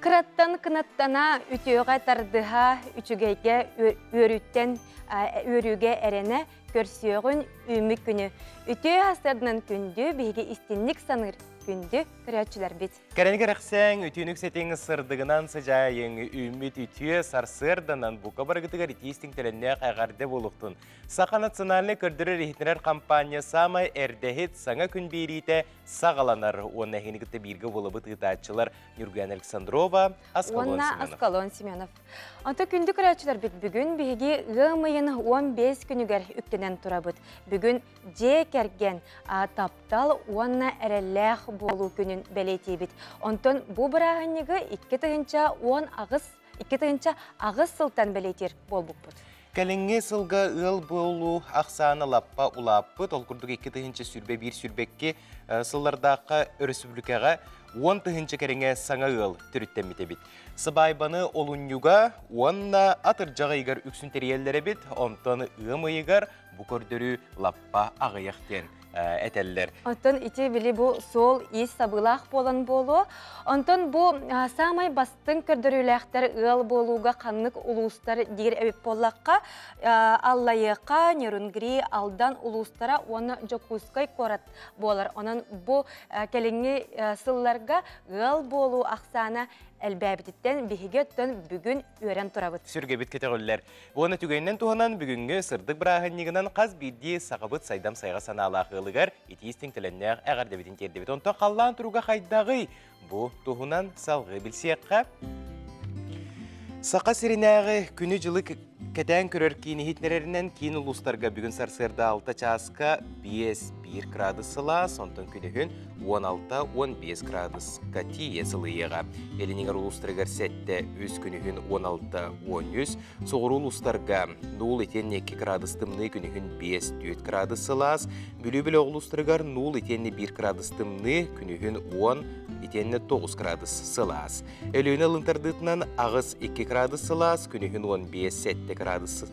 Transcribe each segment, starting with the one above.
Кыраттан кынаттана, үтүөҕэ тардыһа, үчүгэйгэ үөрүүттэн үөрүүгэ эрэнэ көрсүөҕүн үүммүт күнү. Үтүө сарсыарданан күндү биһиги истинник саныыр күндү көрөөччүлэрбит. Кэрэни кэрэхсээҥ, үтүөнүк сэтиҥ сырдыгынан сыдьаайыҥ, үүммүт үтүө сарсыарданан бука барыгытыгар итии истиҥ төлөннөөх эҕэрдэ буолуохтун. Саха национальнай көрдөрөр-иһитиннэрэр хампаанньа саамай эрдэһит саҥа күн биэриитэ саҕаланар уонна эһигини кытта бииргэ буолабыт ыытааччылар Ньургуяна Александрова, Аскалон Уонна Семенов. Аскалон Семенов. Онто күндү көрөөччүлэрбит бүгүн биһиги ыам ыйын 15 күнүгэр үктэнэн турабыт. Бүгүн дьиэ кэргэн, таптал уонна эрэллээх буолуу күнүн бэлиэтиибит. Онтон бу бырааһынньыгы 2018 2008 сылтан бэлиэтиир буолбуппут. Кэлиҥҥи сылга ыал буолуу ахсаана лаппа улааппыт. Ол курдук 2021-сүүрбэкки сыллардаахха өрөспүүбүлүкэҕэ 10 тыһыынча кэриҥэ саҥа ыал төрүттэммит эбит. Сыбаайбаны олунньуга уонна атырдьах ыйыгар үксүн тэрийэллэр эбит. Онтон ыам ыйыгар бу көрдөрүү лаппа аҕыйах диэн этэллэр. Оттон ити били бу суол-иис сабыылаах буолан буолуо. Онтон бу саамай бастыҥ көрдөрүүлээхтэр ыал буолууга ханнык улуустар диир эбит буоллахха, Аллайыаха, Нерюнгри, Алдан улуустара уонна Дьокуускай куорат буолар. Онон бу кэлиҥҥи сылларга ыал буолуу ахсаана элбээбититтэн биһиги оттон бүгүн үөрэн турабыт. Сүргэбит көтөҕүллэр. Уонна түгэнинэн туһанан бүгүҥҥү сырдык бырааһынньыгынан хас биирдии сахабыт сайдам сайҕа санаалаах ыалыгар итии истиҥ төлөннөөх эҕэрдэбитин тиэрдэбит. Онтон халлаан туруга хайдаҕый? Бу туһунан салҕыы билсиэххэ. Саха сиринээҕи күнү-дьылы кэтээн көрөр киин иһитиннэрэринэн киин улуустарга бүгүн сарсыарда 6 чааска 5-1 градус сылаас, онтон күнүһүн 16-15 градуска тиийэ сылыйыаҕа. Илиниҥэр улуустарыгар 7-3 күнүһүн 16-13, Соҕуруу улуустарга нуул итиэннэ 2 градус тымныы күнүһүн 5-4 градус сылаас, Бүлүү бөлөх улуустарыгар нуул итиэннэ 1 градус тымныы күнүһүн 10 итиэннэ 9 градус сылаас. Өлүөнэ ылын тардыытынан 8-2 градус сылаас, күнүһүн 15-7 градус,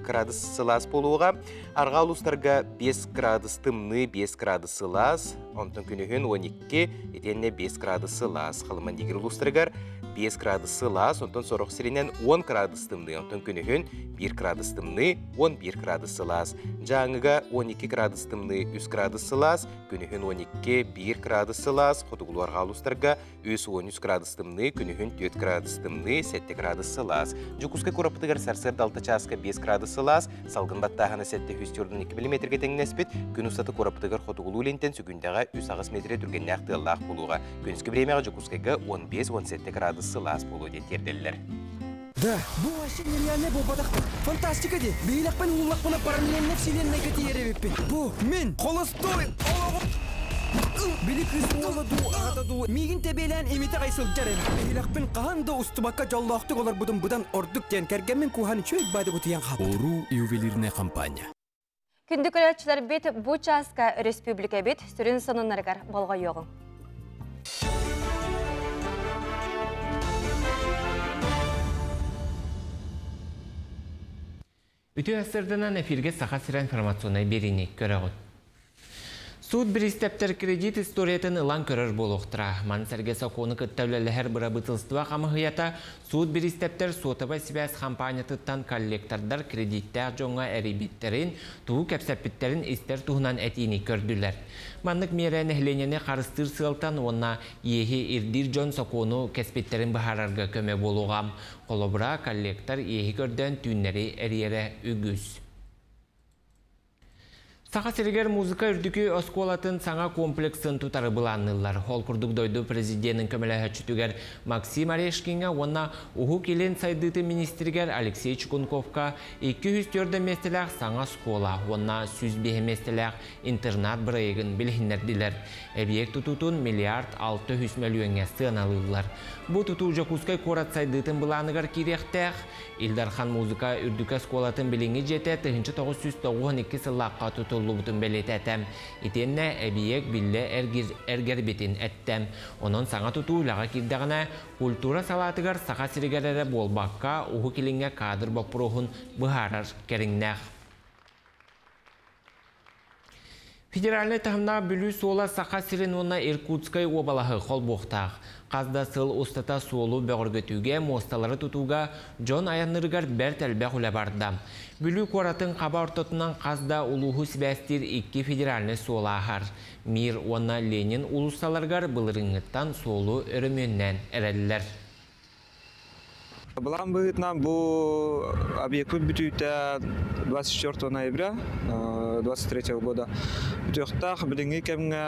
градус сылаас буолуоҕа. Арҕаа улуустарга 5 градус тымныы, 5 градус сылаас, онтон күнүһүн 12 итиэннэ 5 градус сылаас. Халыман-Дигир улуустарыгар 5 градус сылаас, онтон сорох сиринэн 10 градус тымныы, онтон күнүһүн 1 градус тымныы, 11 градус сылаас. Дьааҥыга 12 градус тымныы, 3 градус сылаас, күнүһүн 12, 1 градус сылаас, хотугулуу-арҕаа улуустарга 3-13 градус тымныы, күнүһүн 4 градус тымныы, 7 градус сылаас. Дьокуускай куораппытыгар сарсыарда 6 чааска 5 градус сылаас, салгын баттааһына 742 миллиметргэ тэҥнэспит, күн устата куораппытыгар хотугулуу илинтэн сүгүндэҕэ 3-8 метрэ түргэннээх тыаллаах буолуоҕа. Күнүскү бириэмэҕэ Дьокуускайга 15-17 градус сылаас буолуо диэн тиэрдэллэр. Да, бу вообще нереальный буолбатах. Фантастика дии. Биһилэхпин ууллахпына параллельно вселеннайга тиийэр эбиппин. Бу мин холостой олоҕум Били кыыс уола дуу, аҕата дуу миигин тэбиэлээн имитэ аҕай сылдьар эбит. Биһилэхпин хаһан да устубакка дьоллоохтук олорбутум быдан ордук диэн кэргэммин кууһан үчүгэй баады утуйан хаалбытым. Уруу ювелирная компания. Күндү көрөөччүлэрбит бу чааска өрөспүүбүлүкэбит сүрүн сонуннарыгар болҕойуоҕуҥ. Үтүө сырдынан эфиргэ Саха сирэ информационнай биэриини көрөҕүт. Суут бириистэптэр кредит историятын ылан көрөр буолуохтара. Маны сэргэ сокуону кытта үлэлэһэр бырабыытылыстыба хамыһыйата суут бириистэптэр суотабай сибээс хампаанньатыттан коллектордар кредиттээх дьоҥҥо эрийбиттэрин, тугу кэпсэппиттэрин истэр туһунан этиини көрдүлэр. Маннык миэрэ нэһилиэнньэни харыстыыр сыалтан уонна иэһи ирдиир дьон сокуону кэспиттэрин быһаарарга көмө буолуоҕа. Холобура, коллектор иэһи көрдөөн түүннэри эрийэрэ үгүс. Саха сиригэр музыка үрдүкү оскуолатын саҥа комплексын тутары былаанныыллар. Ол курдук дойду президенин көмөлөһөөччүтүгэр Максим Орешкиҥҥа уонна Уһук Илин сайдыытын министригэр Алексей Чекунковка 204 миэстэлээх саҥа оскуола уонна 105 миэстэлээх интернат бырайыагын билиһиннэрдилэр. Эбийиэк тутуутун миллиард 600 мөлүйүөҥҥэ сыаналыыллар. Бу тутуу Дьокуускай куорат сайдыытын былааныгар киириэхтээх. Ил Дархан музыка үрдүкү оскуолатын билиҥҥи дьиэтэ 1992 сыллаахха тутуллубутун бэлиэтээтэ. Итиэннэ эбийиэк биллэ эргэрбитин эттэ. Онон саҥа тутуу үлэҕэ киирдэҕинэ, культура салаатыгар Саха сиригэр эрэ буолбакка, Уһук Илиҥҥэ кадр боппуруоһун быһаарар кэриҥнээх. Федеральнай таһымнаах Бүлүү суола Саха сирин уонна Иркутскай уобалаһы холбуохтаах. Хас да сыл устата суолу бөҕөргөтүүгэ, муосталары тутууга дьон айаннырыгар бэрт элбэх үлэ барда. Бүлүү куоратын хаба ортотунан хас да улууһу сибээстиир икки федеральнай суол ааһар. Мир уонна Ленин уулуссаларыгар былырыыҥҥыттан суолу өрөмүөннээн эрэллэр. Былаан быһыытынан бу объекпыт бүтүүтэ 24 ноября 23 года бүтүөхтээх. Билиҥҥи кэмҥэ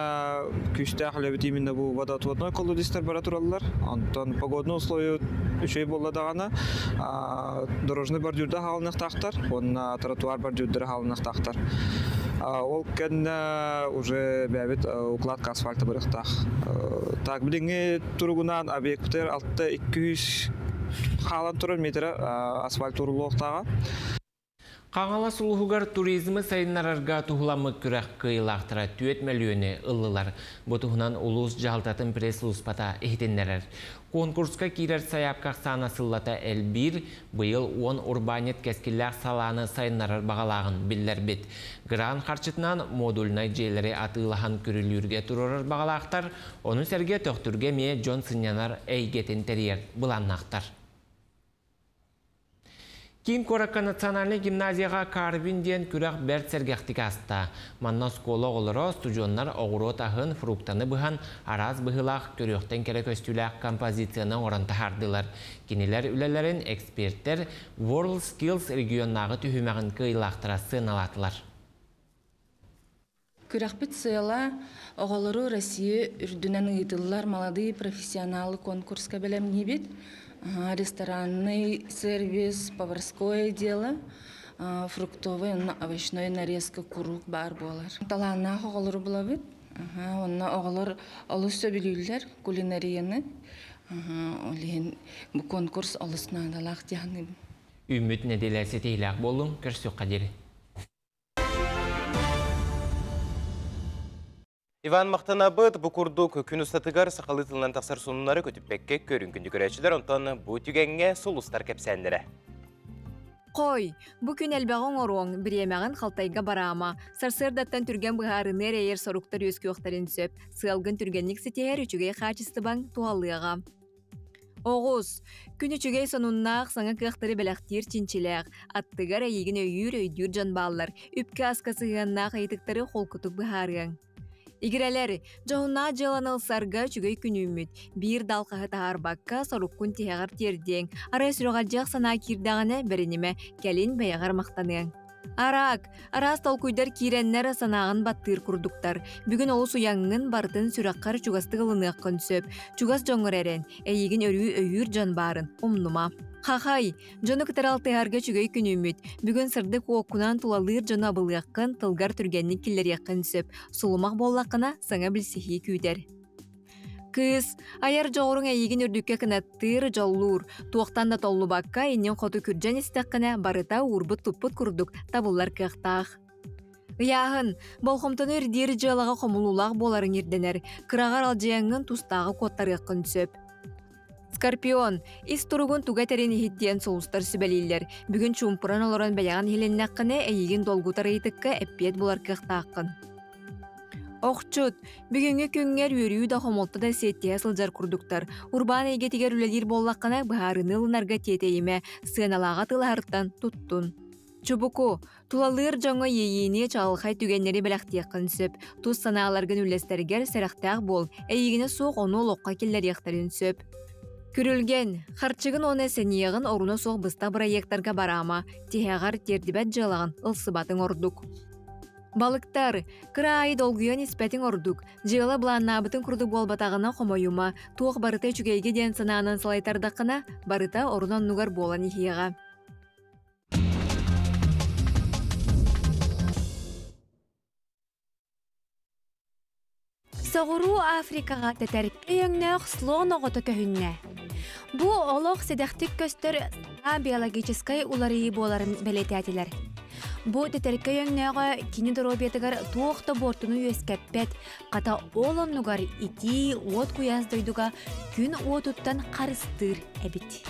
күүстээх үлэбит именно бу водоотводной колодецтар бара тураллар. Онтон погодные условия үчүгэй буолла даҕаны дорожный бордюрда хаалыныахтаахтар уонна тротуар бордюрдара хаалыныахтаахтар. Ол кэннэ уже бэйэбит укладка асфальта барыахтаах. Так билиҥҥи туругунан объектар 6 200 хаалан турар метрэ асфальт ууруллуохтааҕа. Хаҥалас улууһугар туризмы сайыннарарга туһуламмыт күрэх кыайыылаахтара 4 мөлүйүөнү ыллылар. Бу туһунан улуус дьаһалтатын пресс-службата иһитиннэрэр. Конкурска киирэр сайаапка ахсаана сыллата элбиир, быйыл 10 урбаанньыт кэскиллээх салааны сайыннарар баҕалааҕын биллэрбит. Грант харчытынан модульнай дьиэлэри атыылаһан Күрүлүүргэ туруорар баҕалаахтар, ону сэргэ Төхтүргэ эмиэ дьон сынньанар эйгэтин тэрийэр былааннаахтар. Киин куоракка национальнай гимназияҕа Карвин диэн күрэх бэрт сэргэхтик ааста. Манна оскуола оҕолоро, студеннар оҕуруот аһын, фруктаны быһан, араас быһыылаах, көрүөхтэн кэрэ көстүүлээх композицияны оҥорон таһаардылар. Кинилэр үлэлэрин эксперттэр World Skills регионнааҕы түһүмэҕин кыайыылаахтара сыаналаатылар. Күрэхпит сыала оҕолору Россия үрдүнэн ыытыллар «Молодые профессионалы» конкурска бэлэмниибит. Ресторанный сервис, поварское дело, фруктовый уонна овощной нарезка куруук баар буолар. Талааннаах оҕолору булабыт. Онно оҕолор олус сөбүлүүллэр кулинарияны. Ол иһин бу конкурс олус наадалаах дии саныыбын. Үүммүт нэдиэлэ ситиһиилээх буоллун, көрсүөххэ диэри. Иван, махтанабыт. Бу курдук күн устатыгар сахалыы тылынан тахсар сонуннары көтүппэккэ көрүҥ, күндү көрөөччүлэр, онтон бу түгэҥҥэ сулустар кэпсээннэрэ. Хой, бу күн элбэҕи оҥоруоҥ, бириэмэҕин халтайга бараама. Сарсыардаттан түргэн быһаарыныы эрэйэр соруктар үөскүөхтэрин сөп. Сыалгын түргэнник ситиһэр үчүгэй хаачыстыбаҥ туһалыаҕа. Оҕус, күн үчүгэй сонуннаах, саҥа кыахтары бэлэхтиир чинчилээх. Аттыгар эйигин өйүүр, өйдүүр дьон бааллар. Үпкэ-аска сыһыаннаах ыйытыктары холкутук быһаарыаҥ. Игирэлэр, дьоһуннаах дьыаланы ылсарга үчүгэй күн үүммүт. Биир да алҕаһы таһаарбакка, соруккун тиһэҕэр тиэрдиэҥ. Арай сүрэҕэлдьиэх санаа киирдэҕинэ, бэринимэ, кэлин бэйэҕэр махтаныаҥ. Араак, араас толкуйдар киирэннэр санааҕын баттыыр курдуктар. Бүгүн олус уйаҥҥын, барытын сүрэххэр чугастык ылыныаххын сөп. Чугас дьоҥҥор эрэн, эйигин өрүү өйүүр дьон баарын умнума. Хахай, дьону кытары алтыһарга үчүгэй күн үүммүт. Бүгүн сырдык уоккунан тулалыыр дьону абылыаххын, тылгар түргэнник киллэриэххин сөп. Сулумах буоллаххына, саҥа билсиһии күүтэр. Кыыс, айар дьоҕуруҥ эйигин үрдүккэ кынаттыыр, дьоллуур. Туохтан да толлубакка, иннин хоту күрдьэн истэххинэ, барыта уурбут-туппут курдук табыллар кыахтаах. Ыйааһын, болҕомтону ирдиир дьыалаҕа хомулуулаах буоларыҥ ирдэнэр. Кыраҕар алдьыйаҥҥын тустааҕы куоттарыаххын сөп. Скорпион, ис туругун туга этэрин иһит диэн сулустар сүбэлииллэр. Бүгүн чуумпуран олорон бэйэҕин иһилиннэххинэ, эйигин долгутар ыйытыкка эппиэт булар кыахтааххын. Охчут, бүгүҥҥү күҥҥэр үөрүү да хомолто да сиэттиһэ сылдьар курдуктар. Урбаан эйгэтигэр үлэлиир буоллаххына, быһаарыныы ылынарга тиэтэйимэ, сыаналааҕа тылаһартан туттун. Чубуку, тулалыыр дьоҥҥо иэйиини, чаҕылхай түгэннэри бэлэхтиэххин сөп. Тус санааларгын үллэстэргэр сэрэхтээх буол, эйигинэ суох ону олоххо киллэриэхтэрин сөп. Күрүлгэн, харчыгын уонна сэниэҕин оруна суох быстах бырайыактарга бараама, тиһэҕэр тиэрдибэт дьыалаҕын ылсыбатыҥ ордук. Балыктар, кыра аайы долгуйан испэтиҥ ордук. Дьыала былааннаабытыҥ курдук буолбатаҕына хомойума, туох барыта үчүгэйгэ диэн санаанан салайтардаххына, барыта орун-оннугар буолан иһиэҕэ. Соҕуруу Африкаҕа тэтэркэй өҥнөөх слон оҕото көһүннэ. Бу олох сэдэхтик көстөр биологическай уларыйыы буоларын бэлиэтээтилэр. Бу тэтэркэй өҥнөөҕө кини доруобуйатыгар туох да буортуну үөскэппэт, хата ол оннугар итии уот куйаас дойдуга күн уотуттан харыстыыр эбит.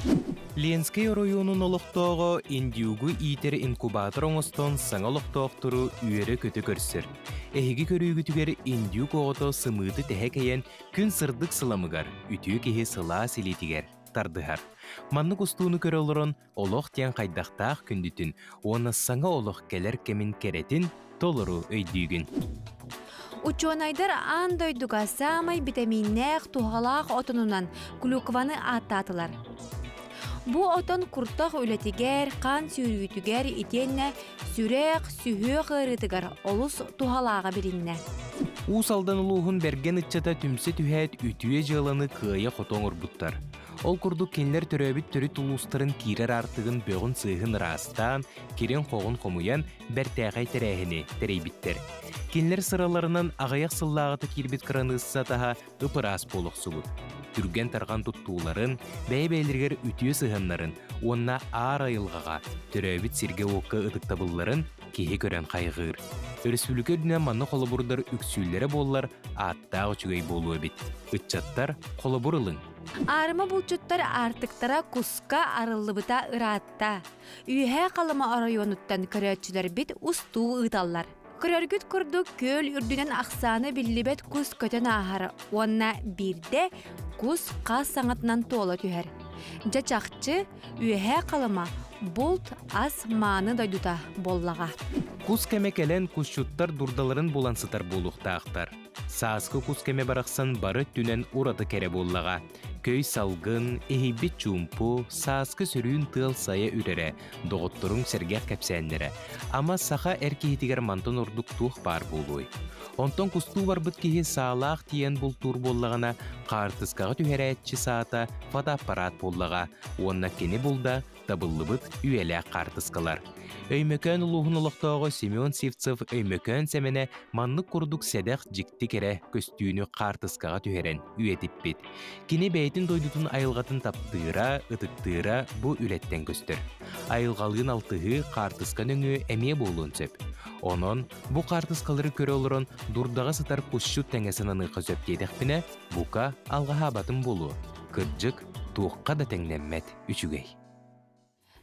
Ленскэй оройуонун олохтооҕо индюгу иитэр инкубатор оҥостон саҥа олохтоохтору үөрэ-көтө көрсөр. Эһиги көрүүгүтүгэр индюк оҕото сымыыты тэһэ кэйэн күн сырдык сыламыгар, үтүө киһи сылаас илиитигэр тардыһар. Маннык устууну көрө олорон олох диэн хайдахтаах күндүтүн уонна саҥа олох кэлэр кэмин кэрэтин толору өйдүүгүн. Учуонайдар аан дойдуга саамай битэмииннээх туһалаах отонунан клюкваны ааттаатылар. Бу отон куртах үлэтигэр, хаан сүүрүүтүгэр итиэннэ сүрэх, сүһүөх ыарыытыгар олус туһалааҕа билиннэ. Уус Алдан улууһун бэргэн ыччата түмсэ түһээт үтүө дьыаланы кыайа-хото оҥорбуттар. Ол курдук кинилэр төрөөбүт төрүт улуустарын киирэр аартыгын бөҕүн-сыыһын ыраастаан, кирин-хоҕун хомуйан, бэртээхэй тэрээһини тэрийбиттэр. Кинилэр сыраларынан аҕыйах сыллааҕыта киирбит кыраныысса таһа ып-ыраас буолуохсубут. Түргэн-тарҕан туттууларын, бэйэ-бэйэлэригэр үтүө сыһыаннарын уонна аар айылҕаҕа, төрөөбүт сиргэ-уокка ытыктабылларын киһи көрөн хайҕыыр. Өрөспүүбүлүкэ үрдүнэн манна холобурдар үксүүллэрэ буоллар, ааттаах үчүгэй буолуо эбит. Ыччаттар, холобур ылыҥ. Аарыма булчуттар аартыктара куска арыллыбыта ыраатта. Үөһээ Халыма оройуонуттан көрөөччүлэрбит устуу ыыталлар. Көрөргүт курдук күөл үрдүнэн ахсаана биллибэт кус көтөн ааһар уонна биирдэ кус хас саҥатынан туола түһэр. Дьэ чахчы, Үөһээ Халыма булт ас мааны дойдута буоллаҕа. Кус кэмэ кэлэн кусчуттар дурдаларын булан сытар буолуохтаахтар. Сааскы кус кэмэ барахсан бары өттүнэн ураты кэрэ буоллаҕа. Көй салгын, иһийбит чуумпу, сааскы сөрүүн тыал сайа үрэрэ, доҕотторуҥ сэргэх кэпсээннэрэ. Ама саха эр киһитигэр мантан ордук туох баар буолуой? Онтон кустуу барбыт киһи саалаах тиийэн бултуур буоллаҕына, хаартыскаҕа түһэрээччи саата фотоаппарат буоллаҕа уонна кини булда табыллыбыт үйэлээх хаартыскалар. Өймөкөөн улууһун олохтооҕо Семен Сивцев Өймөкөөн Сэмэнэ маннык курдук сэдэх дьикти кэрэ көстүүнү хаартыскаҕа түһэрэн үйэтиппит. Кини бэйэтин дойдутун айылҕатын таптыыра, ытыктыыра бу үлэттэн көстөр. Айылҕалыын алтыһыы хаартыска нөҥүө эмиэ буолуон сөп. Онон бу хаартыскалары көрө олорон дурдаҕа сытар кусчут тэҥэ сананыахха сөп диэтэхпинэ, бука алҕаһаабатым буолуо. Кырдьык, туохха да тэҥнэммэт үчүгэй.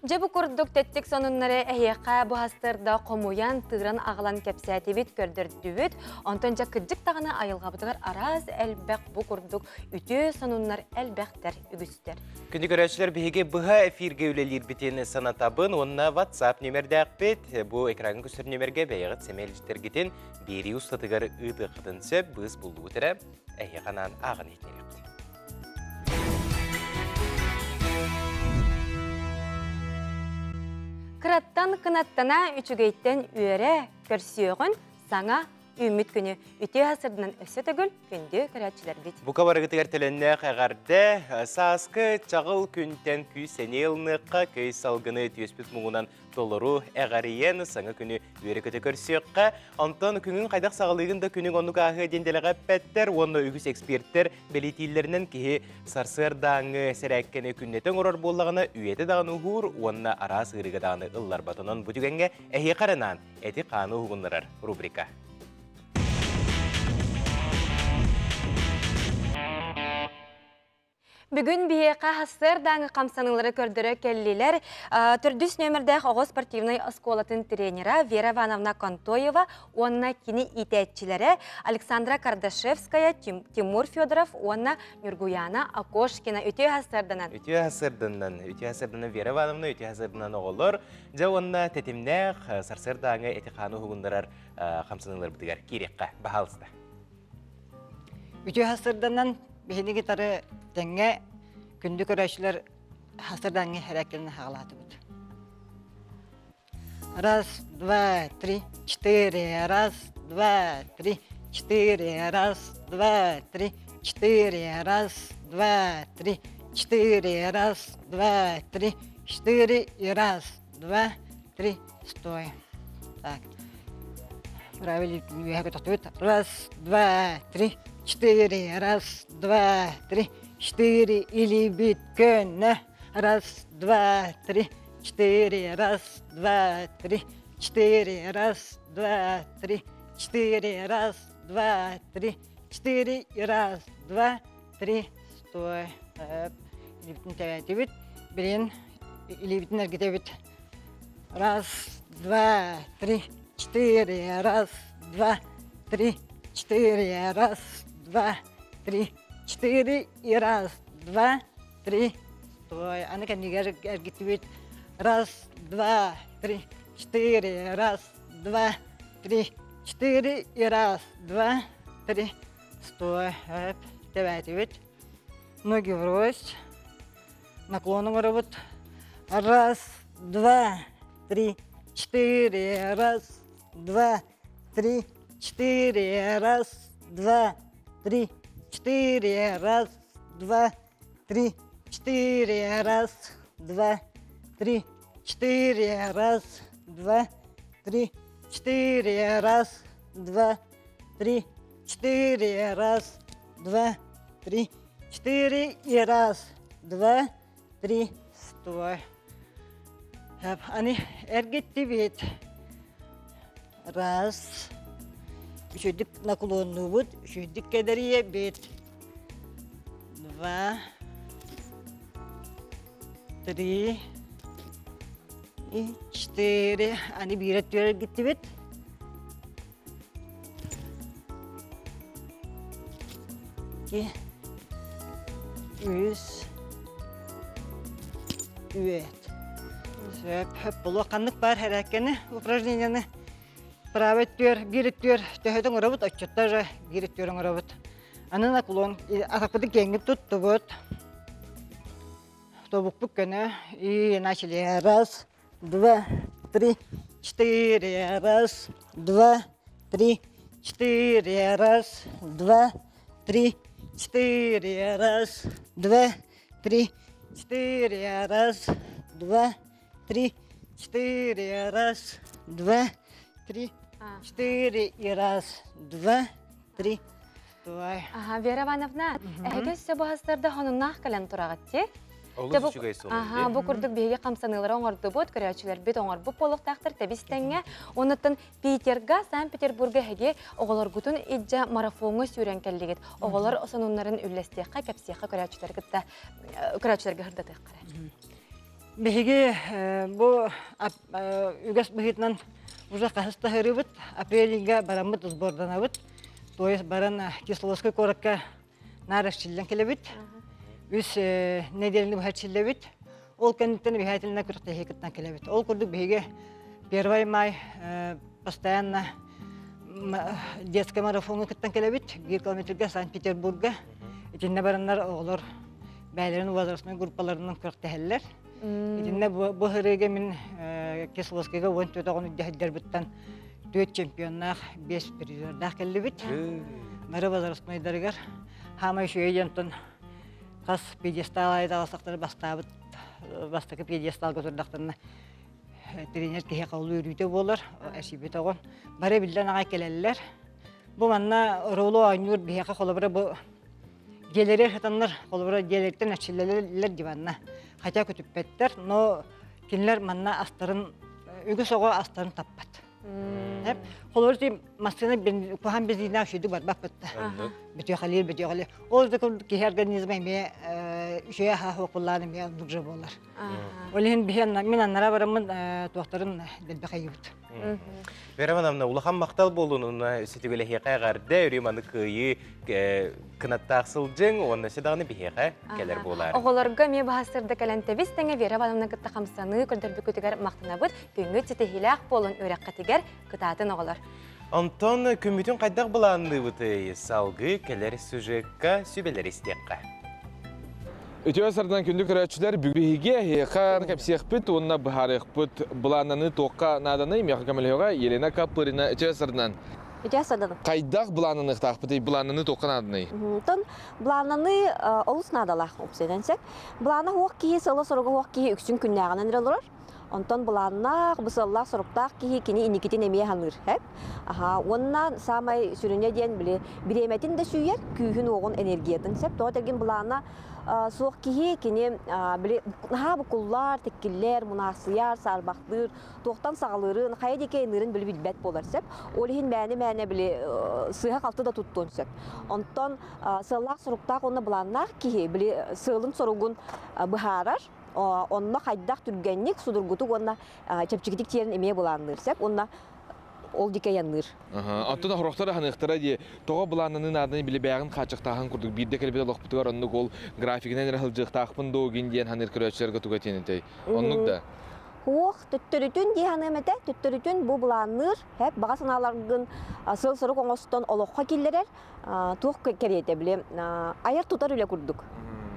Дьэ бу курдук тэттик сонуннары эһиэхэ бу хастарда хомуйан, тыыран аҕалан кэпсээтибит, көрдөрдүбүт. Онтон дьэ кырдьык даҕаны айылҕабытыгар араас элбэх бу курдук үтүө сонуннар элбэхтэр, үгүстэр. Күндү көрөөччүлэр, биһиги быһа эфиргэ үлэлиирбитин санатабын уонна WhatsApp нүмердээхпит. Бу экраҥҥа көстөр нүмергэ бэйэҕит сэмэй илдьиттэргитин биэрии устатыгар ыытыаххытын сөп, быыс буллубут эрэ эһиэхэ анаан ааҕан иһитиннэриэхпит. Кыраттан кынаттана үчүгэйтэн үөрэ көрсүөҕүн саҥа үүммүт күнү үтүө сырдынан өссө төгүл күндү көрөөччүлэрбит. Бука барыгытыгар төлөннөөх эҕэрдэ сааскы чаҕыл күнтэн күүс сэниэ ылыныахха көй салгыны түөспүт муҥунан толору эҕэрийэн саҥа күнү үөрэ-көтө көрсүөххэ. Онтон күҥүн хайдах саҕалыыгын да күнүҥ оннук ааһыа диэн дэлэҕэ эппэттэр уонна үгүс эксперттэр бэлиэтииллэринэн киһи сарсыардааҥҥы сэрээккэни күннэтэ оҥорор буоллаҕына үйэтэ даҕаны уһуур уонна араас ыарыыга даҕаны ылларбат. Онон бу түгэҥҥэ эһиэхэ эрэ анаан эти-хааны уһугуннарар рубрика. Бүгүн биһиэхэ сарсыардааҥы хамсаныылары көрдөрө кэллилэр. Төрдүс нүөмэрдээх оҕо спортивнай оскуолатын тренера Вера Ивановна Контоева уонна кини иитээччилэрэ Александра Кардашевская, Тимур Федоров уонна Нюргуяна Окошкина. Үтүө сарсыарданан. Үтүө сарсыарданан, үтүө сарсыарданан Вера Ивановна, үтүө сарсыарданан оҕолор. Дьэ уонна тэтимнээх сарсыардааҥы эти-хааны уһугуннарар хамсаныыларбытыгар киириэххэ. Баһаалыста. Үтүө сарсыарданан биһини гитары тэҥҥэ күндү көрөөччүлэр сарсыардааҥҥы хэрээккэлин хаҕалаатыбыт. Раз, два, три, четыре, раз, два, три, четыре, раз, два, три, четыре, раз, два, три, четыре, раз, два, три, четыре и раз, два, три, стой. Так. Правильно, Раз, два, три, четыре, раз, два, три, четыре, или биткөне. Раз, два, три, четыре, раз, два, три, четыре. Раз, два, три, четыре. Раз, два, три, четыре. И раз, два, три. Стой. Илибитин тэбээтибит. Билин илибитин эргитэбит. Раз, два, три, четыре. Раз, два, три, четыре. Раз, два, три, четыре. И раз, два, три. Стой. Аны кэннигэр эргиттибит. Раз, два, три, четыре. Раз, два, три, четыре. И раз, два, три. Стой. Тэбээтибит. Ноги врозь. Наклон оҥоробут. Раз, два, три, четыре. Раз, два, три, четыре. Раз, два, три, четыре. Раз, два, три, четыре. Раз, два, три, четыре. Раз, два, три, четыре. Раз, два, три, четыре. Раз, два, три, четыре. И раз, два, три. Стой. Аны эргиттибит. Раз. Үчүгдүк наклоннуубут, үчүгдүк кэдэрийэбит. Два. Три. И четыре. Аны биир өттүгэр эргиттибит. Икки. Үс. Үөт. Сөп, хөп болуо ханнык баар хэрээккэни упражнениены правый өттүгэр, биир өттүгэр төһөтө оҥоробут, оччотто же биир өттүгэр оҥоробут. Аны наклон, атахпытын киэҥник туттубут. Тобукпут көнө. И начали. Раз, два, три, четыре. Раз, два, три, четыре. Раз, два, три, четыре. Раз, два, три, четыре. Раз, два, три, четыре. Раз, два, три, четыре. И раз, два, три. Стой. Аха, Вера Ивановна, эһиги өссө бу хонуннаах кэлэн тураҕыт дии? Олус үчүгэй сонун Аха, дии. Бу курдук биһиги хамсаныылары оҥордубут, көрөөччүлэрбит оҥорбут буолуохтаахтар тэбис-тэҥҥэ. Онуттан Питерга, Санкт-Петербурга эһиги оҕолоргутун илдьэ марафоҥҥа сүүрэн кэллигит. Оҕолор сонуннарын үллэстиэххэ, кэпсиэххэ көрөөччүлэри кытта көрөөччүлэргэ сырдатыахха эрэ. Биһиги бу үгэс быһыытынан уже хаһыс да ыһырыыбыт. Апрель ыйга бараммыт сборданабыт. То есть баран Кисловодскай куоракка наар эрчиллэн кэлэбит. Үс нэдиэлэни быһа эрчиллэбит. Ол кэнниттэн обязательно күрэхтэһии кыттан кэлэбит. Ол курдук биһиги 1 май постоянно детскай марафоҥҥа кыттан кэлэбит. Биир километрга Санкт-Петербурга. Итиннэ бараннар оҕолор бэйэлэрин возрастной группаларынан күрэхтэһэллэр. Итиннэ бу ыһырыыга мин Кисловодскайга 14 оҕону илдьэ түөрт чемпионнаах, биэс призердаах кэллибит. Бары возрастнойдарыгар хаамай үчүгэй дьонтон хас пьедестал аайы таҕыстахтары бастаабыт бастакы пьедесталга турдахтарына тренер киһи холлуу үөрүүтэ буолар, эсийбит оҕон. Бары биллэн аҕай кэлэллэр. Бу манна оруолу оонньуур биһиэхэ холобура бу дьиэлэри сытаннар, холобура дьиэлэриттэн эрчиллэллэр диванна. Хотя көтүппэттэр, но кинилэр манна астарын үгүс оҕо астарын таппат. Холобур ти массыына куһаҕан бензиннээх үчүгэй барбаппыт да. Бүтүөхэлиир, бүтүөхэлиир. Ол да курдук киһи организма эмиэ үчүгэй аһа суох эмиэ оннук же буолар. Ол иһин биһи мин аннара бараммын туохтарын дэлбэх ыйыбыт. Вера Ивановна, улахан махтал буолун, уонна сүтүгүлэһиэхэ эҕэрдэ, өрүү маны кыайыы кынаттаах сылдьыҥ, уонна даҕаны биһиэхэ кэлэр буолаар. Оҕолорго эмиэ баһастырда кэлэн тэбис тэҥэ Вера Ивановна кытта хамсаныы көрдөрбүкүтүгэр махтанабыт. Күҥҥүт ситиһиилээх буолун, үөрэххитигэр кытаатын оҕолор. Онтон күммүтүн хайдах былаанныыбытый? Салгыы кэлэр сюжекка сүбэлэр истиэххэ. Үтүө сардан күндү көрөөччүлэр, бүгүн эһиэхэ кэпсиэхпит уонна быһаарыахпыт былааннаныы туохха нааданый. Миэхэ көмөлөһүөҕэ Елена Капырина. Үтүө сардан. Үтүө сардан. Хайдах былааннаныахтаахпытый, былааннаныы туохха нааданый? Тон былааннаныы олус наадалаах опсуйдан сек. Былаана хуох киһи сыала соруга хуох киһи үксүн күннээҕинэн олорор. Онтон былааннаах, бысаллаах, соруктаах киһи кини инникитин эмиэ ханыыр. Аха, уонна самай сүрүнэ диэн били бириэмэтин да сүүйэр, күүһүн уоҕун энергиятын сеп. Тоҕо тергин былаана суох киһи кини били наһаа букуллар, тиккиллэр, мунаахсыйар, саарбахтыыр, туохтан саҕалыырын, хайа диэки айанныырын били билбэт буолар сөп. Ол иһин мээнэ-мээнэ били сыыһа-халты да туттуон сөп. Онтон сыаллаах-соруктаах уонна былааннаах киһи били сыалын-соругун быһаарар, онно хайдах түргэнник, судургутук уонна чэпчэкитик тиэрин эмиэ былаанныыр сөп. Уонна ол диэки айанныыр. Оттон хорохтор аһыныахтара дии. Тоҕо былааннаныы нааданы билибээҕин хааччахтааһын курдук биирдэ кэлбит олохпутугар оннук ол графигынан эрэ сылдьыахтаахпын дуу гин диэн ханыыр көрөөччүлэргэ туга этиэн Оннук да. Хуох төттөрүтүн дии саныам этэ. Төттөрүтүн бу былаанныыр, хэп баҕа санааларгын сыл-сорук оҥостон олоххо киллэрэр туох кэриэтэ били айар тутар үлэ курдук.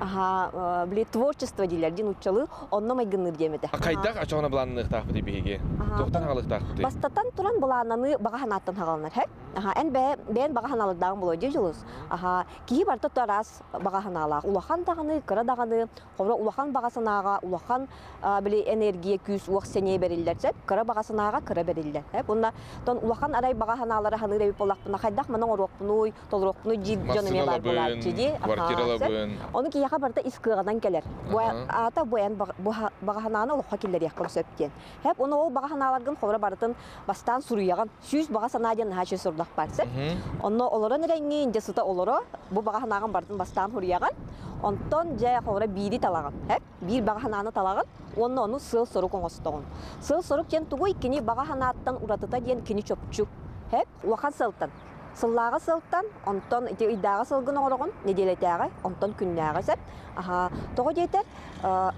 Аха, били творчество дииллэр дии нууччалыы, онно майгынныыр диэм этэ. Хайдах ачоҕуна былаанныахтаахпытый биһиги? Туохтан хаалыахтаахпытый? Бастатан туран былааннаныы баҕа санааттан хааланар, хэп? Аха, эн бэйэн баҕа санаалардааҕын буолуо дии Дьулус. Аха, киһи барыта араас баҕа санаалаах. Улахан даҕаны, кыра даҕаны, Холобура, улахан баҕа санааҕа улахан били энергия, күүс, уох, сэниэ бэриллэр сөп. Кыра баҕа санааҕа кыра бэриллэр. Уонна тон улахан арай баҕа санаалары саныыр эбит буоллахпына, хайдах маны оҥоруохпунуй, толоруохпунуй диир дьон эмиэ баар буолааччы дии. Квартиралабын. Ону киһиэхэ барыта ис кыаҕынан кэлэр. Бу аата бу эн баҕа санааны олоххо киллэриэххин сөп диэн. Хэп, ону ол баҕа санааларгын холобура барытын бастаан суруйаҕын. Сүүс баҕа санаа диэн наһаа үчүгэй сорудах баар сөп. Онно олорон эрэҥҥин, дьэ сыта олоро, бу баҕа санааҕын барытын бастаан суруйаҕын. Онтон дьэ холобура биири талаҕын, хэп, биир баҕа санааны талаҕын уонна ону сыал-сорук оҥостоҕун. Сыал-сорук диэн тугуй? Кини баҕа санааттан уратыта диэн кини чопчу. Хэп, улахан сыалтан. Сыллааҕы сылтан, онтон ити ыйдааҕы сылгын оҥороҕун, нэдиэлэтээҕи, онтон күннээҕи сөп. Аһаа, тоҕо диэтэр,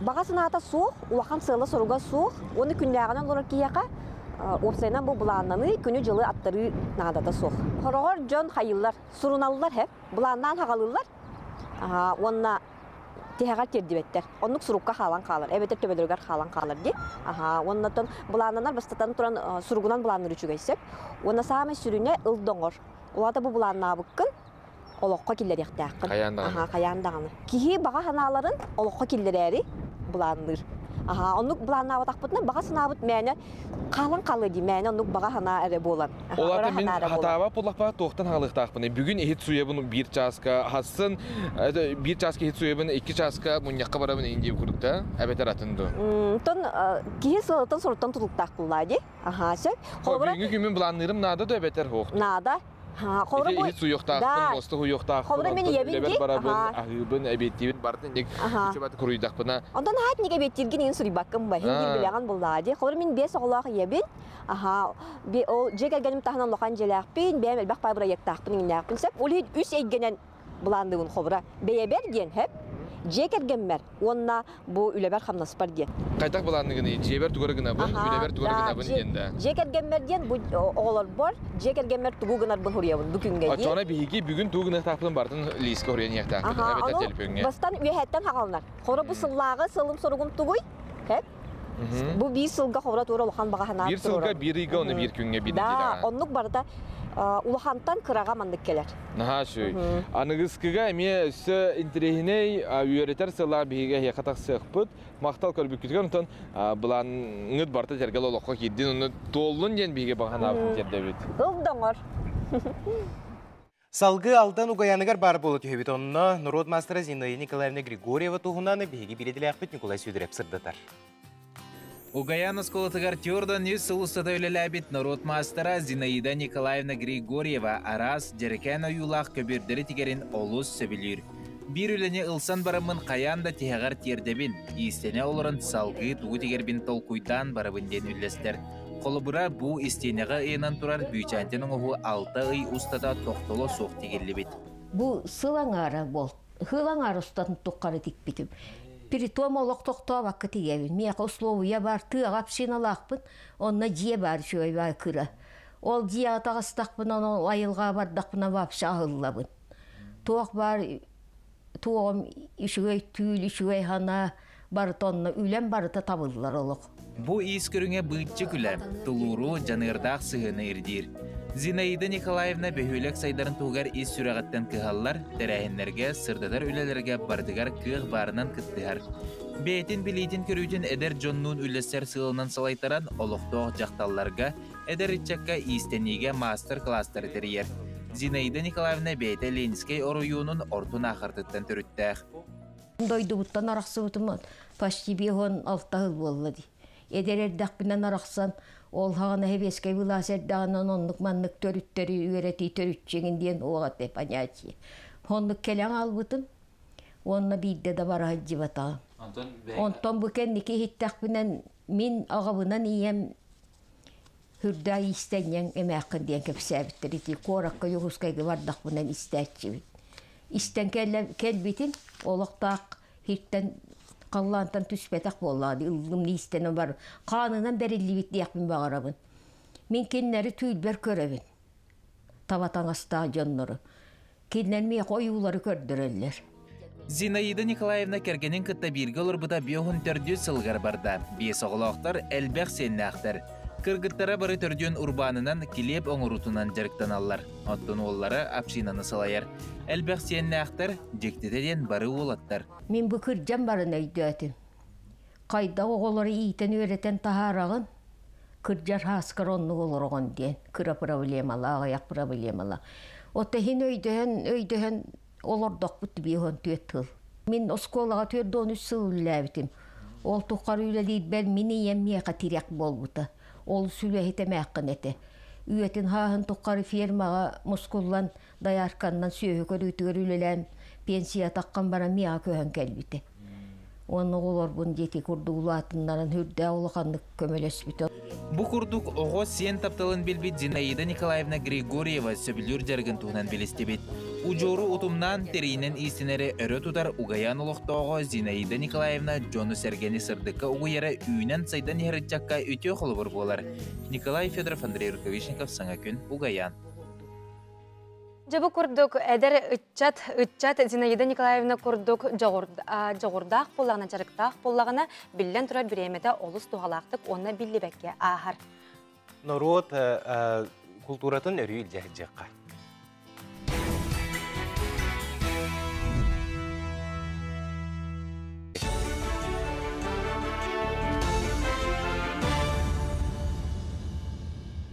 баҕа санаата суох, улахан сыала-соруга суох, уонна күннээҕинэн олорор киһиэхэ уопсайынан бу былааннаныы, күнү-дьылы аттарыы наадата суох. Хороҕор дьон хайыыллар, суруналлар һэ, былааннаан хаҕалыыллар уонна тиһэҕэр тиэрдибэттэр. Оннук сурукка хаалан хаалар, эбэтэр төбөлөрүгэр хаалан хаалар дии. Аһаа, уонна былааннанар бастатан туран суругунан былаанныыр үчүгэй сөп. Уонна саамай сүрүнэ ыл доҥор. Улаата бу былааннаабыккын олоххо киллэриэхтээххин. Хайаан даҕаны. Аһаа, хайаан даҕаны. Киһи баҕа санааларын олоххо киллэрээри былаанныыр. Аһаа, оннук былааннаабатахпытына баҕа санаабыт мээнэ хаалан хаалыа дии, мээнэ оннук баҕа санаа эрэ буолан. Ол аата мин хатаабат буоллахпына туохтан хаалыахтаахпыный? Бүгүн иһит суйабын биир чааска, хассын биир чааска иһит суйабын, икки чааска мунньахха барабын иин диэбит курдук да? Эбэтэр атын дуу? Онтон киһи сылыттан соруттан тутулуктаах буоллаа дии. Аһаа, сөп. Холобура бүгүҥҥү күммүн былаанныырым наада да эбэтэр суох? Наада. Холобура бу иһит суйуохтаахпын, муоста хуйуохтаахпын, Холобура мин ийэбин үлэбэр барабын, аһыыбын, эбиэттиибин, бартын ник үчүбат куруйдахпына. Онтон аһаат ник эбиэттииргин иин суруйбаккын ба, хин биир билэҕин буллаа дии. Холобура мин биэс оҕолоох ийэбин, аһаа, ол дьиэ кэргэним таһынан улахан дьиэлээхпин, бэйэм элбэх паа бырайыактаахпын, иҥнээхпин сөп. Ол иһин үс эйгэнэн былаанныыбын холобура бэйэбэр диэн сөп, дьиэ кэргэммэр уонна бу үлэбэр-хамнаспар диэн. Хайдах былаанныгыный? Дьиэбэр тугу эрэ гынабын, үлэбэр тугу эрэ гынабын диэн да. Дьиэ кэргэммэр диэн бу оҕолорбор дьиэ кэргэммэр тугу гынарбын суруйабын бу күҥҥэ дии. Оччоҕуна биһиги бүгүн тугу гыныахтаахпытын барытын лиискэ суруйан иһиэхтээхпит, эбэтэр төлөпүөҥҥэ. Бастан үөһэттэн хаҕаланар. Хоро бу сыллааҕы сылым-соругум тугуй? Хэп. Бу биир сылга ховра туора улахан баҕа санаа Биир сылга, биир ыйга, уонна биир күҥҥэ биир Да, оннук барыта улахантан кыраҕа маннык кэлэр. Наһаа үчүгэй. Аныгыскыга эмиэ өссө интэриэһинэй үөрэтэр сыллаах биһиги эһиэхэ тахсыахпыт. Махтал көрбүккүтүгэр онтон былааҥҥыт барыта сэргэл олоххо киирдин, онно туоллун диэн биһиги баҕа санаабытын тиэрдэбит. Ыл доҥор. Салгыы Алдан Угаяныгар баар буола түһэбит. Онно норуот маастара Зинаида Николаевна Григорьева туһунан биһиги биирдилээхпит Николай Сүдүрэп сырдатар. Угаян оскуолатыгар Тюрдан үс сыл устата үлэлээбит норуот маастара Зинаида Николаевна Григорьева араас дьэрэкээн ойуулаах көбүөрдэри тигэрин олус сөбүлүүр. Биир үлэни ылсан бараммын хайаан да тиһэҕэр тиэрдэбин, иистэнэ олорон салгыы тугу тигэрбин толкуйдаан барабын диэн үллэстэр. Холобура, бу истиэнэҕэ ыйанан турар бүүчээнтэн оҥоһуу алта ый устата тохтоло суох тигиллибит. Бу сыл аҥаара буол. Сыл аҥаара устатын туххары тикпитим. Притом олох тохтообакка тигэбин. Миэхэ условия бар, тыаҕа общиналаахпын, онно дьиэ бар үчүгэй баар кыра. Ол дьиэҕэ таҕыстахпына, ол айылҕаҕа бардахпына вообще аһыллабын. Туох баар туоҕум үчүгэй түүл, үчүгэй санаа, барыта онно үлэм барыта табыллар олох. Бу иис көрүҥэ быыччы күлэ, тулууру, дьаныардаах сыһыаны ирдиир. Зинаида Николаевна бөһүөлэк сайдарын туһугар ис сүрэҕиттэн кыһаллар, тэрээһиннэргэ, сырдатар үлэлэргэ барытыгар кыах баарынан кыттыһар. Бэйэтин билиитин-көрүүтүн эдэр дьоннуун үллэстэр сыалынан салайтаран, олохтоох дьахталларга, эдэр ыччакка иистэниигэ маастар-кылаастары тэрийэр. Зинаида Николаевна бэйэтэ Ленинскэй оройуонун Орто Наахартыттан төрүттээх. Дойдубуттан арахсыбытым почти 56 сыл буолла дии. Эдэр эрдэхпинэн арахсан, ол хаҕана сэбиэскэй былаас эрдэҕинэн оннук маннык төрүттэри үөрэтии төрүччүгүн диэн уох этэ понятие. Оннук кэлэн аалбытым уонна биирдэ да бара сылдьыбатаҕым. Онтон бу кэнники иһиттэхпинэн мин аҕабынан ийэм Хүрдээх иистэнньэҥ эмээххин диэн кэпсээбиттэр ити куоракка Дьокуускайга бардахпынан истээччибин. Истэн кэлбитим олохтоох хиртэн халлаантан түспэтэх буоллаҕа дии ыллым иистэнэн бар хаанынан бэриллибит диэхпин баҕарабын. Мин кинилэри түүлбэр көрөбүн. Таба таҥастаах дьоннору. Кинилэр миэхэ ойуулары көрдөрөллөр. Зинаида Николаевна кэргэнин кытта бииргэ олорбута 54 сылыгар барда. Биэс оҕолоохтор, элбэх сиэннээхтэр. Кыргыттара бары төрдүөн урбаанынан, килиэп оҥоруутунан дьарыктаналлар. Оттон уоллара общинаны салайар. Элбэх сиэннээхтэр, дьиктитэ диэн бары уолаттар. Мин бу кырдьан баран өйдөөтүм. Хайдах оҕолору иитэн-үөрэтэн таһаараҕын, кырдьар һааскар оннук олороҕун диэн кыра проблемалаах, аҕыйах проблемалаах. Оттон иһин өйдөһөн, өйдөһөн олордохпут 54 сыл. Мин оскуолаҕа 43 сыл үлэлээбитим. Ол тухары үлэлиирбэр мин ийэм миэхэ тирэх буолбута. Ол сүлэһит эмээххин этэ. Үйэтин хааһын тухары фермаҕа мускуллан доярканнан сүөһү көрүүтүгэр үлэлээн пенсия таххан баран миэхэ көһөн кэлбитэ. Уонна оҕолорбун диэки курдук улаатыннаран үрдээх улаханнык көмөлөспүтэ. Бу курдук оҕо сиэн тапталын билбит Зинаида Николаевна Григорьева сөбүлүүр дьарыгын туһунан билистибит. Удьуору утумнаан тэриинэн иистэнэри өрө тутар Угайаан олохтооҕо Зинаида Николаевна дьону-сэргэни сырдыкка угуйара үүнэн-сайдан иһэр ыччакка үтүө холобур буолар. Николай Федоров, Андрей Рукавишников, Саҥа күн, Угайаан. Дьэ бу курдук эдэр ыччат, ыччат Зинаида Николаевна курдук дьоҕурдаах буоллаҕына, дьарыктаах буоллаҕына, биллэн турар бириэмэтэ олус туһалаахтык уонна биллибэккэ ааһар. Норуот култууратын өрүү илдьэ сылдьыахха.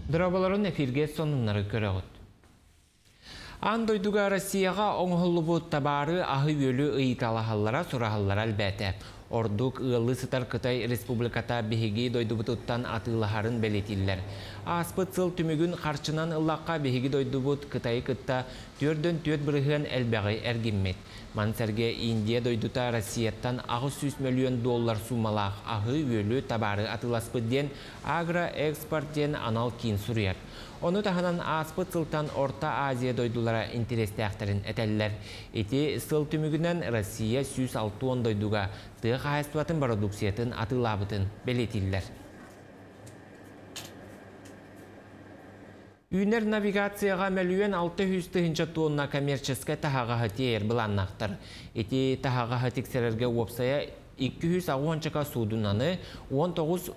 Дорабаларын эфирге сонуннары көрөҕүт. Аан дойдуга Россияҕа оҥоһуллубут табаары аһы-үөлү ыйыталаһаллара, сураһаллара элбээтэ. Ордук ыаллыы сытар Кытай Республиката биһиги дойдубутуттан атыылаһарын бэлиэтииллэр. Ааспыт сыл түмүгүн харчынан ыллахха биһиги дойдубут Кытайы кытта 4,4% элбэҕи эргиммит. Маны сэргэ Индия дойдута Россияттан 800 мөлүйүөн доллар суумалаах аһы-үөлү табаары атыыласпыт диэн Агроэкспорт диэн анал киин суруйар. Ону таһынан ааспыт сылтан Орто Азия дойдулара интэриэстээхтэрин этэллэр. Ити сыл түмүгүнэн Россия 160 дойдуга тыа хаһаайыстыбатын бородууксуйатын атыылаабытын бэлиэтииллэр. Үүнэр навигацияҕа мөлүйүөн 600 тыһыынча тонна коммерческай таһаҕаһы тиэйэр былааннаахтар. Ити таһаҕаһы тиксэрэргэ уопсайа 260 суудунаны 19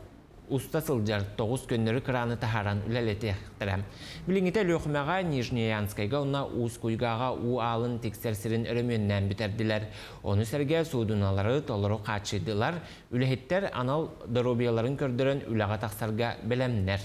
уста сылдьар 9 көннөрү краны таһааран үлэлэтиэхтэрэ. Билиҥҥитэ Өлүөхүмэҕэ, Нижнеянскайга уонна Уус Куйгаҕа уу аалын тиксэр сирин өрөмүөннээн бүтэрдилэр. Ону сэргэ суудуналары толору хааччыйдылар. Үлэһиттэр анал доруобуйаларын көрдөрөн үлэҕэ тахсарга бэлэмнэр.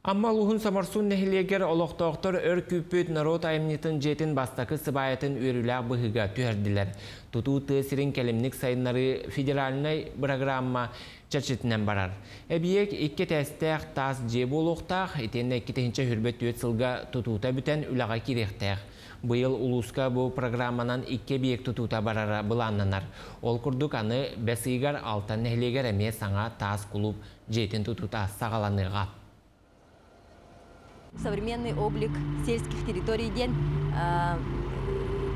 Амма улууһун Соморсун нэһилиэгэр олохтоохтор өр күүппүт норуот айымньытын дьиэтин бастакы сыбаайатын үөрүүлээх быһыыга түһэрдилэр. Тутуу тыа сирин кэлимник сайыннарыы федеральнай бырагыраамма чэрчитинэн барар. Эбийиэк икки этээстээх таас дьиэ буолуохтаах, итиэннэ 2024 сылга тутуута бүтэн үлэҕэ киириэхтээх. Быйыл улууска бу программанан икки эбийиэк тутуута барара былааннанар. Ол курдук аны бэс ыйыгар Алтан нэһилиэгэр эмиэ саҥа таас кулууп дьиэтин тутуута саҕаланыаҕа. Современный облик сельских территорий диэн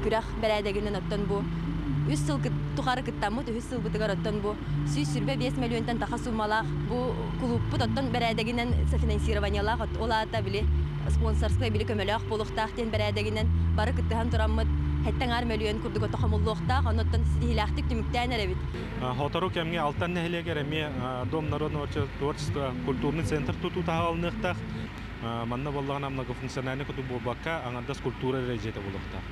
күрэх бэрээдэгинэн оттон бу үс сыл тухары кыттаммыт, үһүс сылбытыгар оттон бу 125 миллионтан таха суммалаах бу кулууппут оттон бэрээдэгинэн софинансированиялаах ол аата били спонсорскай били көмөлөөх буолуохтаах диэн бэрээдэгинэн бары кыттыһан тураммыт 70 миллион курдук хомуллуохтаах, оннуттан ситиһиилээхтик түмүктээн эрэбит. Сотору кэмҥэ Алтан нэһилиэгэр эмиэ Дом народного творчества культурный центр тутуута саҕаланыахтаах. Манна буоллаҕына многофункциональный курдук буолбакка, аҥардас культура эрэ дьиэтэ буолуохтаах.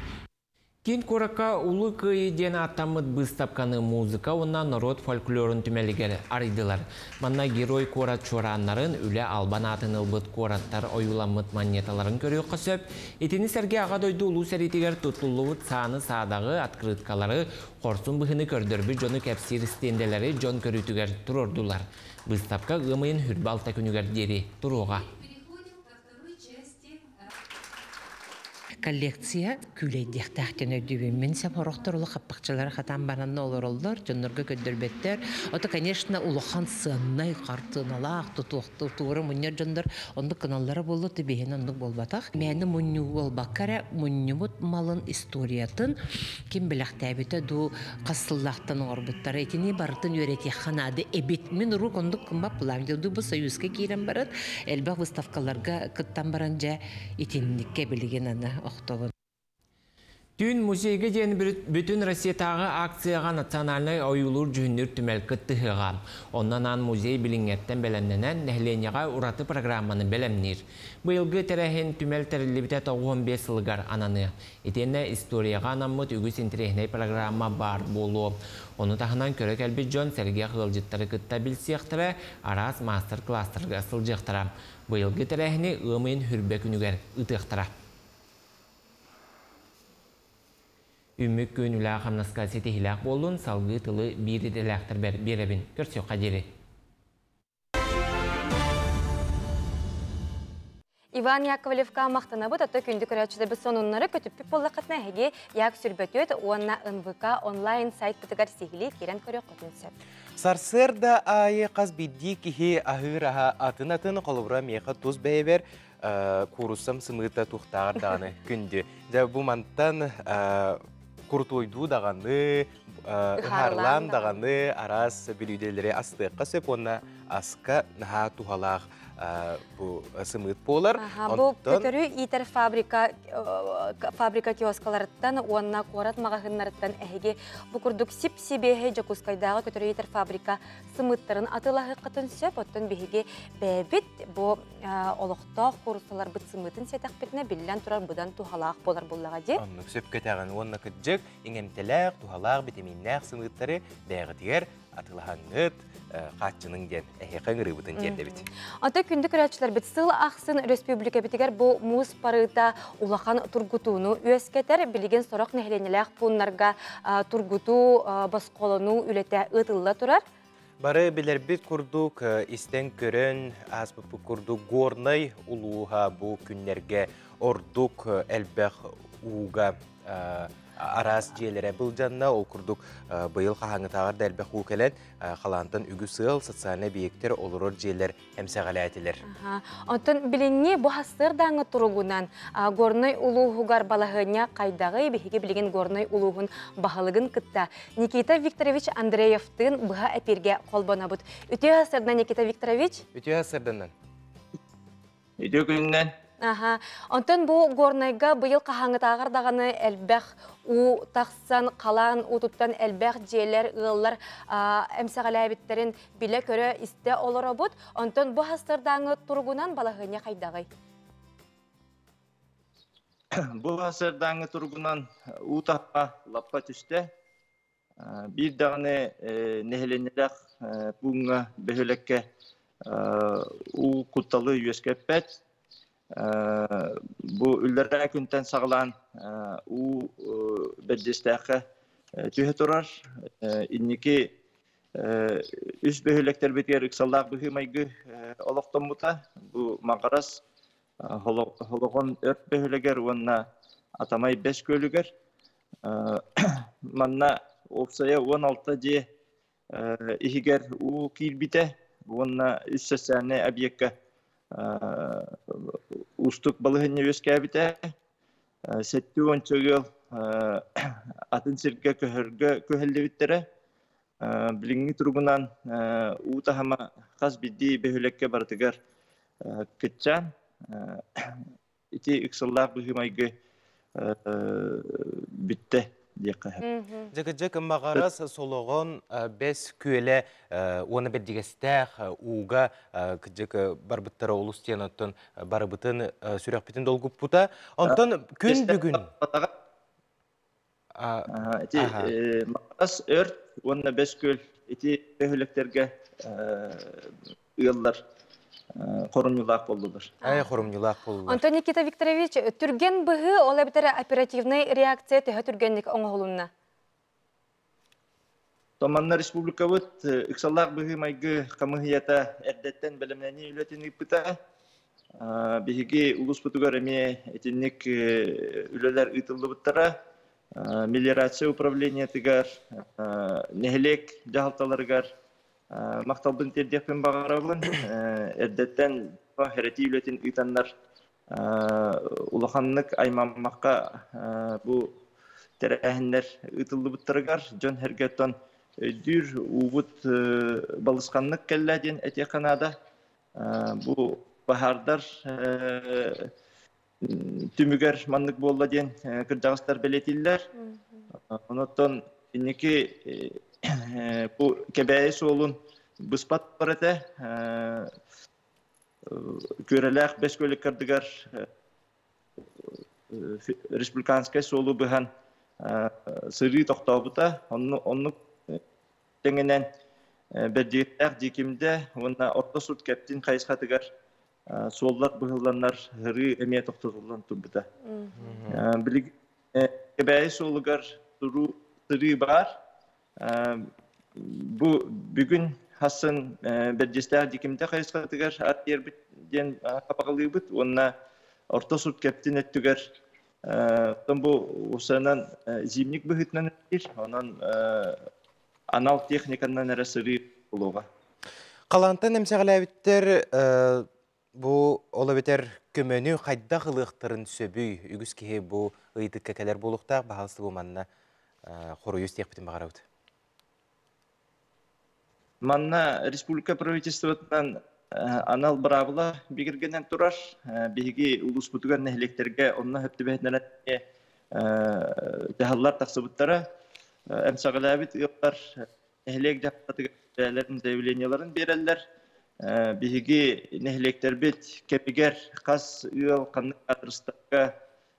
Киин куоракка Улуу Кыайыы диэн ааттаммыт быыстапканы музыка уонна норуот фольклорун түмэлигэр арыйдылар. Манна герой куорат чуорааннарын, үлэ албан аатын ылбыт куораттар ойууламмыт манньыаталарын көрүөххэ сөп. Итини сэргэ Аҕа дойду Улуу сэриитигэр туттуллубут сааны-саадаҕы, открыткалары, хорсун быһыыны көрдөрбүт дьону кэпсиир стендэлэри дьон көрүүтүгэр туруордулар. Быыстапка ыам ыйын 26 күнүгэр диэри туруоҕа. Коллекция күүлэйдиэхтээх диэн өйдүүбүн. Мин сап орохтор улу хаппахчылары хатаан баранна олороллор, дьоннорго көрдөрбөттөр. Ото, конечно, улахан сыаннай хартыыналаах тутуохту туора мунньар дьоннор оннук гыналлара буолла, биһиэн оннук буолбатах. Мээнэ мунньуу буолбакка эрэ мунньубут малын историятын ким бэлэхтээбитэ дуу, хас сыллаахтан оҥорбуттара итини барытын үөрэтиэххэ наада эбит. Мин урук оннук кыммап булаам. Бу Союзка киирэн баран, элбэх выставкаларга кыттан баран дьэ итинникке билигин аны охтобун. Түүн музейга диэн бүтүн Россиятааҕы акцияҕа национальнай ойуулуур дьүһүннүүр түмэл кыттыһыаҕа. Онон аан музей билиҥҥэттэн бэлэмнэнэн, нэһилиэнньэҕэ ураты программаны бэлэмниир. Быйылгы тэрээһин түмэл тэриллибитэ 95 сылыгар ананыа. Итиэннэ историяҕа анаммыт үгүс интэриэһинэй программа баар буолуо. Ону таһынан көрө кэлбит дьон сэргэх ыалдьыттары кытта билсиэхтэрэ, араас маастар-класстарга сылдьыахтара. Быйылгы тэрээһини ыам ыйын 20 күнүгэр ыытыахтара. Үүммүт күн үлэҕэ-хамнаска ситиһиилээх буоллун, салгыы тылы биир идэлээхтэрбэр биэрэбин. Көрсүөххэ диэри. Иван Яковлевка махтанабыт, ото күндү көрөөччүлэрбит сонуннары көтүппүт буоллаххытына эһиги Як сүрбөтүөт уонна НВК онлайн сайтпытыгар сиһилии киирэн көрүөххүтүн сөп. Сарсыарда аайы хас биирдии киһи аһыыр аһа атын-атын, холобура миэхэ тус бэйэбэр кууруссам сымыыта туохтааҕар даҕаны күндү. Дьэ бу мантан курутуойдуу даҕаны, ыһаарлаан даҕаны араас бүлүүдэлэри астыахха сөп уонна аска наһаа туһалаах бу сымыыт буолар. Бу көтөрү иитэр фабрика фабрика киоскаларыттан уонна куорат маҕаһыыннарыттан эһиги бу курдук сип-сибиэһэй Дьокуускайдааҕы көтөрү иитэр фабрика сымыыттарын атыылаһыаххытын сөп. Оттон биһиги бэйэбит бу олохтоох кууруссаларбыт сымыытын сиэтэхпитинэ биллэн турар быдан туһалаах буолар буоллаҕа дии. Оннук сөпкө этэҕин уонна кырдьык иҥэмтэлээх, туһалаах, битэмииннээх сымыыттары бэйэҕитигэр атыылаһаҥҥыт, хааччыныҥ диэн эһиэхэ ыҥырыыбытын тиэрдэбит. Ата күндү көрөөччүлэрбит сыл ахсын өрөспүүбүлүкэбитигэр бу муус барыыта улахан тургутууну үөскэтэр. Билигин сорох нэһилиэнньэлээх пууннарга тургутуу, босхолонуу үлэтэ ыытылла турар. Бары билэрбит курдук, истэн көрөн ааспыппыт курдук Горнай улууһа бу күннэргэ ордук элбэх ууга араас дьиэлэрэ былдьанна. Ол курдук быйыл хаһааҥҥытааҕар да элбэх уу кэлэн, халаантан үгүс ыал, социальнай объектэр, олорор дьиэлэр эмсэҕэлээтилэр. Оттон билиҥҥи бу сарсыардааҥҥы туругунан Горнай улууһугар балаһыанньа хайдаҕый? Биһиги билигин Горнай улууһун баһылыгын кытта Никита Викторович Андреевтыын быһа эпииргэ холбонобут. Үтүө сарсыардан, Никита Викторович. Үтүө сарсыарданнан. Үтүө күнүнэн. Аха. Онтон бу Горнайга быйыл хаһааҥҥытааҕар даҕаны элбэх уу тахсан, халаан уутуттан элбэх дьиэлэр, ыаллар эмсэҕэлээбиттэрин билэ-көрө истэ олоробут. Онтон бу сарсыардааҥҥы туругунан балаһыанньа хайдаҕый? Бу сарсыардааҥҥы туругунан уу тахха лаппа түстэ. Биир даҕаны нэһилиэнньэлээх пууҥҥа, бөһүөлэккэ уу кутталы үөскэппэт. Бу үллэрээ күнтэн саҕалаан уу Бэрдьиэстээххэ түһэ турар. Инники үс бөһүөлэктэрбитигэр ыксаллаах быһыы-майгы олохтоммута. Бу Маҕарас, Һолоҕон Өрт бөһүөлэгэр уонна Атамай Бэс күөлүгэр. Манна уопсайа 16 дьиэ иһигэр уу киирбитэ уонна үс социальнай объекка уустук балаһыанньа үөскээбитэ. 70 ыал атын сиргэ көһөргө күһэллибиттэрэ. Билиҥҥи туругунан уу таһыма хас биирдии бөһүөлэккэ барытыгар кыччаан, ити ыксаллаах быһыы-майгы бүттэ диэххэ сөп. Дьэ Маҕарас Солоҕон Бэс Күөлэ уонна Бэрдьигэстээх ууга кыдьык барбыттара олус диэн оттон барыбытын сүрэхпитин долгуппута. Онтон күн бүгүн Ити Маҕарас, Өрт уонна Бэс Күөл ити бөһүөлэктэргэ ыаллар хорумньулаах буоллулар. Ай, хорумньулаах буоллулар. Онтон Никита Викторович, түргэн быһыы, ол эбэтэр оперативнай реакция төһө түргэнник оҥоһулунна? Томанна республикабыт ыксаллаах быһыы-майгы хамыыһыйата эрдэттэн бэлэмнэнии үлэтин ыыппыта. Биһиги улууспутугар эмиэ итинник үлэлэр ыытыллыбыттара. Мелиорация управлениетыгар, нэһилиэк дьаһалталарыгар махталбын тиэрдиэхпин баҕарабын. Эрдэттэн хэрэтии үлэтин ыытаннар улаханнык аймаммакка бу тэрээһиннэр ыытыллыбыттарыгар дьон сэргэттэн өйдүүр уубут балысханнык кэллэ диэн этиэххэ наада. Бу баһаардар түмүгэр маннык буолла диэн кырдьаҕастар бэлиэтииллэр. Онон инники бу Кэбээйи суолун быспат бар этэ. Күөрэлээх Бэс Күөлүк республиканскай суолу быһан сырыы тохтообута. Оннук тэҥинэн Бэрдигэстээх Дьиикимдэ уонна Орто Сурт Кэптин хайысхатыгар суоллар быһылланнар сырыы эмиэ тохтотуллан турбута. Билигин Кэбээйи суолугар сырыы баар. Бу бүгүн хассын Бэрдьиэстээх Дьиикимдэ хайысхатыгар ат тиэрбит диэн хапаҕалыыбыт уонна Орто Сурт Кэптин өттүгэр бу усанан зимник быһыытынан үлэлиир. Онон анал техниканан эрэ сырыы буолуоҕа. Халаантан эмсэҕэлээбиттэр бу ол эбэтэр көмөнү хайдах ылыахтарын сөбүй? Үгүс киһи бу ыйытыкка кэлэр буолуохтаах. Баһаалыста бу манна хоруйу истиэхпитин баҕарабыт. Манна республика правительствотынан анал быраабыла бигэргэнэн турар. Биһиги улууспутугар нэһилиэктэргэ онно сөп түбэһиннэрэн дьаһаллар тахсыбыттара. Эмсэҕэлээбит ыаллар нэһилиэк дьаһалтатыгар бэйэлэрин заявлениеларын биэрэллэр. Биһиги нэһилиэктэрбит кэмигэр хас ыал ханнык адрестарга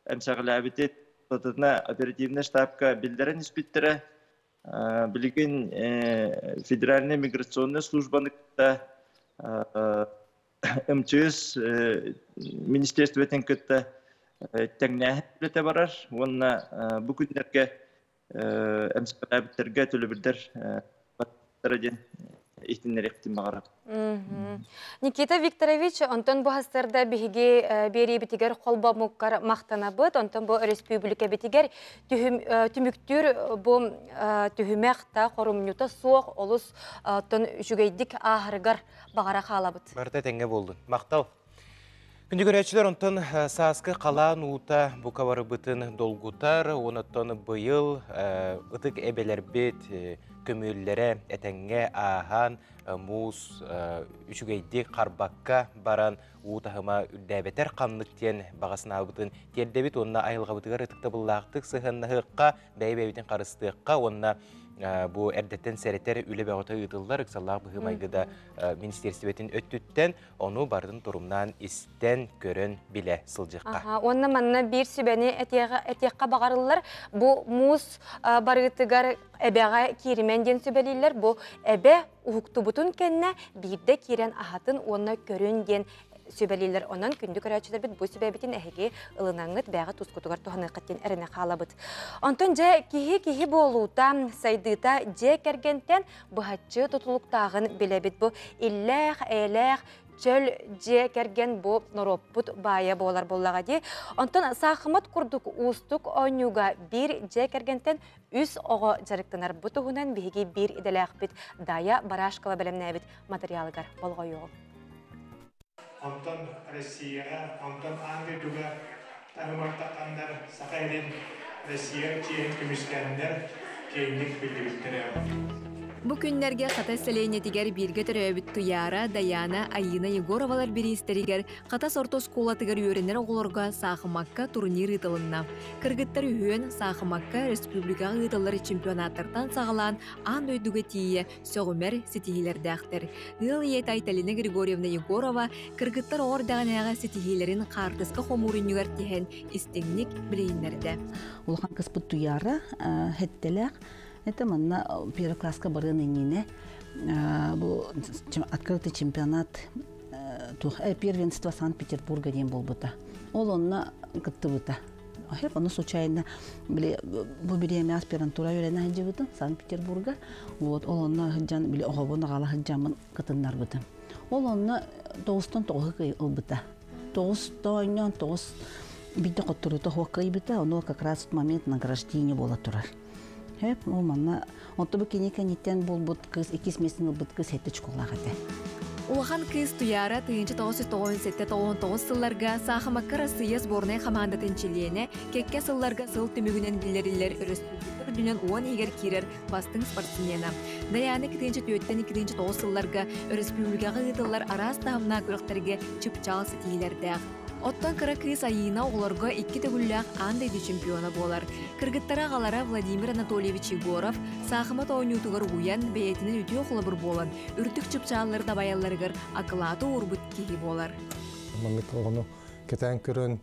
эмсэҕэлээбитин тутатына оперативнай штабка биллэрэн испиттэрэ. Билигин Федеральная миграционная службаны кытта МЧС министерствотын кытта тэҥнээһин үлэтэ барар уонна бу күннэргэ эмсэҕэлээбиттэргэ төлөбүрдэр диэн иһитиннэриэхпитин баҕарабыт. Никита Викторович, онтон бу хастарда биһиги биэриибитигэр холбомуккар махтанабыт, онтон бу өрөспүүбүлүкэбитигэр түмүктүүр бу түһүмэх та хорумньута суох олус тон үчүгэйдик ааһарыгар баҕара хаалабыт. Барыта этэҥҥэ буоллун. Махтал. Күндү көрөөччүлэр, онтон сааскы халаан уута бука барыбытын долгутар, онон быйыл ытык эбэлэрбит көмүөллэрэ этэҥҥэ ааһан, муус үчүгэйдик харбакка баран, уу таһыма үрдээбэтэр ханнык диэн баҕа санаабытын тиэрдэбит уонна айылҕабытыгар ытыктабыллаахтык сыһыаннаһыахха, бэйэ-бэйэбитин харыстыахха уонна бу эрдэттэн сэрэтэр үлэ бөҕөтө ыытыллар ыксаллаах быһыы-майгыда министиэристибэтин өттүттэн ону барытын торумнаан истэн, көрөн, билэ сылдьыахха. Уонна манна биир сүбэни этиэххэ баҕарыллар. Бу муус барыытыгар эбэҕэ кииримэн диэн сүбэлииллэр. Бу эбэ уһуктубутун кэннэ биирдэ киирэн аһатын уонна көрүн диэн сүбэлииллэр. Онон күндү көрөөччүлэрбит бу сүбэбитин эһиги ылынаҥҥыт бэйэҕэ тускутугар туһаныаххыт диэн эрэнэ хаалабыт. Онтон дьэ киһи киһи буолуута, сайдыыта дьиэ кэргэнтэн быһаччы тутулуктааҕын билэбит. Бу иллээх, эйэлээх, чөл дьиэ кэргэн бу норуоппут баайа буолар буоллаҕа дии. Онтон саахымат курдук уустук оонньууга биир дьиэ кэргэнтэн үс оҕо дьарыктанар. Бу туһунан биһиги биир идэлээхпит Дая Барашкова бэлэмнээбит материалыгар болҕойуоҕум. Онтон Россияҕа, онтон аан дойдуга таһымартахханнар Саха сирин Россия чиэһин көмүскээннэр киэҥник биллибиттэрэ. Бу күннэргэ Хатас сэлиэнньэтигэр бииргэ төрөөбүт Туйаара, Дайаана, Айыына Егоровалар бириистэригэр Хатас орто оскуолатыгар үөрэнэр оҕолорго саахымакка турнир ыытылынна. Кыргыттар үһүөн саахымакка республикаҕа ыытыллар чемпионаттартан саҕалаан аан дойдуга тиийэ сөҕүмэр ситиһиилэрдээхтэр. Ыал ийэтэ Айталина Григорьевна Егорова кыргыттар оҕо эрдэҕинээҕи ситиһиилэрин хаартыска хомуурунньугар тиһэн истиҥник билиһиннэрдэ. Улахан кыспыт Туйаара хэттэлээх. Это манна первый класска барыан иннинэ бу открытый чемпионат туох первенство Санкт-Петербурга диэн буолбута. Ол онно кыттыбыта. Хеп, ону случайно били бу бириэмэ аспирантура үөрэнэ сылдьыбытым Санкт-Петербурга. Вот ол онно сылдьан били оҕобун аҕала сылдьаммын кытыннарбытым. Ол онно тоҕустан тоҕуһу кый ылбыта. Тоҕус тоонньоон тоҕус бидде хотторута хуок кыйбыта, ону как раз момент награждение буола турар. Хеп, ол манна Онто бу кини кэнниттэн булбут кыыс иккис миэстэни ылбыт кыыс сэттэ очколаах этэ. Улахан кыыс Туйаара 1997-99 сылларга Саахымакка Россия сборнай хамаандатын чилиэнэ, кэккэ сылларга сыл түмүгүнэн биллэриллэр өрөспүүбүлүкэ үрдүнэн уон иһигэр киирэр бастыҥ спортсмена. Дайаана 2004-2009 сылларга өрөспүүбүлүкэҕэ ыытыллар араас таһымнаах күрэхтэргэ чыпчаал ситиһиилэрдээх. Оттон кыра кыыс Айыына оҕолорго икки төгүллээх аан дойду чемпиона буолар. Кыргыттара аҕалара Владимир Анатольевич Егоров саахымат оонньуутугар угуйан, бэйэтинэн үтүө холобур буолан, үрдүк чыпчааллары дабайалларыгар акылааты уурбут киһи буолар. Маннык оҕону кэтээн көрөн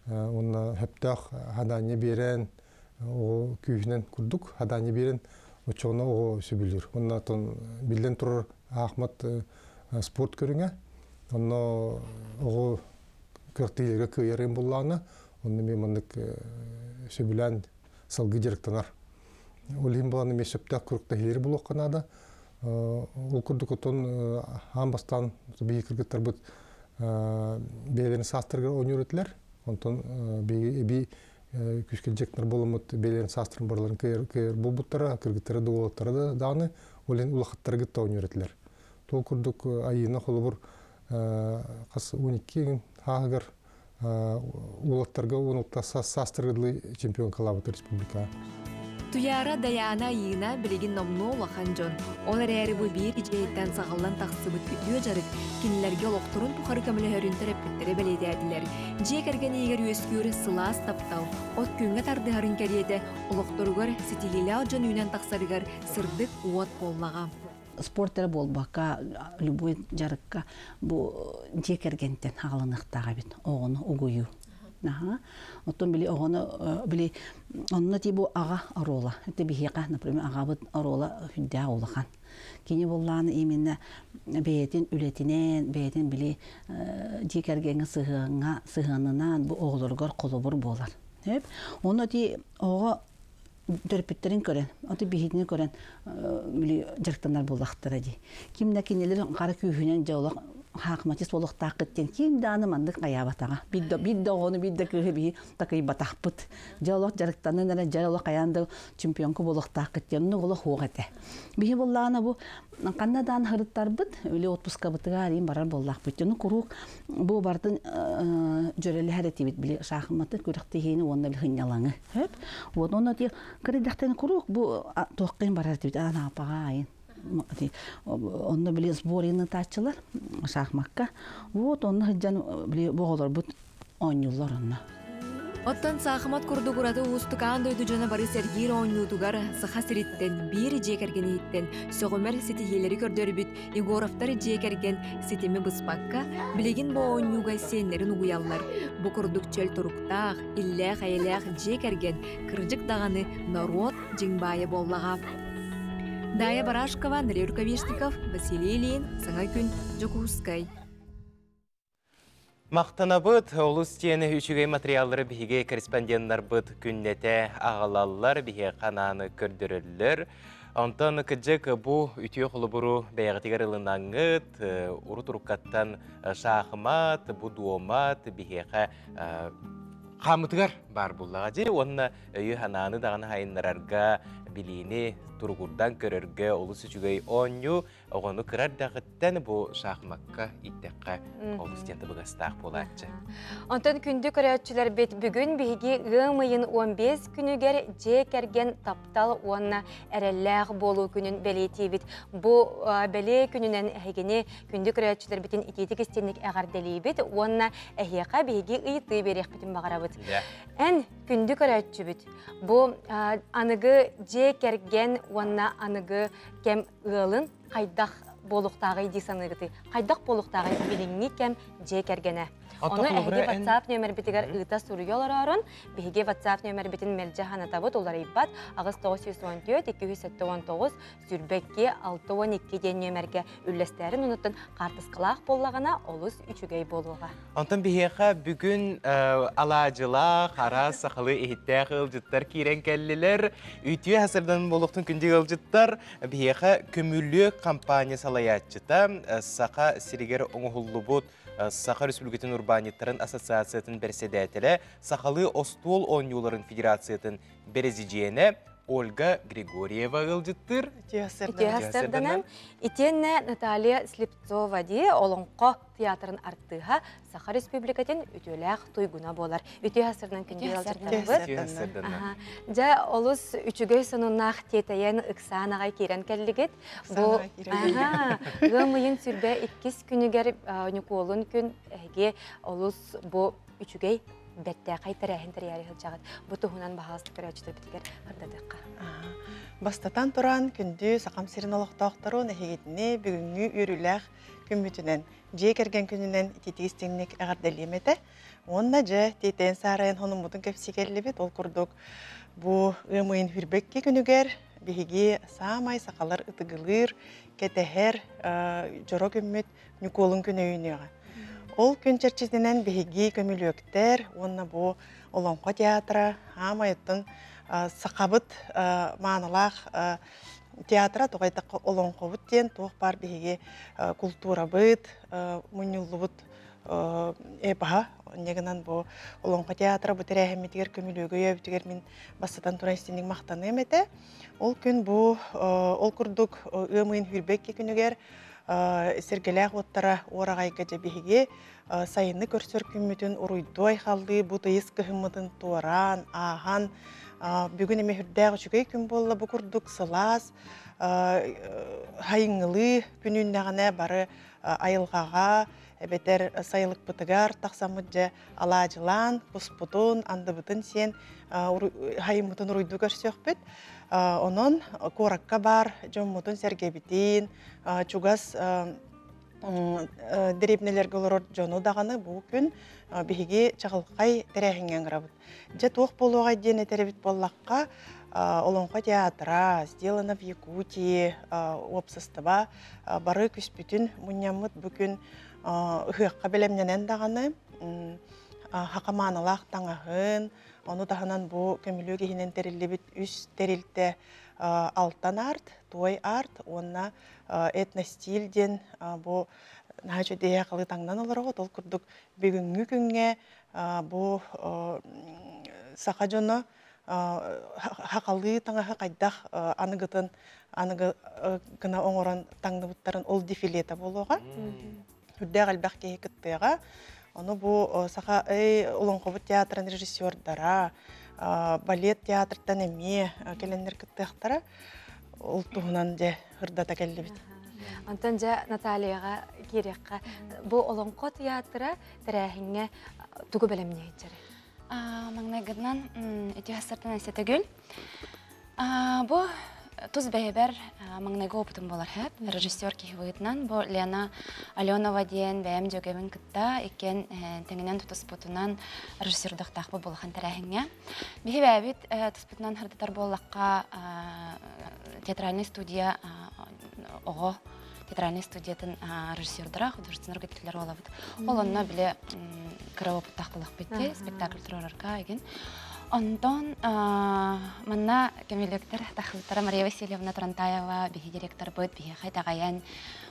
уонна сөптөөх хадаанньа биэрэн, оҕо күүһүнэн курдук хадаанньа биэрэн, оччоҕуна оҕо сөбүлүүр. Уонна биллэн турар аахмат спорт көрүҥэ. Онно оҕо кыахтыыларга кыайарын буллаҕына, онно мен маннык сөбүлээн салгыы дьарыктанар. Ол иһин булан эмиэ сөптөөх күрэхтэһиилэри булуохха наада. Ол курдук оттон аан бастаан биһиги кыргыттарбыт бэйэлэрин саастарыгар оонньуур этилэр. Онтон биһиги эбии күүскэ дьектор буоламмыт бэйэлэрин саастарын барыларын кыайар буолбуттара, кыргыттара да уолаттара да даҕаны ол иһин улахаттары кытта оонньуур этилэр. Туол курдук Айыына холобур хас 12 хааһыгар уолаттарга уон саастарга дылы чемпионкалаабыт республикаҕа. Туйаара Дайаана Айыына билигин номнуо улахан дьон. Ол эрээри бу биир дьиэттэн саҕаллан тахсыбыт үтүө дьарык кинилэргэ олохторун тухары көмөлөһөрүн төрөппүттэрэ бэлиэтээтилэр. Дьиэ кэргэн иһигэр үөскүүр сылаас таптал, от күҥҥэ тардыһарын кэриэтэ олохторугар ситиһиилээх дьон үүнэн тахсарыгар сырдык уот буоллаҕа. Спорт эрэ буолбакка, любой дьарыкка бу дьиэ кэргэнтэн аҕалыныахтаах эбит оҕону угуйуу. Аха. Оттон били оҕону били онно ти бу аҕа оруола. Это биһиэхэ, например, аҕабыт оруола хүндээх улахан. Кини буллааны именно бэйэтин үлэтинэн, бэйэтин били дьиэ кэргэҥҥэ сыһыаҥҥа сыһыанынан бу оҕолоругар холобур буолар. Онно ти оҕо төрөппүттэрин көрөн, аты биһитини көрөн били дьарыктанар буоллахтара дии. Ким да кинилэр хара күүһүнэн дьэ олох хаахматис буолуохтааххыт диэн ким дааны маннык хайаабатаҕа. Биир да биир да оҕону, биир да кыыһы биһи такыйбатахпыт. Дьэ олох дьарыктанан эрэ дьэ олох хайаан да чемпионка буолуохтааххыт диэн оннук олох суох этэ. Биһи буоллаҕына бу ханна даан һырыттарбыт, или отпускабытыгар иин барар буоллаахпыт. Ону куруук бу бартын дьөрөлөһөр этибит били шахматы күрэхтэһиини уонна били хынньалаҥы. Хөп. Вот онно ти кырыйдахтан куруук бу туохкайын барар этибит аан аапаҕа айын. Онно били сборины тааччылар шахмакка. Вот онно сылдьан били оҕолорбут оонньууллар онно. Оттон саахымат курдук ураты уустук аан дойду дьоно бары сэргиир оонньуутугар Саха сириттэн, биир дьиэ кэргэниттэн сөҕүмэр ситиһиилэри көрдөрбүт Егоровтар дьиэ кэргэн ситими быспакка, билигин бу оонньууга сиэннэрин угуйаллар. Бу курдук чөл туруктаах, иллээх-эйэлээх дьиэ кэргэн кырдьык даҕаны норуот дьиҥ баайа буоллаҕа. Дая Барашкова, Андрей Рукавишников, Василий Ильин, Саҥа күн, Дьокуускай. Махтанабыт, олус диэн үчүгэй материаллары биһиги корреспонденнарбыт күннэтэ аҕалаллар, биһиэхэ анааны көрдөрөллөр. Онтон кыдьык бу үтүө холобуру бэйэҕитигэр ылынаҥҥыт, урут-уруккаттан шахмат, бу дуомат биһиэхэ хаамытыгар баар буллаҕа дии уонна өйү-санааны даҕаны хайыннарарга, билиини туругурдан көрөргө олус үчүгэй оонньуу. Оҕону кыра эрдэҕиттэн бу шахмакка иттэххэ олус диэн табыгастаах буолааччы. Онтон күндү көрөөччүлэрбит бүгүн биһиги ыам ыйын 15 күнүгэр дьиэ кэргэн таптал уонна эрэллээх буолуу күнүн бэлиэтиибит. Бу бэлиэ күнүнэн эһигини күндү көрөөччүлэрбитин итиитик истинник эҕэрдэлиибит уонна эһиэхэ биһиги ыйытыы биэриэхпитин баҕарабыт. Эн күндү көрөөччүбүт бу аныгы дьиэ кэргэн уонна аныгы кэм ыалын хайдах буолуохтааҕый дии саныыгытый? Хайдах буолуохтааҕый билиҥҥи кэм дьиэ кэргэнэ? Ону эһиги WhatsApp нүөмэрбитигэр ыыта суруйа олороорун, биһиги WhatsApp нүөмэрбитин мэлдьи ханатабыт, уларыйбат 8914 279 22 62 диэн нүөмэргэ үллэстээрин онуттан хаартыскалаах буоллаҕына олус үчүгэй буолуоҕа. Онтон биһиэхэ бүгүн алаадьылаах, араас сахалыы иһиттээх ыалдьыттар киирэн кэллилэр. Үтүө хасырдан буолуохтун күндү ыалдьыттар. Биһиэхэ Көмүлүөк компания салайааччыта, Саха сиригэр оҥоһуллубут Саха Республикатын урбаанньыттарын ассоциациятын бэрэссэдээтэлэ, Сахалыы остуол оонньууларын федерациятын бэрэзидьиэнэ Ольга Григорьева ыалдьыттыыр. Үтүө хасырданан. Итиэннэ Наталья Слепцова дии олоҥхо театрын артыыһа Саха Республикатын үтүөлээх туйгуна буолар. Үтүө хасырынан күндү ыалдьыттарбыт. Дьэ, олус үчүгэй сонуннаах тиэтэйэн ыксаан аҕай киирэн кэллигит. Бу ыам ыйын сүрбэ иккис күнүгэр Ньукуолун күн эһиги олус бу үчүгэй бэртээхэй тэрээһин тэрийээри сылдьаҕыт. Бу туһунан баһаалыста көрөөччүлэрбитигэр ырдатыахха. Бастатан туран, күндү Сахам сирин олохтоохторун эһигитини бүгүҥҥү үөрүүлээх күммүтүнэн, дьиэ кэргэн күнүнэн ититик истиҥник эҕэрдэлиэм этэ. Уонна дьэ, тиэтэйэн саарайан хонуммутун кэпсии кэллибит. Ол курдук, бу ыам ыйын хүрбэкки күнүгэр биһиги саамай сахалар ытыгылыыр, кэтэһэр дьоро күммүт Ньукуолун күн өйүнүөҕэ. Ол күн чэрчитинэн биһиги көмүлүөктэр уонна бу Олоҥхо театра аамайыттан сахабыт маанылаах театра тоҕо эттэххэ олоҥхобут диэн туох баар биһиги култуурабыт мунньуллубут эпоһа инньэ гынан бу олоҥхо театра бу тэрээһиммитигэр көмүлүөгү өйөөбүтүгэр мин бастатан туран истиҥник махтаныам этэ ол күн бу ол курдук ыам ыйын сүүрбэ күнүгэр сэргэлээх уоттара уораҕайга дьэ биһиги сайыны көрсөр күммүтүн уруйдуу айхаллыы бу тыйыс кыһыммытын туораан ааһан бүгүн эмэ үрдээх үчүгэй күн буолла бу курдук сылаас хайыҥҥылыы күнүүннэҕинэ бары айылҕаҕа эбэтэр сайылыкпытыгар тахсаммыт дьэ алаадьылаан куспутун андыбытын сиэн хайыммытын уруйдуу көрсүөхпүт онон куоракка баар дьоммутун сэргэбитин чугас дэриэбинэлэргэ олорор дьону даҕаны бу күн биһиги чаҕылхай тэрээһиҥҥэ ыҥырабыт. Дьэ туох буолуоҕай диэн этэрэбит буоллахха, Олоҥхо театра, Сделано в Якутии уопсастыба бары күспүтүн мунньаммыт бу күн ыһыахха бэлэмнэнэн даҕаны хакамааналаах таҥаһын, ону таһынан бу көмүлүөк иһинэн тэриллибит үс тэрилтэ Алтан арт, Туой арт уонна этностиль диэн бу наһаа үчүгэй халыы таҥнан олороҕут. Ол курдук бүгүҥҥү күҥҥэ бу саха дьоно хахалыы таҥаһы хайдах аныгытын аныгы гына оҥорон таҥныбыттарын ол дефилета буолуоҕа. Үрдээх элбэх киһи кыттыаҕа. Ону бу саха олоҥхобут театрын режиссердара, балет театртан эмиэ кэлэннэр кыттыахтара. Ол туһунан дьэ ырдата кэллибит. Онтон дьэ Натальяҕа киириэххэ. Бу Олоҥхо театра тэрээһиҥҥэ тугу бэлэмниэйдэр? Маҥнайгытынан ити хастартан Айсетагүл. Бу тус бэйэбэр маҥнайгы опытым буолар хэп. Режиссер киһи быһыытынан бу Лена Аленова диэн бэйэм дьүөгэбин кытта иккиэн тэҥинэн тутуспутунан режиссердахтаахпыт булахан тэрээһиҥҥэ. Биһи бэйэбит туспутунан хардатар буоллахха театральный студия оҕо театральный студиятын режиссердара художественный руководителлэр буолабыт. Ол онно бile кыра опыттаах булахпыт спектакль туруорарга игин. Онтон манна кемелектер тахыбыттара Мария Васильевна Тарантаева биһи директорбыт биһиэхэ итэҕэйэн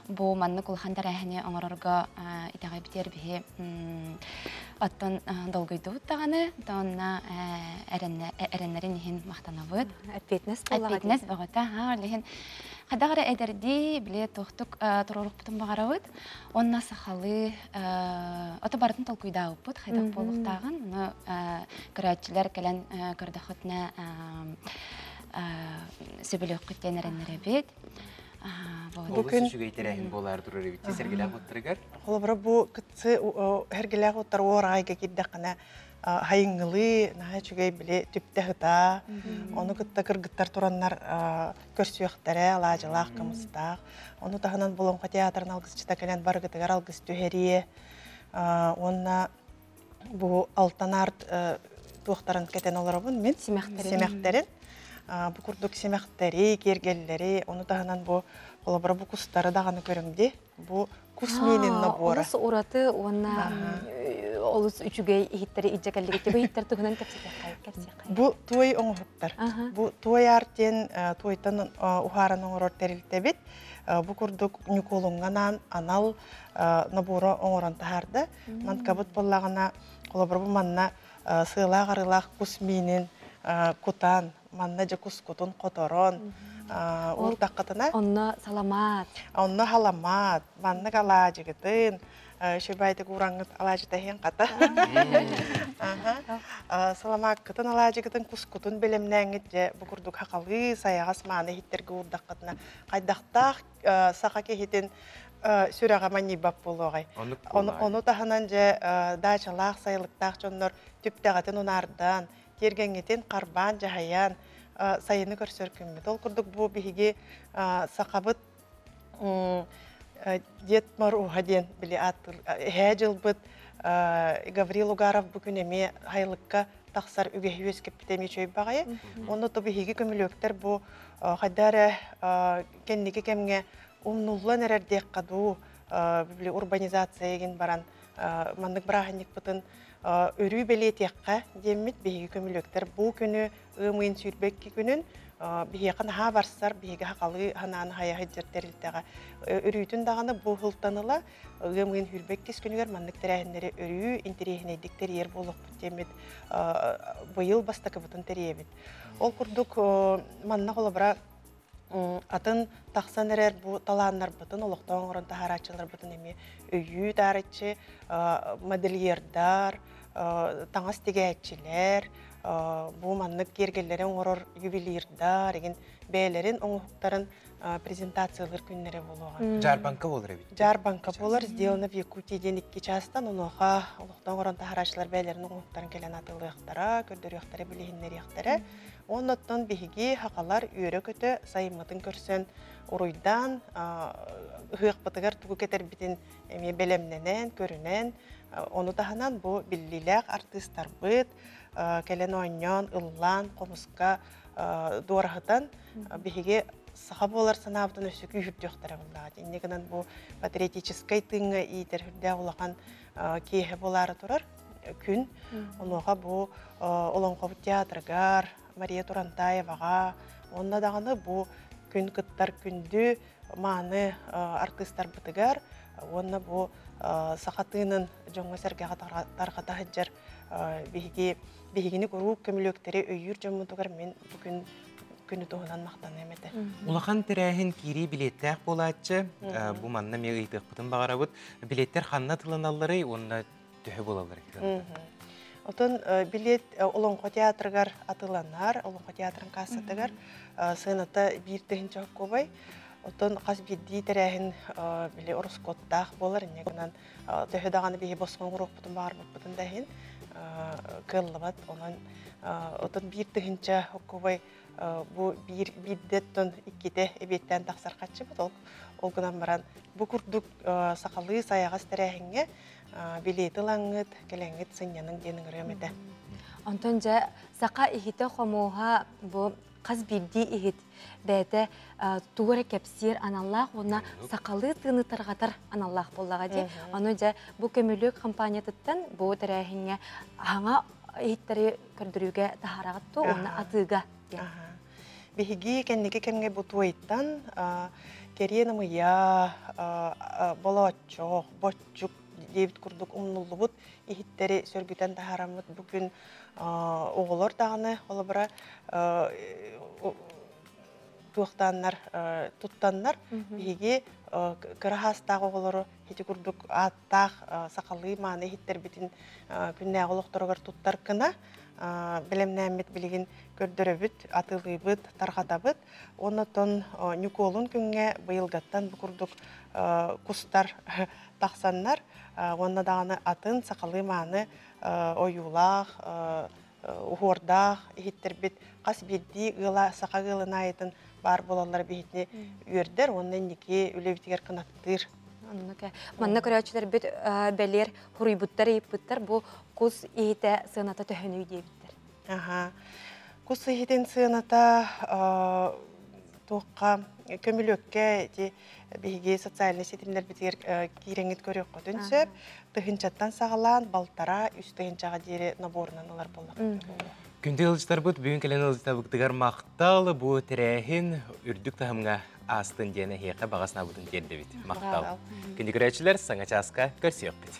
Бу маннык улахан тэрээһини оҥорорго итэҕэйбитигэр биһи оттон долгуйдубут даҕаны, онно эрэннэрин иһин махтанабыт. Эппиэтинэс Эппиэтинэс бөҕөтө. Ол иһин хайдах эрэ эдэрдии, били туохтук туруорукпутун баҕарабыт. Онно сахалыы ото барытын толкуйдаабыппыт хайдах буолуохтааҕын. Ону көрөөччүлэр кэлэн көрдөххүтүнэ сөбүлүөххүт диэн эрэннэрэбит. Бу күн үчүгэй тэрээһин буолаар турар эбит сэргэлээх уттарыгар. Холобура бу кытсы сэргэлээх уттар уор аайга киирдэххинэ хайыҥҥылыы наһаа үчүгэй били түптэ сыта ону кытта кыргыттар тураннар көрсүөхтэрэ алаадьылаах кымыстаах ону таһынан Булоҥхо театрын алгысчыта кэлэн барыгытыгар алгыс түһэриэ уонна бу алтан арт туохтарын кэтэн олоробун мин симэхтэрин бу курдук симэхтэри киэргэллэри ону таһынан бу холобура бу кустары даҕаны көрүҥ дии бу кус миинин набора олус ураты уонна олус үчүгэй иһиттэри илдьэ кэллигит бу иһиттэр туһунан кэпсиэххэ бу туой оҥоһуктар бу туой арт диэн туойтан уһааран оҥорор тэрилтэбит бу курдук ньукуолуҥҥа анал набора оҥорон таһаарда Манкабыт буоллаҕына, холобура бу манна сыалаах-арыылаах кус миинин кутан, манна дьэ кускутун хоторон уурдаххытына. Онно саламаат. Онно саламаат, маннык алаадьыгытын, үчүгэйдик уураҥҥыт алаадьыта иһин хата. Саламааккытын, алаадьыгытын, кускутун бэлэмнээҥҥит дьэ бу курдук хахалыы, сайаҕас мааны иһиттэргэ уурдаххытына хайдахтаах саха киһитин сүрэҕэ манньыйбат буолуоҕай. Ону таһынан дьэ даачалаах, сайылыктаах дьоннор түптэҕитин унаардаан, тиэргэҥҥитин харбаан, дьаһайан сайыны көрсөр күммүт. Ол курдук бу биһиги сахабыт Дед Моруһа диэн били ааттыыр эһээ дьылбыт Гаврил Угаров бу күн эмиэ сайылыкка тахсар үгэһи үөскэппитэ эмиэ үчүгэй баҕайы. Онно то биһиги көмүлүөктэр бу хайда эрэ кэнники кэмҥэ умнуллан эрэр диэххэ дуу, били урбанизация игин баран маннык бырааһынньыкпытын өрүү бэлиэтиэххэ диэммит биһиги көмүлүөктэр бу күнү ыам ыйын 22 күнүн биһиэхэ наһаа барсар, биһиги хахалыы ханааны хайа сылдьар тэрилтэҕэ өрүүтүн даҕаны бу сылтан ыла ыам ыйын 22 күнүгэр маннык тэрээһиннэри өрүү интэриэһинэйдик тэрийэр буолуохпут диэммит быйыл бастакыбытын тэрийэбит. Ол курдук манна холобура атын тахсан эрэр бу талааннарбытын олохтоох оҥорон таһаарааччыларбытын эмиэ өйүү таарыччы модельердар, таҥас тигээччилэр, бу маннык киэргэллэри оҥорор ювелирдар игин бэйэлэрин оҥоһуктарын презентациялыыр күннэрэ буолуоҕа. Дьаарбаҥка буолар эбит. Дьаарбаҥка буолар, сделано в Якутии диэн икки чаастан онуоха олохтоох оҥорон таһаарааччылар бэйэлэрин оҥоһуктарын кэлэн атыылыахтара, көрдөрүөхтэрэ, билиһиннэриэхтэрэ. Уонна оттон биһиги хахалар үөрэ-көтө сайыммытын көрсөн уруйдаан ыһыахпытыгар тугу кэтэрбитин эмиэ бэлэмнэнэн, көрүнэн, ону таһынан бу биллиилээх артыыстарбыт кэлэн оонньоон, ыллаан, хомуска дуораһытан биһиги саха буолар санаабытын өссө күүһүрдүөхтэрэ буоллаҕа. Инньэ гынан бу патриотическай тыыҥҥа иитэр үрдээх улахан киэһэ буолаары турар күн. Онуоха бу Олоҥхобут театрыгар, Мария Турантаеваҕа уонна даҕаны бу күн кыттар күндү мааны артыыстарбытыгар уонна бу саха тыынын дьоҥҥо-сэргэҕэ тарҕата сылдьар биһиги биһигини куруук көмүлүөктэри өйүүр дьоммутугар мин бу күн күнү туһунан махтаныам этэ. Улахан тэрээһин киирии билиэттээх буолааччы. Бу манна эмиэ ыйытыахпытын баҕарабыт. Билиэттэр ханна тылыналларый уонна төһө буолалларый? Отон билиэт Олоҥхо театрыгар атыланар, Олоҥхо театрын кассатыгар сыаната 1 тыһыынча сокуобай. Отон хас биирдии тэрээһин били ороскуоттаах буолар, инньэ гынан төһө даҕаны биһи босхо оҥоруохпутун баҕарбыппытын да иһин кыаллыбат. Онон отон 1 тыһыынча сокуобай бу биир биирдэ иккитэ эбиэттээн тахсар хаччыбыт. Ол гынан баран бу курдук сахалыы сайаҕас тэрээһиҥҥэ билиэти ылаҥҥыт, кэлэҥҥит сынньаныҥ диэн ыҥырыам этэ. Онтон дьэ саха иһитэ хомуоһа бу хас биирдии иһит бэйэтэ тугу эрэ кэпсиир аналлаах уонна сахалыы тыыны тарҕатар аналлаах буоллаҕа дии. Ону дьэ бу көмүлүөк компаниятыттан бу тэрээһиҥҥэ аһаҥа иһиттэри көрдөрүүгэ таһаараҕыт ту уонна атыыга. Биһиги кэнники кэмҥэ бу туойтан Кэриэн ымыйа, болооччох, боччук диэбит курдук умнуллубут иһиттэри сөргүтэн таһаараммыт бу күн оҕолор даҕаны холобура туохтааннар туттаннар биһиги кыра хаастаах оҕолору ити курдук ааттаах сахалыы мааны иһиттэрбитин күннээҕи олохторугар туттар гына бэлэмнээммит билигин көрдөрөбүт, атыылыыбыт, тарҕатабыт. Оннотон Ньукуолун күҥҥэ быйылгаттан бу курдук кустар тахсаннар уонна даҕаны атын сахалыы мааны ойуулаах, уһуордаах иһиттэрбит хас биирдии ыала саха ыалын аайытын баар буолаллара биһитини үөрдэр уонна инники үлэбитигэр кынаттыыр. Манна көрөөччүлэрбит бэлиэр хуруйбуттар ыйыппыттар бу кус иһитэ сыаната төһөнүй диэбиттэр. Аха. Кус иһитин сыаната туохха көмүлүөккэ ити биһиги социальнай ситимнэрбитигэр киирэҥҥит көрүөххүтүн сөп. Тыһынчаттан саҕалаан балтараа үс тыһынчаҕа диэри наборунан ылар буоллахпыт. Күндү ыалдьыттарбыт бүгүн кэлэн ыалдьыттарбытыгар махтал бу тэрээһин үрдүк таһымҥа аастын диэн эһиэхэ баҕа санаабытын тиэрдэбит. Махтал. Күндү көрөөччүлэр, саҥа чааска көрсүөхпүт.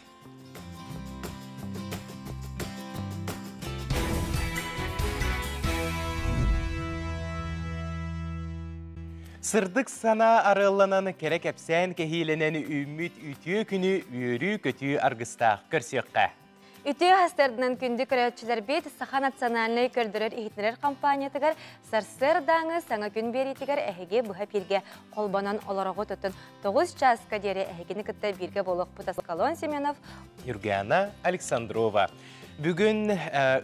Сырдык санаа арыалланан, кэрэ кэпсээн кэһиилэнэн үүммүт үтүө күнү үөрүү-көтүү аргыстаах көрсүөххэ. Үтүө хастарынан күндү көрөөччүлэрбит Саха национальнай көрдөрөр-иһитиннэрэр компаниятыгар сарсыардааҥы саҥа күн биэриитигэр эһиги быһа эфиргэ холбонон олороҕут отун 9 чааска диэри эһигини кытта бииргэ буолуохпут Аскалон Семенов, Юргана Александрова. Бүгүн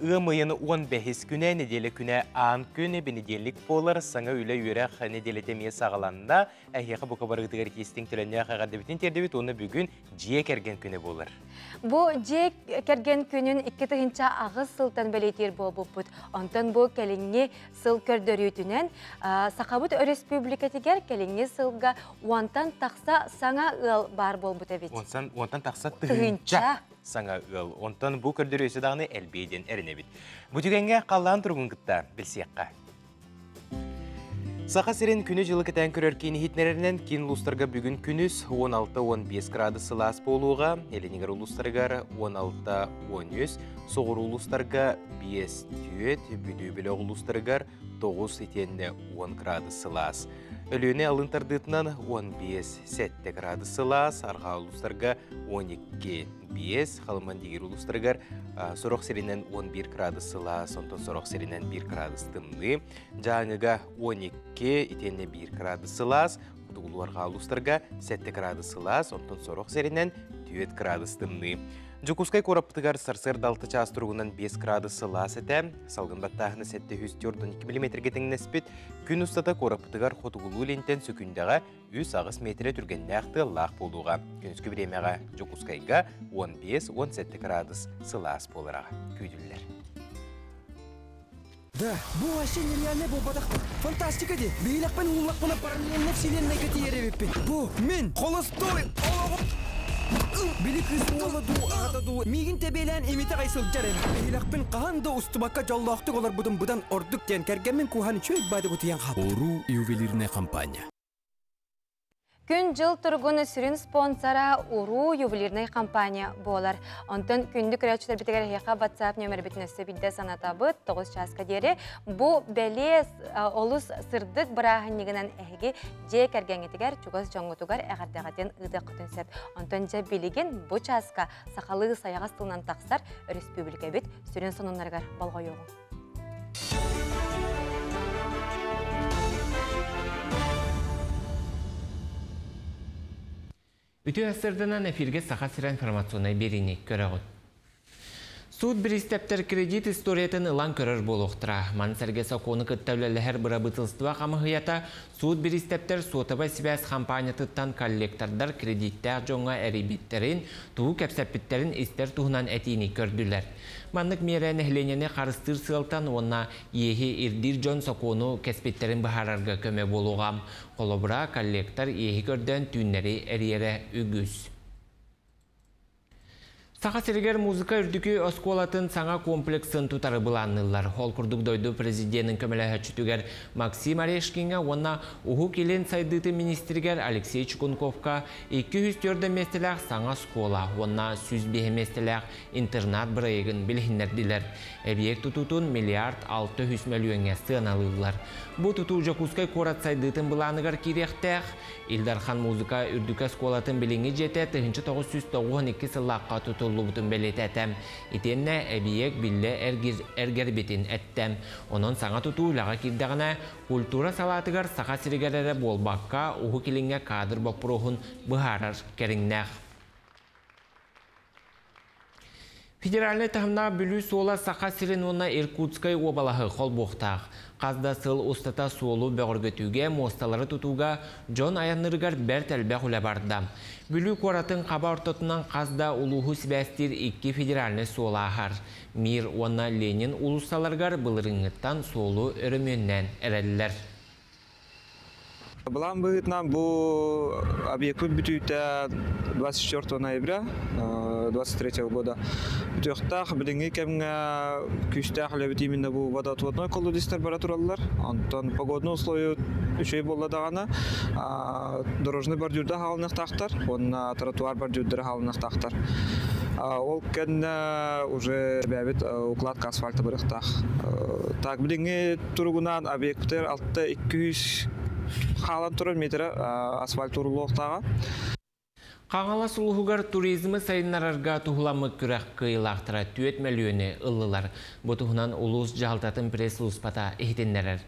ыам ыйын 15 күнэ, неделя күнэ аан күн, бэнидиэлик буолар, саҥа үлэ үөрэх неделята эмиэ саҕаланна. Эһиэхэ бука барыгытыгар итиистиҥ төлөннөөх эҕэрдэбитин тиэрдэбит уонна бүгүн дьиэ кэргэн күнэ буолар. Бу дьиэ кэргэн күнүн 2008 сылтан бэлиэтиир буолбуппут. Онтон бу кэлиҥҥи сыл көрдөрүүтүнэн Сахабыт Өрөспүүбүлүкэтигэр кэлиҥҥи сылга уонтан тахса саҥа ыал баар буолбут эбит. Уонтан тахса тыһыынча саҥа ыал. Онтон бу көрдөрүү өссө даҕаны элбиэ диэн эрэнэбит. Бу түгэҥҥэ халлаан туругун кытта билсиэххэ. Саха сирин күнү-дьылы кэтээн көрөр киин иһитиннэрэринэн киин улуустарга бүгүн күнүс 16-15 градус сылаас буолуоҕа, Илинигэр улуустарыгар 16-13, соҕуруу улуустарга 5-4, Бүлүү бөлөх улуустарыгар 9 итиэннэ 10 градус сылаас. Өлүөнэ алын тардыытынан 15-7 градус сылаас, арҕаа улуустарга 12 5, Халыман Дигир улуустарыгар сорох сиринэн 11 градус сылаас, онтон сорох сиринэн 1 градус тымныы. Дьааҥыга 12, итиэннэ 1 градус сылаас, Хотугулуу-арҕаа улуустарга 7 градус сылаас, онтон сорох сиринэн 4 градус тымныы. Дьокуускай куораппытыгар сарсыарда 6 чаас туругунан 5 градус сылаас этэ. Салгын баттааһына 742 миллиметргэ тэҥнэспит. Күн устата куораппытыгар хотугулуу илинтэн сөкүндэҕэ 3-8 миэтэрэ түргэннээх тыаллаах буолуоҕа. Күнүскү бириэмэҕэ Дьокуускайга 15-17 градус сылаас буолара күүтүллэр. Да, бу вообще нереальный буолбатах. Фантастика ди. Биһилэхпин ууллахпына параллельно вселеннайга тиийэр эбиппин. Бу мин холостой олоҕум. Били кыыс уола дуу, аҕата дуу миигин тэбиэлээн имитэ аҕай сылдьар эбит. Биһилэхпин хаһан да устубакка дьоллоохтук олорбутум быдан ордук диэн кэргэммин кууһан үчүгэй баады утуйан хаалбытым. Уруу ювелирная компания. Күн-дьыл туругун сүрүн спонсора Уруу ювелирнай компания буолар. Онтон күндү көрөөччүлэрбитигэр эһиэхэ WhatsApp нөмербитин өссө биирдэ санатабыт. 9 чааска диэри бу бэлиэ олус сырдык бырааһынньыгынан эһиги дьиэ кэргэҥҥитигэр, чугас дьоҥҥутугар эҕэрдэҕитин ыытыаххытын сөп. Онтон дьэ билигин бу чааска сахалыы сайаҕас тылынан тахсар өрөспүүбүлүкэбит сүрүн сонуннарыгар болҕойуоҕуҥ. Үтүө сырдынан эфирге Саха сирэ информационнай биэриини көрөҕүт. Суут бириистэптэр кредит историятын ылан көрөр буолуохтара. Маны сэргэ сокуону кытта үлэлэһэр бырабыытылыстыба хамыһыйата суут бириистэптэр суотабай сибээс хампаанньатыттан коллектордар кредиттээх дьоҥҥо эрийбиттэрин, тугу кэпсэппиттэрин истэр туһунан этиини көрдүлэр. Маннык миэрэ нэһилиэнньэни харыстыыр сыалтан уонна иэһи ирдиир дьон сокуону кэспиттэрин быһаарарга көмө буолуоҕа. Холобура, коллектор иэһи көрдөөн түүннэри эрийэрэ үгүс. Саха сиригэр музыка үрдүкү оскуолатын саҥа комплексын тутары былаанныыллар. Ол курдук дойду президенин көмөлөһөөччүтүгэр Максим Орешкиҥҥа уонна Уһук Илин сайдыытын министригэр Алексей Чекунковка 204 миэстэлээх саҥа оскуола уонна 105 миэстэлээх интернат бырайыагын билиһиннэрдилэр. Эбийиэк тутуутун миллиард 600 мөлүйүөҥҥэ сыаналыыллар. Бу тутуу Дьокуускай куорат сайдыытын былааныгар киириэхтээх. Ил Дархан музыка үрдүкү оскуолатын билиҥҥи дьиэтэ 1992 сыллаахха тутуллубутун бэлиэтээтэ. Итиэннэ эбийиэк биллэ эргэрбитин эттэ. Онон саҥа тутуу үлэҕэ киирдэҕинэ, культура салаатыгар Саха сиригэр эрэ буолбакка, Уһук Илиҥҥэ кадр боппуруоһун быһаарар кэриҥнээх. Федеральнай таһымнаах Бүлүү суола Саха сирин уонна Иркутскай уобалаһы холбуохтаах. Хас да сыл устата суолу бөҕөргөтүүгэ, муосталары тутууга дьон айанныырыгар бэрт элбэх үлэ барда. Бүлүү куоратын хаба ортотунан хас да улууһу сибээстиир икки федеральнай суол ааһар. Мир уонна Ленин уулуссаларыгар былырыыҥҥыттан суолу өрөмүөннээн эрэллэр. Былаан быһыытынан бу объекпыт бүтүүтэ 24 ноября 23 года бүтүөхтээх. Билиҥҥи кэмҥэ күүстээх үлэбит именно бу водоотводной колодецтар бара тураллар. Онтон погодные условия үчүгэй буолла даҕаны дорожный бордюрда хаалыныахтаахтар уонна тротуар бордюрдара хаалыныахтаахтар. Ол кэннэ уже бэйэбит укладка асфальта барыахтаах. Так билиҥҥи туругунан объектар 6-200 хаалан турар метрэ асфальт ууруллуохтааҕа. Хаҥалас улууһугар туризмы сайыннарарга туһуламмыт күрэх кыайыылаахтара 4 мөлүйүөнү ыллылар. Бу туһунан улуус дьаһалтатын пресс-сулууспата иһитиннэрэр.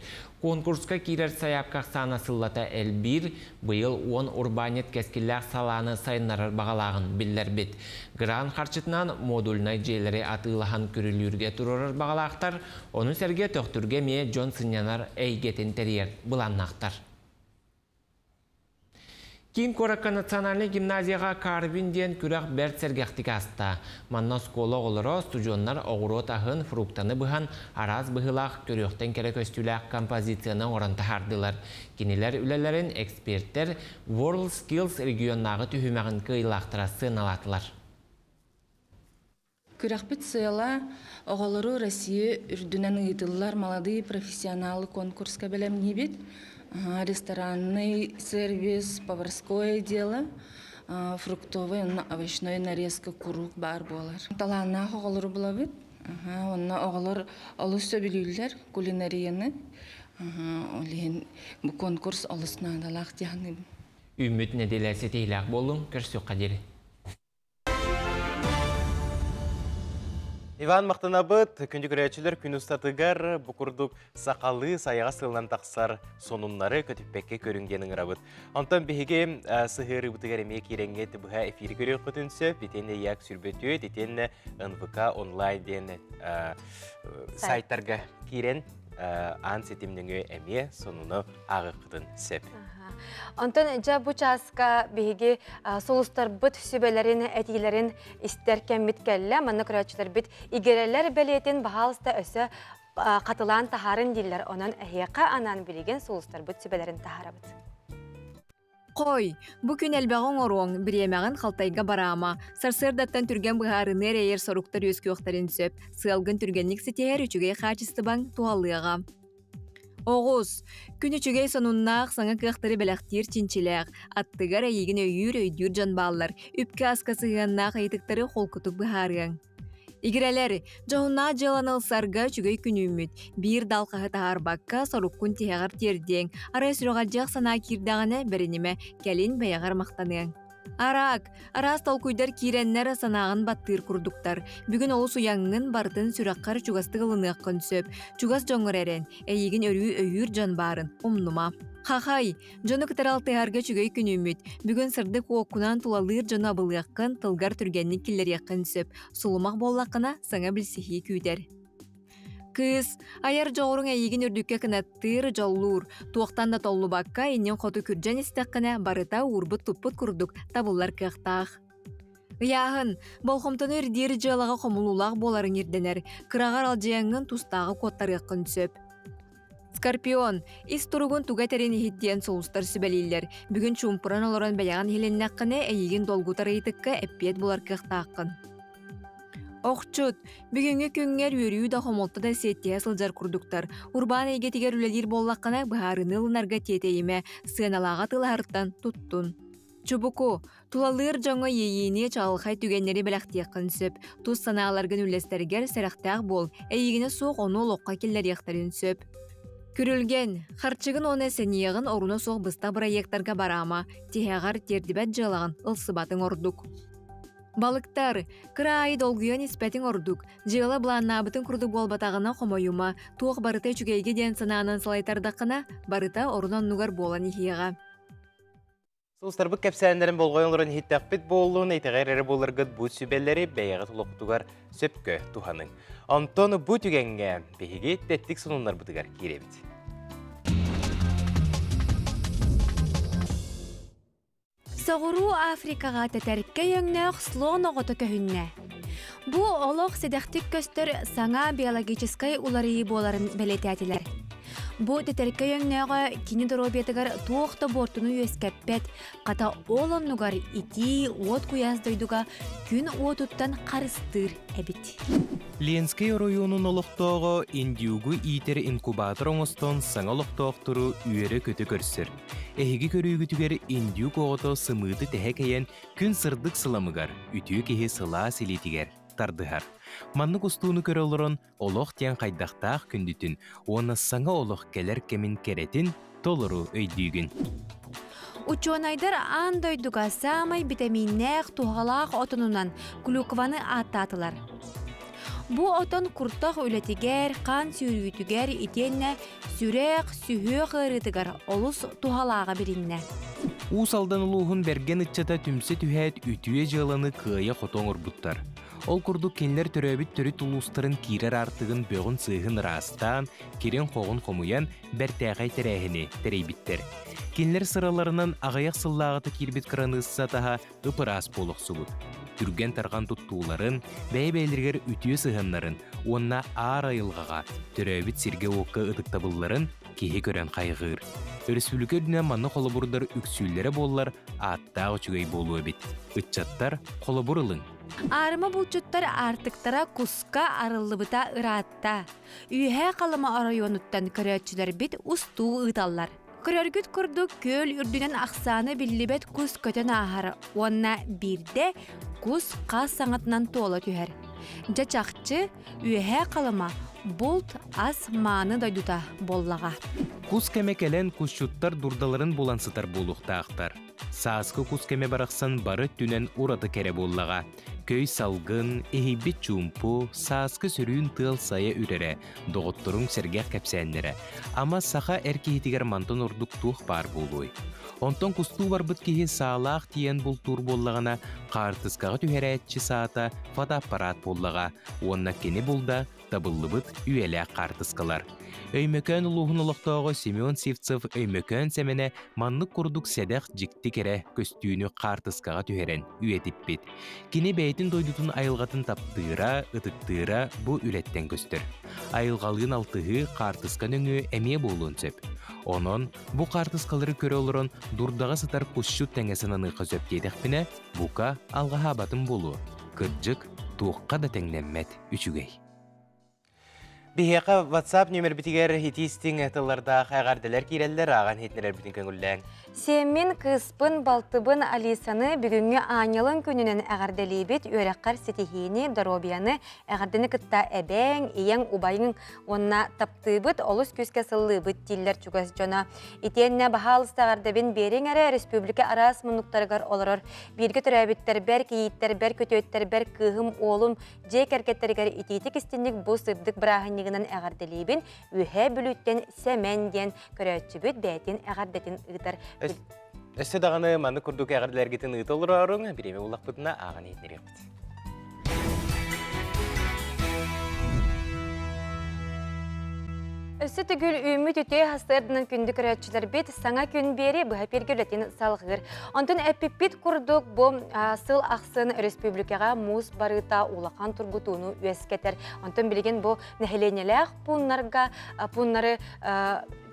Конкурска киирэр сайаапка ахсаана сыллата элбиир, быйыл 10 урбаанньыт кэскиллээх салааны сайыннарар баҕалааҕын биллэрбит. Грант харчытынан модульнай дьиэлэри атыылаһан күрүлүүргэ туруорар баҕалаахтар, ону сэргэ Төхтүргэ эмиэ дьон сынньанар эйгэтин тэрийэр былааннаахтар. Киин куоракка национальнай гимназияҕа Карвин диэн күрэх бэрт сэргэхтик ааста. Манна оскуола оҕолоро, студеннар оҕуруот аһын, фруктаны быһан, араас быһыылаах, көрүөхтэн кэрэ көстүүлээх композицияны оҥорон таһаардылар. Кинилэр үлэлэрин экспертэр World Skills регионнааҕы түһүмэҕин кыайыылаахтара сыаналаатылар. Күрэхпит сыала оҕолору Россия үрдүнэн ыытыллар «Молодые профессионалы» конкурска бэлэмниибит. Ресторанный сервис, поварское дело, фруктовый уонна овощной нарезка куруук баар буолар. Талааннаах оҕолору булабыт. Онно оҕолор олус сөбүлүүллэр кулинарияны. Ол иһин бу конкурс олус наадалаах дии саныыбын. Үүммүт нэдиэлэ ситиһиилээх буоллун, көрсүөххэ диэри. Иван махтанабыт, күндү көрөөччүлэр күн устатыгар бу курдук сахалыы сайаҕа сылынан тахсар сонуннары көтүппэккэ көрүҥ диэн ыҥырабыт. Онтон биһиги сыһыарыыбытыгар эмиэ киирэҥҥит быһа эфири көрүөххүтүн сөп, итиэннэ ЯК сүрбөтүөт, итиэннэ НВК онлайн диэн сайтарга киирэн аан ситим нөҥүө эмиэ сонуну ааҕыаххытын сөп. Онтон дьэ бу чааска биһиги сулустарбыт сүбэлэрин, этиилэрин истэр кэммит кэллэ. Манна көрөөччүлэрбит игирэлэр бэлиэтин баһаалыста өссө хатылаан таһаарын дииллэр. Онон эһиэхэ анаан билигин сулустарбыт сүбэлэрин таһаарабыт. Хой, бу күн элбэҕи оҥоруоҥ, бириэмэҕин халтайга бараама. Сарсыардаттан түргэн быһаарыныы эрэйэр соруктар үөскүөхтэрин сөп. Сыалгын түргэнник ситиһэр үчүгэй хаачыстыбаҥ туһалыаҕа. Оҕус, күн үчүгэй сонуннаах, саҥа кыахтары бэлэхтиир чинчилээх, аттыгар эйигин өйүүр, өйдүүр дьон бааллар, үпкэ-аска сыһыаннаах ыйытыктары холкутук быһаарыаҥ. Игирэлэр, дьоһуннаах дьыаланы ылсарга үчүгэй күн үүммүт. Биир да алҕаһы таһаарбакка, соруккун тиһэҕэр тиэрдиэҥ. Арай сүрэҕэлдьиэх санаа киирдэҕинэ, бэринимэ, кэлин бэйэҕэр махтаныаҥ. Араак, араас толкуйдар киирэннэр санааҕын баттыыр курдуктар. Бүгүн олус уйаҥҥын, барытын сүрэххэр чугастык ылыныаххын сөп. Чугас дьоҥҥор эрэн, эйигин өрүү өйүүр дьон баарын умнума. Хахай, дьону кытары алтыһарга үчүгэй күн үүммүт. Бүгүн сырдык уоккунан тулалыыр дьону абылыаххын, тылгар түргэнник киллэриэххин сөп. Сулумах буоллаххына, саҥа билсиһии күүтэр. Кыыс, айар дьоҕуруҥ эйигин үрдүккэ кынаттыыр, дьоллуур. Туохтан да толлубакка, иннин хоту күрдьэн истэххинэ, барыта уурбут-туппут курдук табыллар кыахтаах. Ыйааһын, болҕомтону ирдиир дьыалаҕа хомулуулаах буоларыҥ ирдэнэр. Кыраҕар алдьыйаҥҥын тустааҕы куоттарыаххын сөп. Скорпион, ис туругун туга этэрин иһит диэн сулустар сүбэлииллэр. Бүгүн чуумпуран олорон бэйэҕин иһилиннэххинэ, эйигин долгутар ыйытыкка эппиэт булар кыахтааххын. Охчут, бүгүҥҥү күҥҥэр үөрүү да хомолто да сиэттиһэ сылдьар курдуктар. Урбаан эйгэтигэр үлэлиир буоллаххына, быһаарыыны ылынарга тиэтэйимэ, сыаналааҕа тылаһартан туттун. Чубуку, тулалыыр дьоҥҥо иэйиини, чаҕылхай түгэннэри бэлэхтиэххин сөп. Тус санааларгын үллэстэргэр сэрэхтээх буол, эйигинэ суох ону олоххо киллэриэхтэрин сөп. Күрүлгэн, харчыгын уонна сэниэҕин оруна суох быстах бырайыактарга бараама, тиһэҕэр тиэрдибэт дьыалаҕын ылсыбатыҥ ордук. Балыктар, кыра аайы долгуйан испэтиҥ ордук. Дьыала былааннаабытыҥ курдук буолбатаҕына хомойума, туох барыта үчүгэйгэ диэн санаанан салайтардаххына, барыта орун-оннугар буолан иһиэҕэ. Сулустарбыт кэпсээннэрин болҕойон олорон иһиттэхпит буоллун, итэҕэр эрэ буоларгыт бу сүбэлэри бэйэҕит олохтугар сөпкө туһаныҥ. Онтон бу түгэҥҥэ биһиги тэттик сонуннарбытыгар киирэбит. Соҕуруу Африкаҕа тэтэркэй өҥнөөх слон оҕото көһүннэ. Бу олох сэдэхтик көстөр саҥа биологическай уларыйыы буоларын бэлиэтээтилэр. Бу тэтэркэй өҥнөөҕө кини доруобуйатыгар туох да буортуну үөскэппэт, хата ол оннугар итии уот куйаас дойдуга күн уотуттан харыстыыр эбит. Ленскэй оройуонун олохтооҕо индюгу иитэр инкубатор оҥостон саҥа олохтоохтору үөрэ-көтө көрсөр. Эһиги көрүүгүтүгэр индюк оҕото сымыыты тэһэ кэйэн күн сырдык сыламыгар, үтүө киһи сылаас илиитигэр тардыһар. Маннык устууну көрө олорон олох диэн хайдахтаах күндүтүн уонна саҥа олох кэлэр кэмин кэрэтин толору өйдүүгүн. Учуонайдар аан дойдуга саамай битэмииннээх, туһалаах отонунан клюкваны ааттаатылар. Бу отон куртах үлэтигэр, хаан сүүрүүтүгэр итиэннэ сүрэх, сүһүөх ыарыытыгар олус туһалааҕа билиннэ. Уус Алдан улууһун бэргэн ыччата түмсэ түһээт үтүө дьыаланы кыайа-хото оҥорбуттар. Ол курдук кинилэр төрөөбүт төрүт улуустарын киирэр аартыгын бөҕүн-сыыһын ыраастаан, кирин-хоҕун хомуйан бэртээхэй тэрээһини тэрийбиттэр. Кинилэр сыраларынан аҕыйах сыллааҕыта киирбит кыраныысса таһа ып-ыраас буолуохсубут. Түргэн-тарҕан туттууларын, бэйэ-бэйэлэригэр үтүө сыһыаннарын уонна аар айылҕаҕа, төрөөбүт сиргэ-уокка ытыктабылларын киһи көрөн хайҕыыр. Өрөспүүбүлүкэ үрдүнэн манна холобурдар үксүүллэрэ буоллар, ааттаах үчүгэй буолуо эбит. Ыччаттар, холобур ылыҥ. Аарыма булчуттар аартыктара куска арыллыбыта ыраатта. Үөһээ Халыма оройуонуттан көрөөччүлэрбит устуу ыыталлар. Көрөргүт курдук күөл үрдүнэн ахсаана биллибэт кус көтөн ааһар уонна биирдэ кус хас саҥатынан туола түһэр. Дьэ чахчы, Үөһээ Халыма булт ас мааны дойдута буоллаҕа. Кус кэмэ кэлэн кусчуттар дурдаларын булан сытар буолуохтаахтар. Сааскы кус кэмэ барахсан бары өттүнэн ураты кэрэ буоллаҕа. Көй салгын, иһийбит чуумпу, сааскы сөрүүн тыал сайа үрэрэ, доҕотторуҥ сэргэх кэпсээннэрэ. Ама саха эр киһитигэр мантан ордук туох баар буолуой? Онтон кустуу барбыт киһи саалаах тиийэн бултуур буоллаҕына, хаартыскаҕа түһэрээччи саата фотоаппарат буоллаҕа уонна кини булда табыллыбыт үйэлээх хаартыскалар. Өймөкөөн улууһун олохтооҕо Семен Сивцев Өймөкөөн Сэмэнэ маннык курдук сэдэх дьикти кэрэ көстүүнү хаартыскаҕа түһэрэн үйэтиппит. Кини бэйэтин дойдутун айылҕатын таптыыра, ытыктыыра бу үлэттэн көстөр. Айылҕалыын алтыһыы хаартыска нөҥүө эмиэ буолуон сөп. Онон бу хаартыскалары көрө олорон дурдаҕа сытар кусчут тэҥэ сананыахха сөп диэтэхпинэ, бука алҕаһаабатым буолуо. Кырдьык, туохха да тэҥнэммэт үчүгэй. Биһиэхэ WhatsApp нүөмэрбитигэр итии-истиҥ тыллардаах эҕэрдэлэр киирэллэр, ааҕан иһитиннэрэрбитин көҥүллээҥ. Сиэммин, кыыспын, балтыбын Алисаны бүгүҥҥү аанньалын күнүнэн эҕэрдэлиибит, үөрэххэр ситиһиини, доруобуйаны, эҕэрдэни кытта эбээҥ, ийэҥ, убайыҥ уонна таптыыбыт, олус күүскэ сыллыыбыт дииллэр чугас дьоно. Итиэннэ баһаалыста эҕэрдэбин биэриҥ эрэ республика араас муннуктарыгар олорор бииргэ төрөөбүттэрбэр, кийииттэрбэр, күтүөттэрбэр, кыыһым, уолум дьиэ кэргэттэригэр итиитик истинник бу сырдык бырааһынньыгынан эҕэрдэлиибин Үөһээ Бүлүүттэн Сэмэн диэн көрөөччүбүт бэйэтин эҕэрдэтин ыытар. Өссө даҕаны маннык курдук эҕэрдэлэргитин ыыта олороруҥ, бириэмэ буллахпытына ааҕан иһитиннэриэхпит. Өссө төгүл үүммүт үтүө сарсыарданан күндү көрөөччүлэрбит саҥа күн биэри быһа пиэргэ үлэтин салҕыыр. Онтон эппиппит курдук бу сыл ахсын республикаҕа муус барыыта улахан тургутууну үөскэтэр. Онтон билигин бу нэһилиэнньэлээх пууннарга пууннары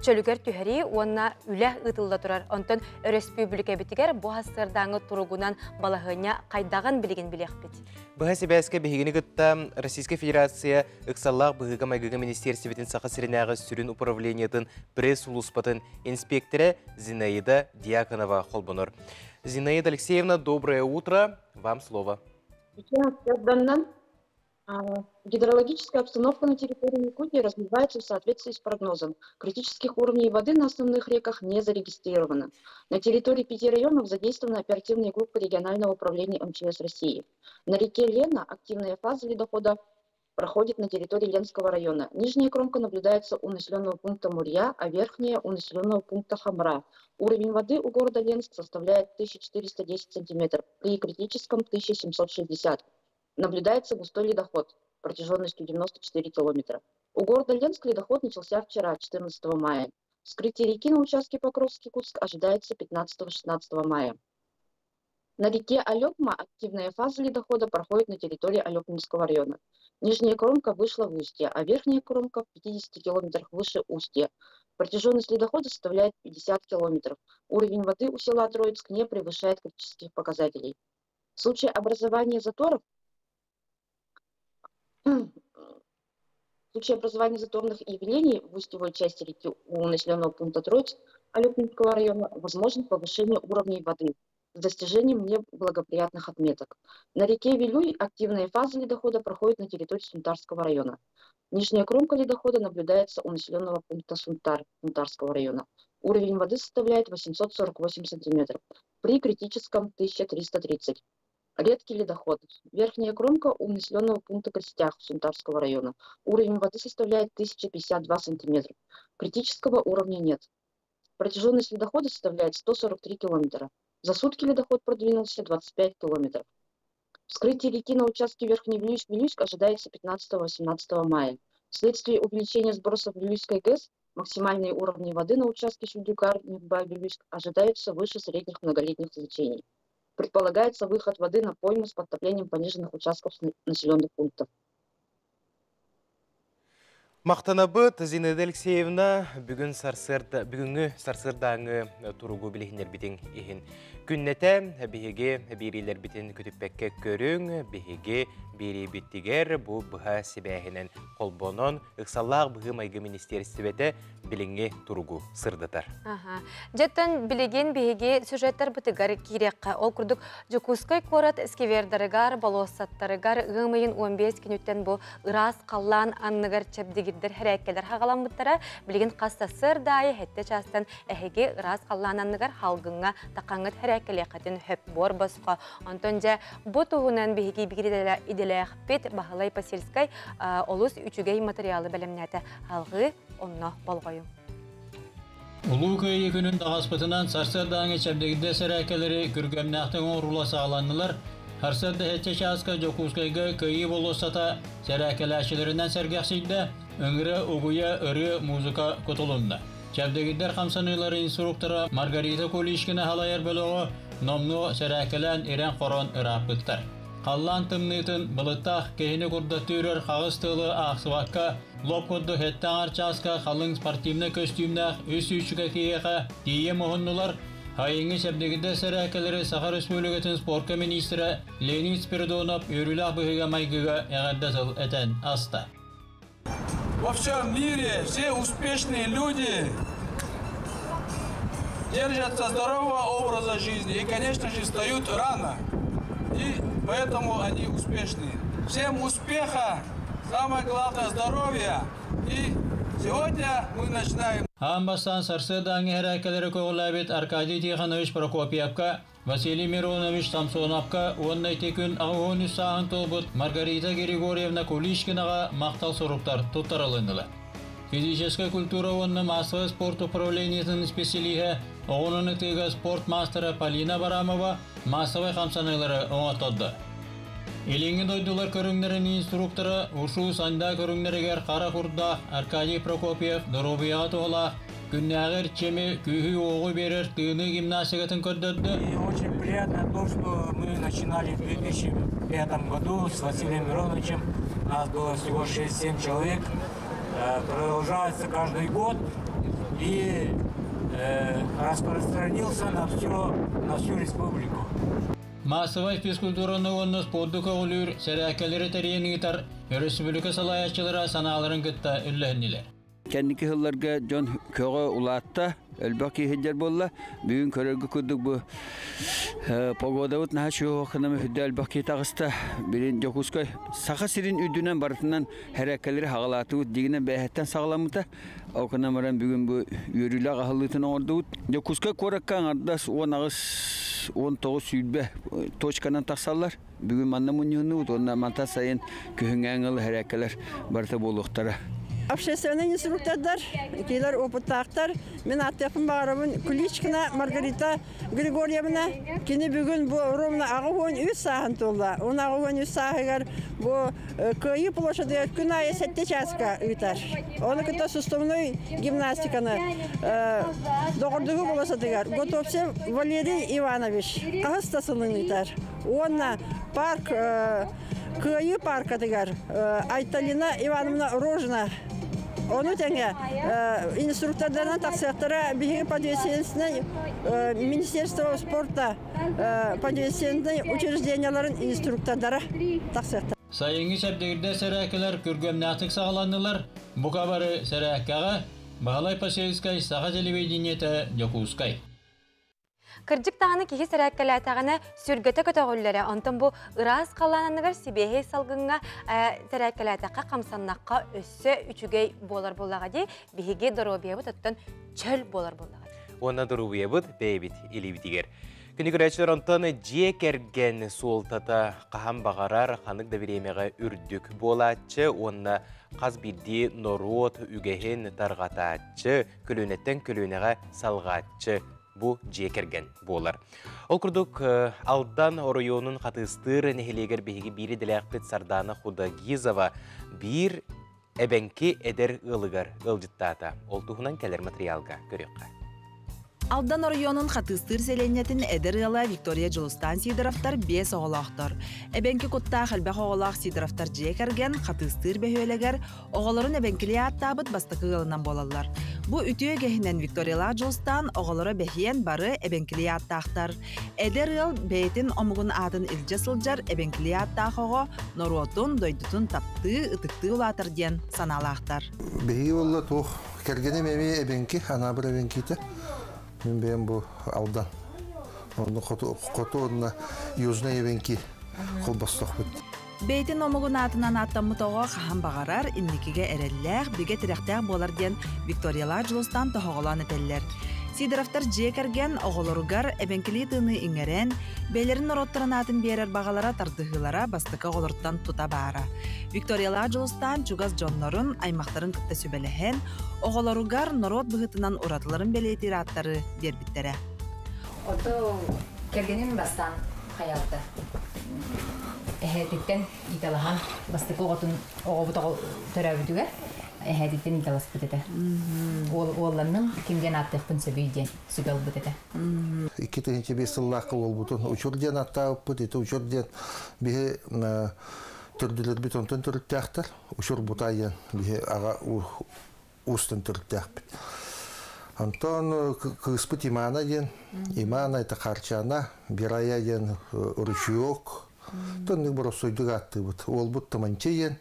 чөлүгэр түһэрии уонна үлэ ыытылла турар. Онтон өрөспүүбүлүкэбитигэр бу сарсыардааҥы туругунан балаһыанньа хайдаҕын билигин билиэхпит. Быһа сибээскэ биһигини кытта Российскай Федерация ыксаллаах быһыыга-майгыга министиэристибэтин Саха сиринээҕи сүрүн управлениетын пресс-сулууспатын инспектора Зинаида Дьяконова холбонор. Зинаида Алексеевна, доброе утро. Вам слово. Гидрологическая обстановка на территории Якутии развивается в соответствии с прогнозом. Критических уровней воды на основных реках не зарегистрировано. На территории пяти районов задействованы оперативные группы регионального управления МЧС России. На реке Лена активная фаза ледохода проходит на территории Ленского района. Нижняя кромка наблюдается у населенного пункта Мурья, а верхняя у населенного пункта Хамра. Уровень воды у города Ленск составляет 1410 сантиметров, при критическом 1760. Наблюдается густой ледоход протяженностью 94 километра. У города Ленск ледоход начался вчера, 14 мая. Вскрытие реки на участке Покровский-Курск ожидается 15-16 мая. На реке Олекма активная фаза ледохода проходит на территории Олекминского района. Нижняя кромка вышла в устье, а верхняя кромка в 50 километрах выше устья. Протяженность ледохода составляет 50 километров. Уровень воды у села Троицк не превышает критических показателей. В случае образования заторов в случае образования заторных явлений в устьевой части реки у населенного пункта Троицк Олекминского района возможно повышение уровней воды с достижением неблагоприятных отметок. На реке Вилюй активная фаза ледохода проходит на территории Сунтарского района. Нижняя кромка ледохода наблюдается у населенного пункта Сунтар Сунтарского района. Уровень воды составляет 848 сантиметров, при критическом 1330. Редкий ледоход. Верхняя кромка у населенного пункта Крестях Сунтарского района. Уровень воды составляет 1052 сантиметра. Критического уровня нет. Протяженность ледохода составляет 143 километра. За сутки ледоход продвинулся 25 километров. Вскрытие реки на участке Верхний Вилюйск-Вилюйск ожидается 15-18 мая. Вследствие увеличения сбросов Вилюйской ГЭС максимальные уровни воды на участке Сюдюкар-Нюрба-Вилюйск ожидаются выше средних многолетних значений. Предполагается выход воды на пойму с подтоплением пониженных участков населенных пунктов. Махтанабыт Зинаида Алексеевна, бүгүн сарсыарда бүгүҥҥү сарсыардааҥы туругу билиһиннэрбитиҥ иһин. Күннэтэ биһиги биэриилэрбитин көтүппэккэ көрүҥ, биһиги биэриибитигэр бу быһа сибээһинэн холбонон ыксаллаах быһыы-майгы министиэристибэтэ билиҥҥи туругу сырдатар. Дьэттэн билигин биһиги сюжеттарбытыгар киириэххэ. Ол курдук Дьокуускай куорат сквердарыгар, болуоссаттарыгар ыам ыйын 15 күнүттэн бу ыраас халлаан анныгар чэбдигирдэр хэрээккэлэр хаҕаламмыттара. Билигин хас сарсыарда аайы сэттэ чаастан эһиги ыраас халлаан анныгар халгыҥҥа таххаҥҥыт хэрээккэлиэххитин хөп буор босхо. Онтон дьэ бу туһунан биһиги биир идэлээхпит Баһылай Посельскай олус үчүгэй материалы бэлэмнээтэ. Алҕыы онно болҕойуҥ. Улуу Кыайыы күнүн таҕаспытынан сарсыардааҥы чэбдигирдэ сэрээкэлэри күргүөмнээхтик оҥоруулар саҕаланнылар. Сарсыарда сэттэ чааска Дьокуускайга Кыайыы болуоссата сэрээкэлээччилэринэн сэргэхсийдэ, ыҥырыа угуйа ырыа, музыка кутулунна. Чэбдигирдэр хамсаныылары инструктора Маргарита Куличкина халайар бөлөҕө номнуо сэрээкэлээн ирэн-хорон ырааппыттар. Халлаан тымныытын былыттаах киһини курдаттыырар хаҕыс тыалы аахсыбакка лоп курдук сэттэ аҥар чааска халыҥ спортивнай көстүүмнээх үс сүүсчүкэ киһиэхэ тиийэ муһуннулар. Айыҥҥы чэбдигирдэр сэрээкэлэри Саха Республикатын спорка министрэ Леонид Спиридонов үөрүүлээх быһыыга-майгыга эҕэрдэ тыл этэн аста. Во всем мире все успешные люди держатся здорового образа жизни и, конечно же, встают рано. И поэтому они успешные. Всем успеха, самое главное здоровья. И сегодня мы начинаем. Аан бастаан сарсыардааҥҥы эрээкэлэри көҕүлээбит Аркадий Тихонович Прокопьевка, Василий Миронович Самсоновка уонна ити күн 83 сааһын туолбут Маргарита Григорьевна Куличкинаҕа махтал суруктар туттарылыннылар. Физическэй культура уонна массовай спорт управлениетын исписэлииһэ, оҕонун ытыыга спорт маастара Полина Барамова массовай хамсаныылары оҥоттордо. Илиҥҥи дойдулар көрүҥнэрин инструктора ушу санда көрүҥнэригэр хара курдаах Аркадий Прокопьев доруобуйаҕа туһалаах күннээҕи эрчими, күүһү-уоҕу биэрэр тыыныы гимнастикатын көрдөрдө. И очень приятно то, что мы начинали в 2005 году с Василием Мироновичем. Нас было всего 6-7 человек. Продолжается каждый год. и распространился на всю, на всю республику. Массовай физкультураны уонна спорду көҕүлүүр сэрээккэлэри тэрийэн ыытар өрөспүүбүлүкэ салайааччылара санааларын кытта үллэһиннилэр. Кэнники сылларга дьон көҕө улаатта, элбэх киһи буолла. Бүгүн көрөргө курдук бу погодабыт наһаа чуоханам үрдэ элбэх киһи таҕыста. Билин Дьокуускай Саха сирин үрдүнэн барытынан һэрээккэлэри хаҕалаатыбыт дигинэн бэйэһэттэн саҕаламмыта. Ол гынан баран бүгүн бу үөрүүлээх аһыллыытын оҥордубут. Дьокуускай куоракка аҥардас 18 19 сүүрбэ точканан тахсаллар. Бүгүн манна мунньуһуннубут уонна мантан сайын күһүҥҥэ ылы һэрээккэлэр барыта буолуохтара. Общественный инструктордар, килер опыттаахтар. Мин аттыахпын баҕарабын Куличкина Маргарита Григорьевна. Кини бүгүн бу ровно 83 сааһын туолла. Он 83 сааһыгар бу Кыайыы площадыгар күн аайы сэттэ чааска ыытар. Оны кытта суставной гимнастиканы доҕордуһуу болосатыгар Готовцев Валерий Иванович хаһыс да сылын ыытар. Уонна парк Кыайыы паркатыгар Айталина Ивановна Рожина Ону тэҥэ инструктордарынан тахсыахтара биһиги подвесенственнай Министерство спорта подвесенственнай учрежденияларын инструктордара тахсыахтара. Сайыҥҥы чэбдигирдэр сэрээккэлэр күргүөмнээхтик саҕаланнылар. Бука бары сэрээккэҕэ Баһылай Посельскай Саха телевидениетэ Дьокуускай. Кырдьык даҕаны киһи сэрээккэлээтэҕинэ сүргэтэ көтөҕүллэрэ, онтон бу ыраас халаан анныгар сибиэһэй салгыҥҥа сэрээккэлээтэххэ, хамсаннахха өссө үчүгэй буолар буоллаҕа дии. Биһиги доруобуйабыт оттон чөл буолар буоллаҕа дии. Уонна доруобуйабыт бэйэбит илиибитигэр. Күнү көрөөччүлэр онтон дьиэ кэргэн суолтата хаһан баҕарар ханнык да бириэмэҕэ үрдүк буолааччы уонна хас биирдии норуот үгэһин тарҕатааччы, көлүөнэттэн көлүөнэҕэ салҕааччы бу дьиэ кэргэн буолар. Ол курдук Алдан оройуонун Хатыыстыыр нэһилиэгэр биһиги биир идэлээхпит Сардаана Худагизова биир эбэҥки эдэр ыалыгар ыалдьыттаата. Ол туһунан кэлэр материалга көрүөххэ. Алдан оройуонун Хатыыстыыр сэлиэнньэтин эдэр ыала Виктория Дьулустаан Сидоровтар биэс оҕолоохтор. Эбэҥки куттаах элбэх оҕолоох Сидоровтар дьиэ кэргэн Хатыыстыыр бөһүөлэгэр оҕолорун эбэҥкилии ааттаабыт бастакы ыалынан буолаллар. Бу үтүө үгэһинэн Викториялаах Дьулустаан оҕолоро бэһиэн бары эбэҥкилии ааттаахтар. Эдэр ыал бэйэтин омугун аатын илдьэ сылдьар эбэҥкилии ааттаах оҕо норуотун, дойдутун таптыы, ытыктыы улаатар диэн санаалаахтар. Биһиги буолла туох кэргэним эмиэ эбэҥки, Анаабыр эбэҥкитэ. Мин бэйэм бу Алдан. Онно хоту, хоту уонна Южный эбэҥки холбостохпут. Бэйэтин омугун аатынан ааттаммыт оҕо хаһан баҕарар инникигэ эрэллээх, бигэ тирэхтээх буолар диэн Викториялаах Дьулустаан тоһоҕолоон этэллэр. Сидоровтар дьиэ кэргэн оҕолоругар эбэҥкилии тыыны иҥэрэн, бэйэлэрин норуоттарын аатын биэрэр баҕалара тардыһыылара бастакы оҕолортон тута баара. Викториялаах Дьулустаан чугас дьоннорун, аймахтарын кытта сүбэлэһэн, оҕолоругар норуот быһыытынан уратыларын бэлиэтиир ааттары биэрбиттэрэ. Ото кэргэним бастаан хайаабыта. Эһээтиттэн ииталаһан бастакы оҕотун оҕобут оҕо төрөөбүтүгэр эһээтиттэн ииталаспыт этэ. Уол уолланным ким диэн ааттыахпын сөбүй диэн сүбэ ылбыт этэ. 2005 сыллаахха уолбутун Учур диэн аттаабыппыт. Ити Учур диэн биһи төрдүлэрбит онтон төрүттээхтэр. Учур Бутай диэн биһи аҕа уустан төрүттээхпит. Антон кыыспыт Имана диэн, Имана это Харчана, Бирая диэн ручеек, тоннук боросуйдук ааттыыбыт. Уолбут Таманчы диэн,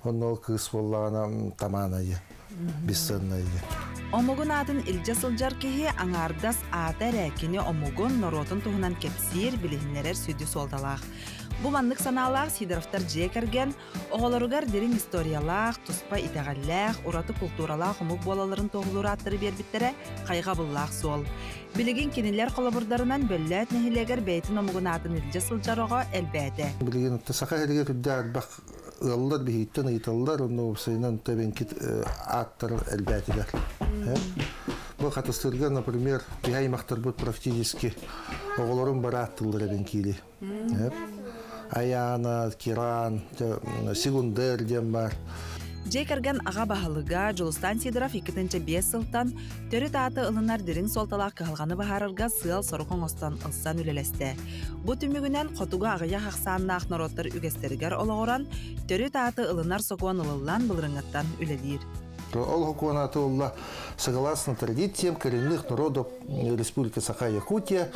онно ол кыыс буоллаҕына Тамана диэн, бесценная диэн. Омугун аатын илдьэ сылдьар киһи аҥаардас аата эрэ кини омугун, норуотун туһунан кэпсиир, билиһиннэрэр сүдү суолталаах. Бу маннык санаалаах Сидоровтар дьиэ кэргэн Оҕолоругар дириҥ историялаах, туспа итэҕэллээх, ураты култууралаах омук буолалларын туоһулуур ааттары биэрбиттэрэ хайҕабыллаах суол. Билигин кинилэр холобурдарынан Бөллөөт нэһилиэгэр бэйэтин омугун аатын илдьэ сылдьар оҕо элбээтэ. Билигин Саха сиригэр үрдээх элбэх ыаллар биһигиттэн ыйыталлар, онно уопсайынан тэбэҥкит ааттар элбээтилэр. Бу Хатыстыырга, например, биһи аймахтарбыт практически оҕолорун барааттыллар эбэҥкиили. Аяна, Киран, Сигундер диэн баар. Дьиэ кэргэн аҕа баһылыга Дьулустаан Сидоров 2005 сылтан төрүт ааты ылынар дириҥ суолталаах кыһалҕаны быһаарарга сыал-сорук оҥостон ылсан үлэлэстэ. Бу түмүгүнэн хотугу аҕыйах ахсааннаах норуоттар үгэстэригэр олоҕуран, төрүт ааты ылынар сокуон ылыллан былырыҥҥыттан үлэлиир. Ол хокуон аты олла согласно традициям коренных народов Республики Саха-Якутия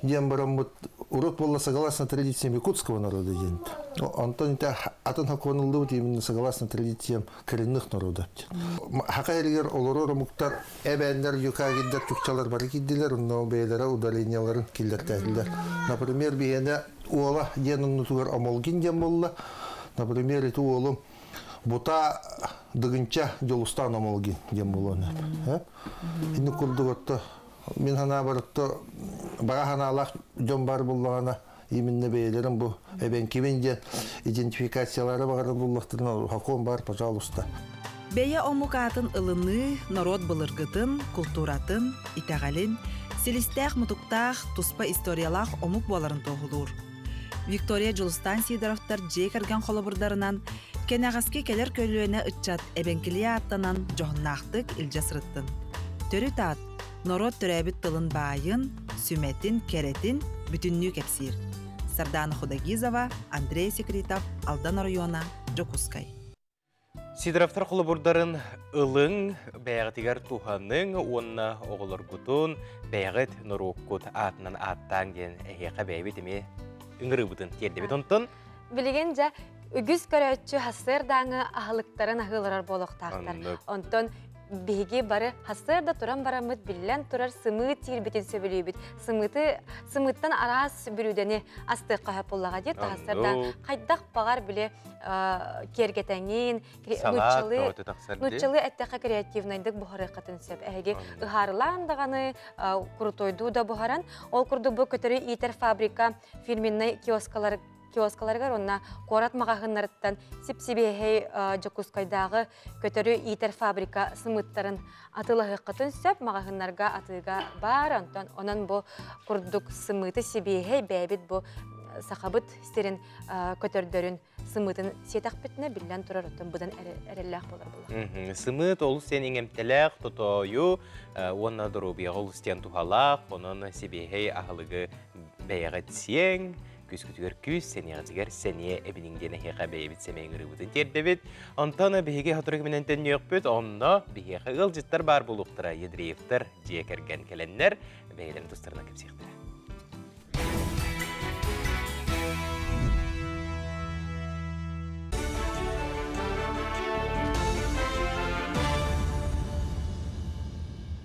диэн бараммыт урут буолла согласно традициям якутского народа диэн. Онтон ите атын хокуон ыллыбыт именно согласно традициям коренных народов. Хака эригер олорор омуктар эбээннэр, юкагиддер, чукчалар бары киддилер, онно бэйэлэрэ ударенияларын киллэртээтилэр. Например, биһиэнэ уола диэн оннутугар Омолгин диэн буолла. Например, ити уолум Бута Дыгынча Дьолустаан Омолгин диэн буолуон сөп. Инник курдук отто мин санаабар отто баҕа санаалаах дьон бар буллаҕына именно бэйэлэрин бу эбэҥкибин диэн идентификациялары баҕарар буллахтарына хокуон бар, пожалуйста. Бэйэ омук аатын ылыныы норуот былыргытын, култууратын, итэҕэлин, силистээх-мутуктаах, туспа историялаах омук буоларын туоһулуур. Виктория Дьулустаан Сидоровтар дьиэ кэргэн холобурдарынан кэнэҕэски кэлэр көлүөнэ ыччат эбэҥкилии ааттанан дьоһуннаахтык илдьэ сырыттын. Төрүт аат норуот төрөөбүт тылын баайын, сүмэтин, кэрэтин бүтүннүү кэпсиир. Сардана Худогизова, Андрей Секритов, Алдан оройуона, Дьокуускай. Сидоровтар холобурдарын ылыҥ, бэйэҕитигэр туһаныҥ уонна оҕолоргутун бэйэҕит норуоккут аатынан ааттааҥ диэн эһиэхэ бэйэбит эмиэ ыҥырыыбытын тиэрдэбит. Онтон Билигин дьэ үгүс көрөөччү хассыардааҥы аһылыктарын аһыыларар буолуохтаахтар. Онтон биһиги бары хассыарда туран бараммыт биллэн турар сымыыт тиирбитин сөбүлүүбүт. Сымыыты сымыыттан араас бүрүүдэни астыахха сөп буоллаҕа дии. Хассыарда хайдах баҕар били киэргэтэҥин, нуччалыы нуччалыы эттэххэ креативнайдык буһарыаххытын сөп. Эһиги ыһаарылаан даҕаны крутойдуу да буһаран, ол курдук бу көтөрү иитэр фабрика фирменнай киоскалар киоскаларыгар уонна куорат маҕаһыыннарыттан сип-сибиэһэй Дьокуускайдааҕы көтөрү иитэр фабрика сымыыттарын атыылаһыаххытын сөп. Маҕаһыыннарга атыыга баар. Онтон онон бу курдук сымыыты сибиэһэй бэйэбит бу сахабыт сирин көтөрдөрүн сымыытын сиэтэхпитинэ биллэн турар оттон быдан эрэллээх буолар буолар. Сымыыт олус диэн иҥэмтэлээх, тотоойу уонна доруобуйаҕа олус диэн туһалаах, онон сибиэһэй аһылыгы бэйэҕит сиэҥ, күскүтүгэр күүс, сэниэҕитигэр сэниэ эбиниҥ диэн эһиэхэ бэйэбит сэмэй ыҥырыыбытын тиэрдэбит. Онтон биһиги сотору кэминэн төннүөхпүт, онно биһиэхэ ыалдьыттар баар буолуохтара, Ядреевтар дьиэ кэргэн кэлэннэр бэйэлэрин тустарынан кэпсиэхтэрэ.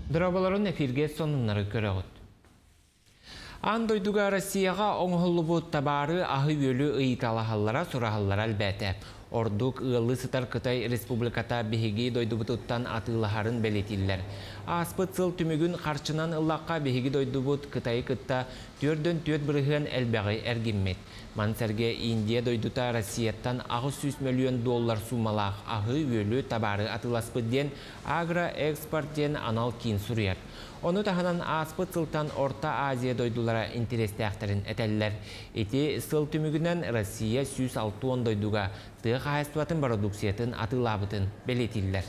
Дорабаларын эфирге сонуннары көрөҕүт. Аан дойдуга Россияҕа оҥоһуллубут табаары аһы-үөлү ыйыталаһаллара, сураһаллара элбээтэ. Ордук ыаллыы сытар Кытай Республиката биһиги дойдубутуттан атыылаһарын бэлиэтииллэр. Ааспыт сыл түмүгүн харчынан ыллахха биһиги дойдубут Кытайы кытта 4,4% элбэҕи эргиммит. Маны сэргэ Индия дойдута Россияттан 800 мөлүйүөн доллар суумалаах аһы-үөлү табаары атыыласпыт диэн Агроэкспорт диэн анал киин суруйар. Ону таһынан ааспыт сылтан Орто Азия дойдулара интэриэстээхтэрин этэллэр. Ити сыл түмүгүнэн Россия 160 дойдуга тыа хаһаайыстыбатын бородууксуйатын атыылаабытын бэлиэтииллэр.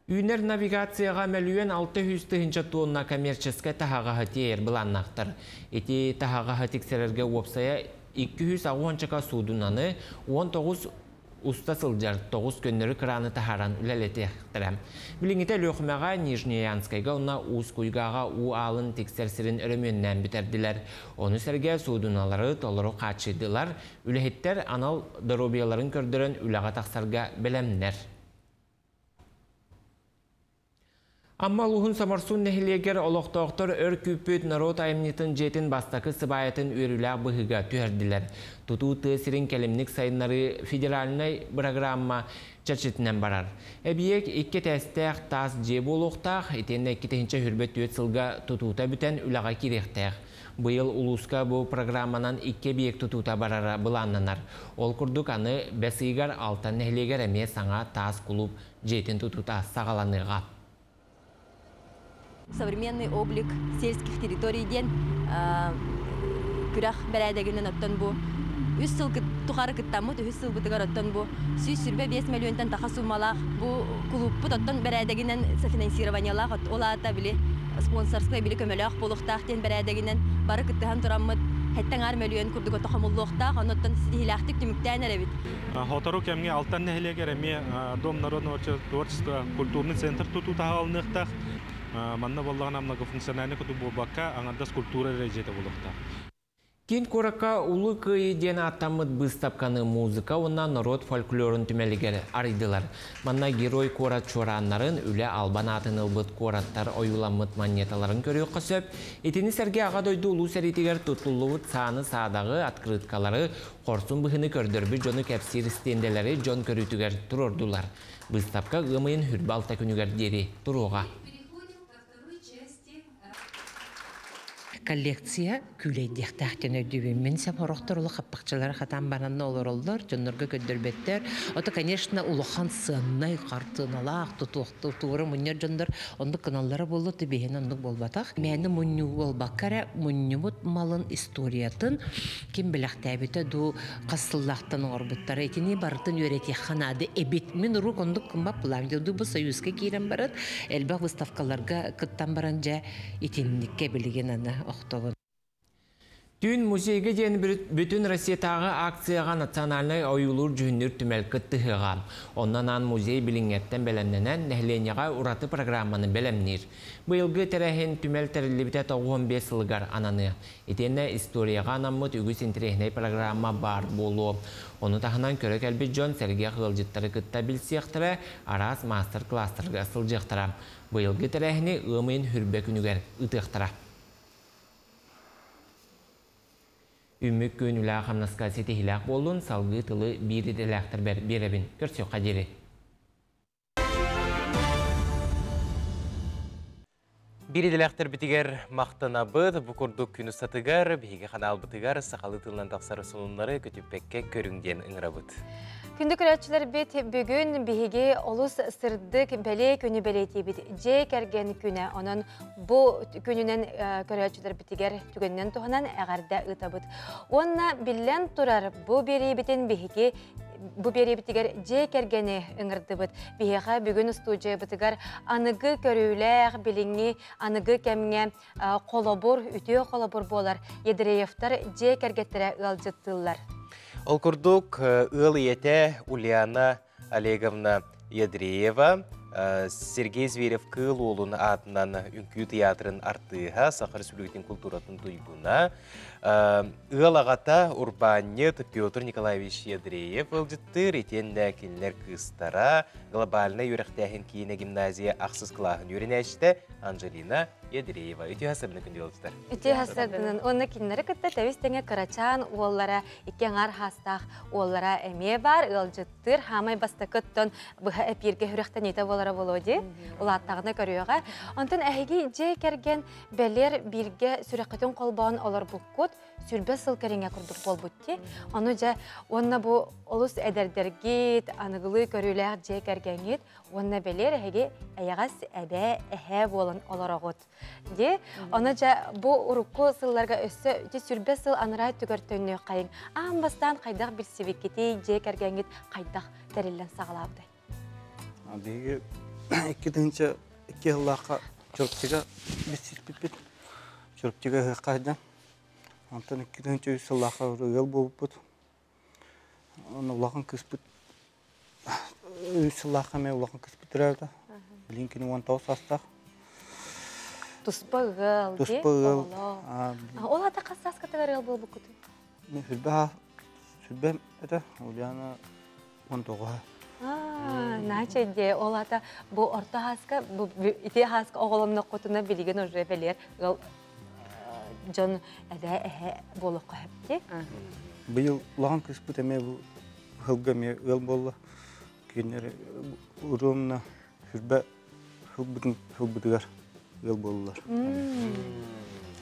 Үүнэр навигацияҕа мөлүйүөн 600 тыһыынча тонна коммерческай таһаҕаһы тиэйэр былааннаахтар. Ити таһаҕаһы тиксэрэргэ уопсайа 280 суудунаны 19 уста сылдьар 9 көннөрү краны таһааран үлэлэтиэхтэрэ. Билиҥҥитэ Өлүөхүмэҕэ, Нижнеянскайга уонна Уус Куйгааҕа уу аалын тиксэр сирин өрөмүөннээн бүтэрдилэр. Ону сэргэ суудуналары толору хааччыйдылар, үлэһиттэр анал доруобуйаларын көрдөрөн үлэҕэ тахсарга бэлэмнэр. Амма улууһун Соморсун нэһилиэгэр олохтоохтор өр күүппүт норуот айымньытын дьиэтин бастакы сыбаайатын үөрүүлээх быһыыга түһэрдилэр. Тутуу тыа сирин кэлимник сайыннарыы федеральнай бырагыраамма чэрчитинэн барар. Эбийиэк икки этээстээх таас дьиэ буолуохтаах, итиэннэ 2024 сылга тутуута бүтэн үлэҕэ киириэхтээх. Быйыл улууска бу программанан икки эбийиэк тутуута барара былааннанар. Ол курдук аны бэс ыйыгар Алтан нэһилиэгэр эмиэ саҥа таас кулууп дьиэтин тутуута саҕаланыаҕа. Современный облик сельских территорий диэн күрэх бэрээдэгинэн оттон бу үс сыл тухары кыттаммыт үһүс сылбытыгар оттон бу 125 мөлүйүөнтэн таха суммалаах бу кулууппут оттон бэрээдэгинэн софинансированиелаах ол аата били спонсорскай били көмөлөөх буолуохтаах диэн бэрээдэгинэн бары кыттыһан тураммыт Хэттэн мөлүйөн курдук ото хомуллуохтаах, оннуттан ситиһилээхтик түмүктээн эрэбит. Хотору кэмҥэ Алтан нэһилиэгэр эмиэ Дом народного творчества культурный центр тутуута аҕалыныахтаах. Манна буоллаҕына многофункциональный куту буолбакка, аҥардас культура эрэ дьиэтэ буолуохтаах. Киин куоракка Улуу Кыайыы диэн ааттаммыт быыстапканы музыка уонна норуот фольклорун түмэлигэр арыйдылар. Манна герой куорат чуорааннарын, үлэ албан аатын ылбыт куораттар ойууламмыт монеталарын көрүөххэ сөп. Итини сэргэ Аҕа дойду улуу сэриитигэр туттуллубут сааны-саадаҕы, открыткалары, хорсун быһыыны көрдөрбүт дьону кэпсиир стендэлэри дьон көрүүтүгэр туруордулар. Быыстапка ыам ыйын 26 күнүгэр диэри туруоҕа. Коллекция күүлэйдиэхтээх диэн өйдүүбүн. Мин сам хорохтор улу хаппахчылары хатаан баранна олороллор, дьоннорго көрдөрбөттөр. Ото, конечно, улахан сыаннай хартыыналаах тутуохтур туора мунньар дьоннор оннук кыналлара буолла, түбэһин оннук буолбатах. Мээнэ мунньуу буолбакка эрэ мунньубут малын историятын ким бэлэхтээбитэ дуу, хас сыллаахтан оҥорбуттара итини барытын үөрэтиэххэ наада эбит. Мин урук оннук кыммап былаам. Бу Союзка киирэн баран, элбэх выставкаларга кыттан баран дьэ итинникке билигин аны охтобун. Түүн музейга диэн бүтүн Россиятааҕы акцияҕа национальнай ойуулуур дьүһүннүүр түмэл кыттыһыаҕа. Онно анаан музей билиҥҥэттэн бэлэмнэнэн, нэһилиэнньэҕэ ураты программаны бэлэмниир. Быйылгы тэрээһин түмэл тэриллибитэ 95 сылыгар ананыа. Итиэннэ историяҕа анаммыт үгүс интэриэһинэй программа баар буолуо. Ону таһынан көрө кэлбит дьон сэргэх ыалдьыттары кытта билсиэхтэрэ, араас маастар-класстарга сылдьыахтара. Быйылгы тэрээһини ыам ыйын 20 күнүгэр ыытыахтара. Үүммүт күн үлэҕэ-хамнаска ситиһиилээх буоллун, салгыы тылы биир идэлээхтэрбэр биэрэбин. Көрсүөххэ диэри. Биир идэлээхтэрбитигэр махтанабыт. Бу курдук күн устатыгар биһиги ханаалбытыгар сахалыы тылынан тахсар сонуннары көтүппэккэ көрүҥ диэн ыҥырабыт. Күндү көрөөччүлэрбит, бүгүн биһиги олус сырдык бэлиэ күнү бэлиэтиибит. Дьиэ кэргэн күнэ. Онон бу күнүнэн көрөөччүлэрбитигэр түгэнинэн туһанан эҕэрдэ ыытабыт. Уонна биллэн турар, бу биэриибитин биһиги бу биэриибитигэр дьиэ кэргэни ыҥырдыбыт. Биһиэхэ бүгүн устуудьуйабытыгар аныгы көрүүлээх, билиҥҥи аныгы кэмҥэ холобур, үтүө холобур буолар Ядреевтар дьиэ кэргэттэрэ ыалдьыттыыллар. Ол курдук, ыал ийэтэ Ульяна Олеговна Ядреева, Сергей Зверев Кыыл Уолун аатынан үҥкүү тыйаатырын артыыһа, Саха Республикатын культуратын туйгуна, ыал аҕата урбаанньыт Петр Николаевич Ядреев ыалдьыттыыр, итиэннэ кинилэр кыыстара глобальнай үөрэхтээһин киинэ гимназия ахсыс кылааһын үөрэнээччитэ Анжелина Ядреева. Үтүө хасырдын күндү ыалдьыттар. Үтүө хасырдынан уонна кинилэри кытта тэбис тэҥэ кырачаан уоллара икки аҥаар хаастаах уоллара эмиэ баар ыалдьыттыыр хаамай бастакыттан быһа эпииргэ сүрэхтэниитэ буолара буолуо дии улааттаҕына көрүөҕэ. Онтон эһиги дьиэ кэргэн бэлиэр бииргэ сүрэххитин холбоон олорбуккут сүрбэ сыл кэриҥэ курдук буолбут дии. Ону дьэ уонна бу олус эдэрдэргит, аныгылыы көрүүлээх дьиэ кэргэҥҥит уонна бэлиэр эһиги эйэҕэс эбээ эһээ буолан олороҕут дии. Ону дьэ бу урукку сылларга өссө ити сүрбэ сыл анараа өттүгэр төннүөххэйиҥ. Аан бастаан хайдах билсибиккитий, дьиэ кэргэҥҥит хайдах тэриллэн саҕалаабытай? Биһиги 2002 сыллаахха Чурапчыга билсиспиппит. Чурапчыга ыһыахха сылдьан. Онтон 2003 сыллаахха ыал буолбуппут. Онно улахан кыыспыт үс сыллаахха эмиэ улахан кыыспыт төрөөбүтэ. Билигин кини 19 саастаах. Туспа ыал, Туспа ыал. Ол ата хас сааскатыгар ыал буолбуккутуй? Мен сүрбэ сүрбэм этэ, Ульяна 19. Нача де ол ата бу орто хааска бу ити хааска оҕолонноххутуна билигин уже бэлиэр ыал дьон эбээ эһэ буолуохха сөп Быйыл улахан кыыспыт эмиэ бу ыһылга эмиэ ыал буолла. Кинилэр уруомна сүрбэ ылбытын ылбытыгар ыал буоллулар.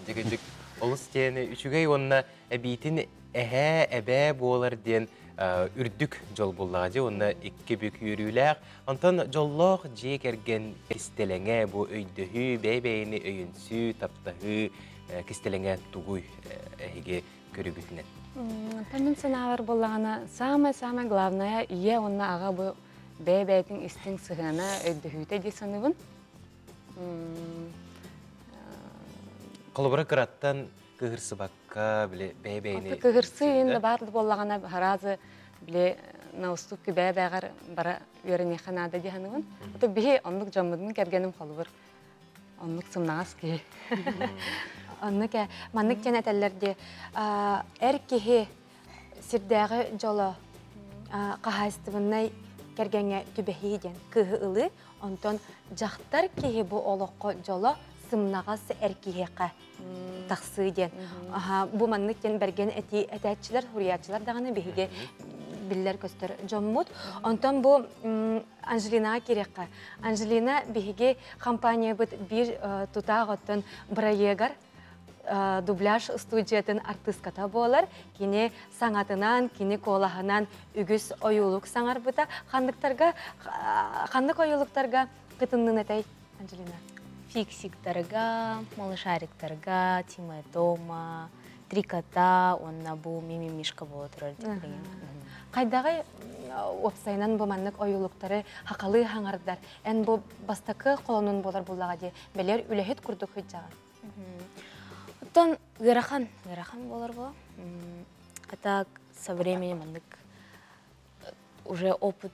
Дьигидьик олус диэн үчүгэй уонна эбиитин эһээ эбээ буолар диэн үрдүк дьол буллаҕа дии уонна икки бүк үөрүүлээх. Онтон дьоллоох дьиэ кэргэн кистэлэҥэ бу өйдөһүү, бэйэ-бэйэни өйөнсүү, таптаһыы кистэлэҥэ тугуй эһиги көрүүгүтүнэн? Мин санаабар буоллаҕына, самое-самое главное ийэ уонна аҕа бу бэйэ-бэйэтин истиҥ сыһыана өйдөһүүтэ дии саныыбын. Холобура кыраттан кыһырсыбакка, биле бэйбэйни. Кыһырсы ин да бар боллагана харазы биле на уступки бэбэгэр бара үөрэнихэ наада диһаныбын. Ото биһи оннук жоммудун кергеним холубур. Оннук сымнагас киһи. Оннук маннык тен этеллерди эр киһи сирдээҕи дьоло хаһаайыстыбыннай кэргэҥҥэ түбэһии диэн кыыһы ылыы, онтон дьахтар киһи бу олоххо дьоло сымнаҕас эр киһиэхэ тахсыы диэн. Бу маннык диэн бэргэн этии этээччилэр, суруйааччылар даҕаны биһиги биллэр көстөр дьоммут. Онтон бу Анжелинаҕа киириэххэ. Анжелина биһиги компаниябыт биир тутаах оттон бырайыагар дубляж студиятын артыыската буолар. Кини саҥатынан, кини куолаһынан үгүс ойуулук саҥарбыта. Ханныктарга, ханнык ойуулуктарга кытыннын этэй, Анжелина? Фиксиктарга, малышариктарга, Тима Тома, Три кота, уонна бу Мими Мишка буола турар. Хайдаҕай уопсайынан бу маннык ойуулуктары хахалыы хаҥардар. Эн бу бастакы холонун буолар буллаҕа дии, бэлиэр үлэһит курдук сылдьаҕын. Оттон ыарахан, ыарахан буолар бу. А так со временем маннык уже опыт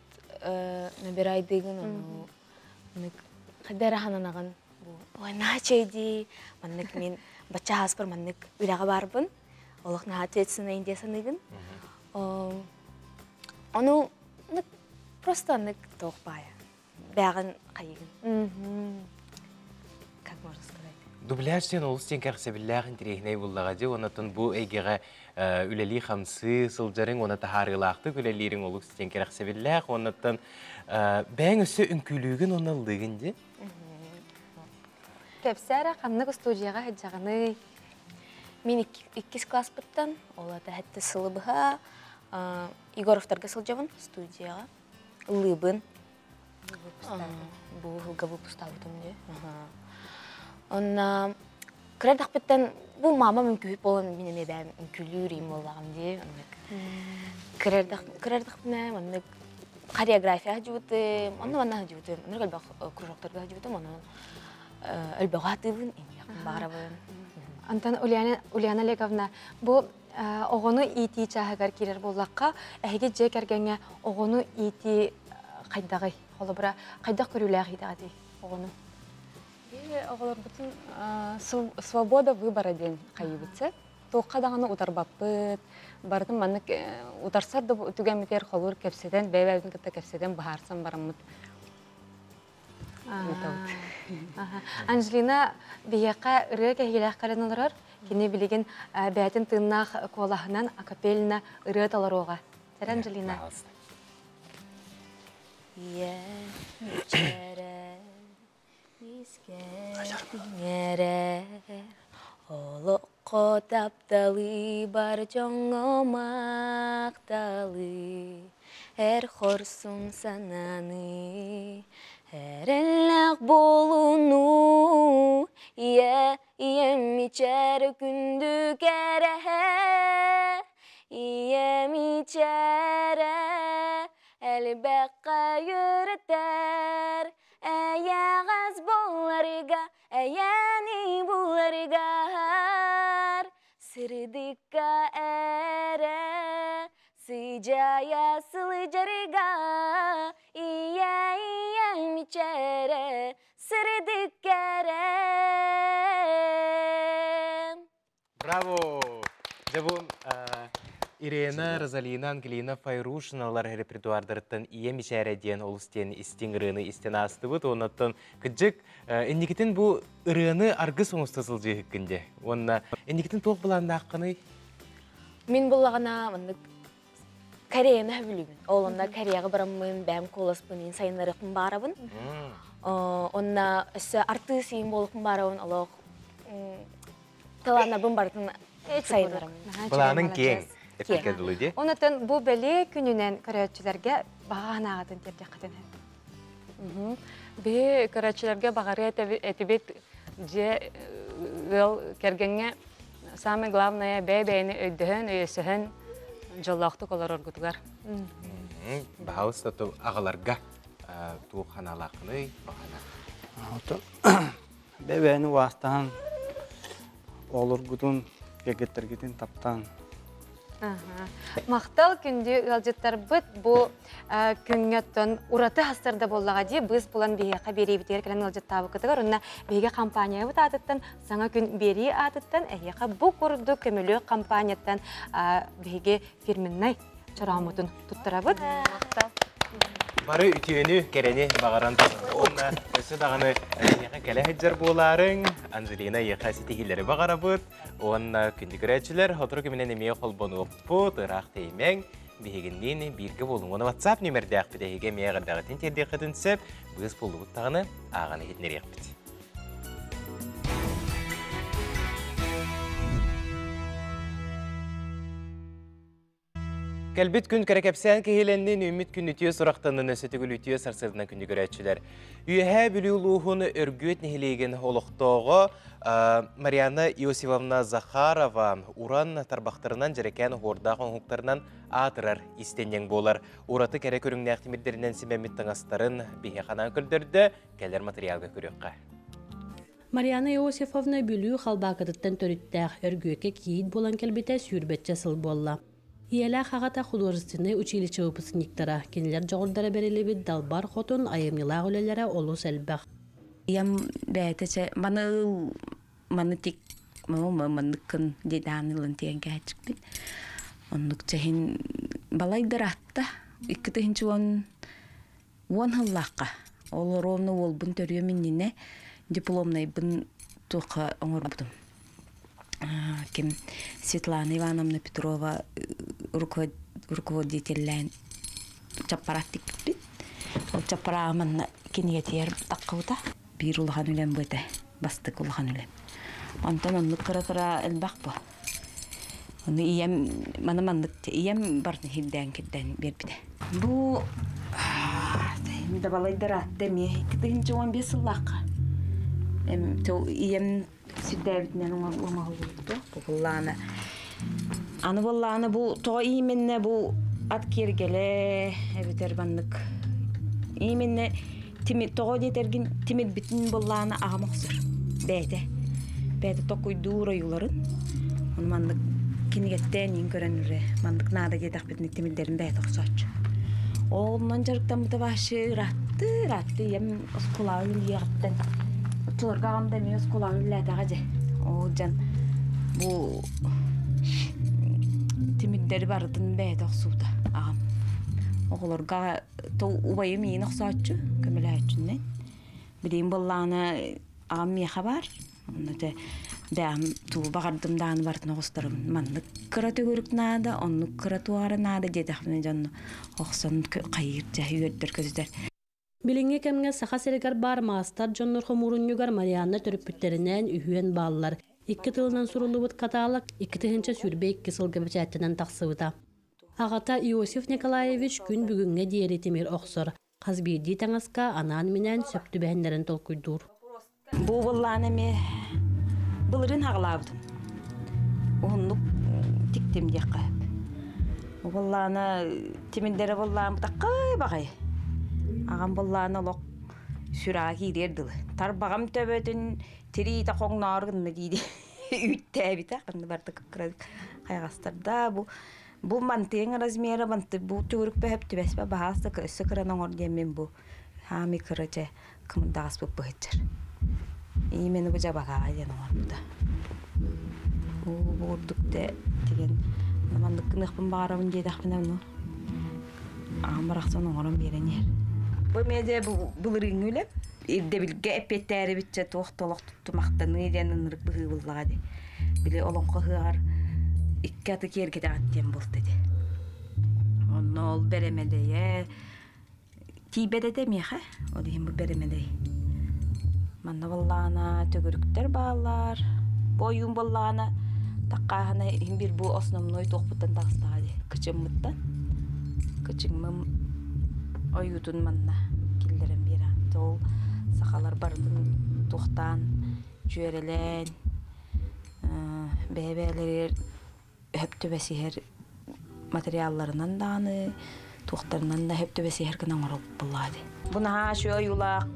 набирайдыгын, ону маннык хайда эрэ хананаҕын. Бу ой наһаа дии, маннык мин бачча ааспар маннык үлэҕэ баарбын. Олох наһаа ответственный дии саныыбын. Ону просто аннык туох баайа. Бэҕин хайыгын. Как можно сказать? Дубляж диэн олус диэн кэрэхсэбиллээх интэриэһинэй буллаҕа дии. Онон бу эйгэҕэ үлэлии-хамсыы сылдьарыҥ, уонна таһаарыылаахтык үлэлиириҥ олус диэн кэрэхсэбиллээх. Оннуттан бэйэҥ өссө үҥкүүлүүгүн уонна ыллыыгын дии. Кэпсээ ханнык студияҕа сылдьаҕыный? Мин иккис класспыттан, ол ата хэтте сылы быһа Егоровтарга сылдьабын студияҕа. Ыллыыбын. Бу сылга выпустаабытым дии. Онна кыра эрдэхпиттэн бу мамам үҥкүүһүт буолан мин эмиэ бэйэм үҥкүүлүүр им буоллаҕым дии. Оннук кыра эрдэхпинэ маннык хореография сылдьыбытым, онно манна сылдьыбытым, оннук элбэх кружоктарга сылдьыбытым, онон өлбөҕө сатыыбын, инниэхпин баҕарабын. Антон Ульяна, Ульяна Олеговна, бу оҕону иитии чааһыгар киирэр буоллахха, эһиги дьиэ кэргэҥҥэ оҕону иитии хайдаҕый? Холобура, хайдах көрүүлээх иитэҕитий оҕону? Оҕолорбутун свобода выбора диэн хайыыбыт туохха даҕаны утарбаппыт, барытын маннык утарсар да түгэммитигэр холуур кэпсэтэн, бэйэ-бэйэбитин кытта кэпсэтэн быһаарсан бараммыт. Анжелина биһиэхэ ырыа кэһиилээх кэлэн олорор. Кини билигин бэйэтин тыыннаах куолаһынан акапельно ырыа толоруоҕа. Сэр Анжелина. Ийэ мичээрэ, искэр олоххо тапталы бар дьоҥҥо махталы, эр хорсун санааны, эрэллээх буолууну, ийэ ийэм мичээрэ күндү кэрэһэ, ийэ мичээрэ элбэххэ үөрэтэр, эйэҕэс буоларга, эйэни буларгар, сырдыкка эрэ сыдьаайа сылдьарга, ийэ ийэ мичээрэ сырдык эрэ. Браво! Дьэ бу Ирена, Розалина, Ангелина Файрушиналар репертуардарыттан «Ийэ мичээрэ» диэн олус диэн истиҥ ырыаны истэн аастыбыт. Оннуттан кыдьык инникитин бу ырыаны аргыс оҥосто сылдьыыһыккын дьэ. Уонна инникитин туох былааннааххыный? Мин буллаҕына маннык Кореяны сөбүлүүбүн. Ол онно Кореяҕа бараммын, бэйэм куоласпын иин сайыннарыахпын баарабын. Онно өссө артыыс иин буолуохпун баарабын, олох талааннарбын барытын сайыннарым. Былааның киэҥ, эппиккэ дылы дии. Онотон бу бэлиэ күнүнэн көрөөччүлэргэ баҕа санааҕытын тиэрдиэххитин Биһи көрөөччүлэргэ баҕарыа этибит дьиэ ыал кэргэҥҥэ самое главное бэйэ-бэйэни өйдөһөн, өйөсөһөн дьоллоохтук олороргутугар. Баһаалыста аҕаларга туох ханаалааххыный баҕана? Бэйэ-бэйэни убаастаһан олоргутун Кэргэттэргитин таптаан. Махтал күндү ыалдьыттарбыт бу күҥҥэттэн ураты хастарда буоллаҕа дии быыс булан биһиэхэ биэриибитигэр кэлэн ыалдьыттаабыккытыгар уонна биһиги компаниябыт аатыттан саҥа күн биэрии аатыттан эһиэхэ бу курдук көмөлөөх компанияттан биһиги фирменнай чорооммутун туттарабыт. Махтал. Бары үтүөнү, кэрэни баҕаран уонна өссө даҕаны эйиэхэ кэлэ сылдьар буолаарыҥ. Анжелина эйиэхэ ситиһиилэри баҕарабыт. Уонна күндү көрөөччүлэр, сотору кэминэн эмиэ холбонуохпут, ыраах тэйимэҥ, биһигинниин бииргэ буолуҥ. Уонна WhatsApp нүмердээхпит эһиги эмиэ эҕэрдэҕитин тиэрдиэххитин сөп. Быыс буллубут даҕаны ааҕан иһитиннэриэхпит. Кэлбит күн кэрэ кэпсээн киһилэннин, үүммүт күн үтүө сурахтаннын, өссө төгүл үтүө сарсыарданан күндү көрөөччүлэр. Үөһээ Бүлүү улууһун Өргүөт нэһилиэгин олохтооҕо Марианна Иосифовна Захарова уран тарбахтарынан дьэрэкээн оһуордаах оҥоһуктарынан аатырар истэнньэҥ буолар. Ураты кэрэ көрүҥнээх тимирдэринэн симэммит таҥастарын биһиэхэ анаан көрдөрдө, кэлэр материалга көрүөххэ. Марианна Иосифовна Бүлүү Халбаакытыттан төрүттээх, Өргүөккэ кийиит буолан кэлбитэ сүүрбэччэ сыл буолла. Ийэлээх аҕата художественнай училище выпускниктара, кинилэр дьоҕурдара бэриллибит Далбар Хотун айымньылаах үлэлэрэ олус элбэх. Ийэм бэйэтэ чэ маны ыл, маны тик, манныккын диэдээн ылан тиэн кээччикпин. Оннук чэһин балайдар атта. 2010 сыллаахха ол ровно уолбун төрүөм иннинэ дипломнайбын туохха оҥорбутум. Ким Светлана Ивановна Петрова руководителлээн чаппараат тикпиппит. Ол чаппарааҕы манна кинигэтигэр таххыбыта. Биир улахан үлэм бу этэ. Бастакы улахан үлэм. Онтон оннук кыра-кыра элбэх бу. Ону ийэм маны маннык ийэм барытын хирдээн кирдээн биэрбитэ. Бу дабалайдар атта эмиэ 2015 сыллаахха. Эм ийэм сирдээбитинэн оҥоһуллубут бу буллаана. Аны буллаана бу тоҕо именно бу ат киэргэлэ эбэтэр маннык именно тими тоҕо диэтэргин тимирбитин буллаана аҕам охсор бэйэтэ бэйэтэ токуйдуур ойууларын ону маннык кинигэттээн иин көрөн үрэ маннык наада диэтэхпитинэ тимирдэрин бэйэтэ охсооччу онон дьарыктаммыта вообще ыраатты ыраатты ийэм оскуолаҕа үлэлиэҕиттэн оччолорго аҕам да эмиэ оскуолаҕа үлэлээтэҕэ дьэ ол дьон бу тимирдэри барытын бэйэтэ охсубута аҕам оҕолорго убайым иин охсооччу көмөлөһөөччүннэн билигин буоллаҕына аҕам миэхэ баар онно те бэйэм тугу баҕардым даҕаны барытын оҕустарым маннык кыра төгүрүк наада оннук кыра туора наада диэтэхпинэ дьонно охсон хайыыр дьэ үөрдэр көтүтэр Билиҥҥи кэмҥэ Саха сиригэр баар маастар дьоннор хомуурунньугар Марианна төрөппүттэринээн үһүөн бааллар. Икки тылынан суруллубут каталог 2022 сылга бэчээттэнэн тахсыбыта. Аҕата Иосиф Николаевич күн бүгүҥҥэ диэри тимир охсор, хас биирдии таҥаска анаан-минээн сөп түбэһиннэрин толкуйдуур. Бу былаан эмиэ былырыын хаҕалаабытым. Уһуннук тиктим диэххэ сөп. Бу былаана тимирдэрэ быллааммытаххай баҕайы. Аҕам быллаана олох сүрэҕэ киириэр дылы. Тарбаҕым төбөтүн тириитэ хоҥноору гынна дии үүттээбитэ. Ханна барда кыра хайаҕастарда бу бу мантыйыҥ размера манты бу түгүрүк бөһөп түбэспэ баһаас да өссө кыран оҥор диэммин бу хаами кыра дьэ кымырдаҕаспыт быһыччар. Именно бу дьабакаҕа диэн оҥорбута. Бу курдук дэ тигэн маннык гыныахпын баҕарабын диэтэхпинэ ону аҕам барахсан оҥорон биэрэн иһэр. Бу эмиэ дьэ былырыыҥҥы үлэм. Ирдэбилгэ эппиэттээрибитчэ туох да олох туттумахтаныы диэн ынырык быһыы буллаҕа дии. Били олоҥхо ыһыаҕар икки аты киэргэтэҕит диэн буолта ити. Онно ол бэрэмэдэйэ тиийбэт этэ миэхэ, ол иһин бу бэрэмэдэй. Манна буоллаҕына төгүрүктэр бааллар. Бу ойуун буоллаҕына таккааһына иһин биир бу основной туохпуттан таҕыстаҕа дии кычыммыттан. Кычыммым ойуутун манна киллэрэн биэрэҕин. Ол сахалар барытын туохтаан дьүөрэлээн бэйэ-бэйэлэригэр өһөп түбэсиһэр материалларынан даҕаны туохтарынан да өһөп түбэсиһэр гына оҥороллор дии. Бу наһаа үчүгэй ойуулаах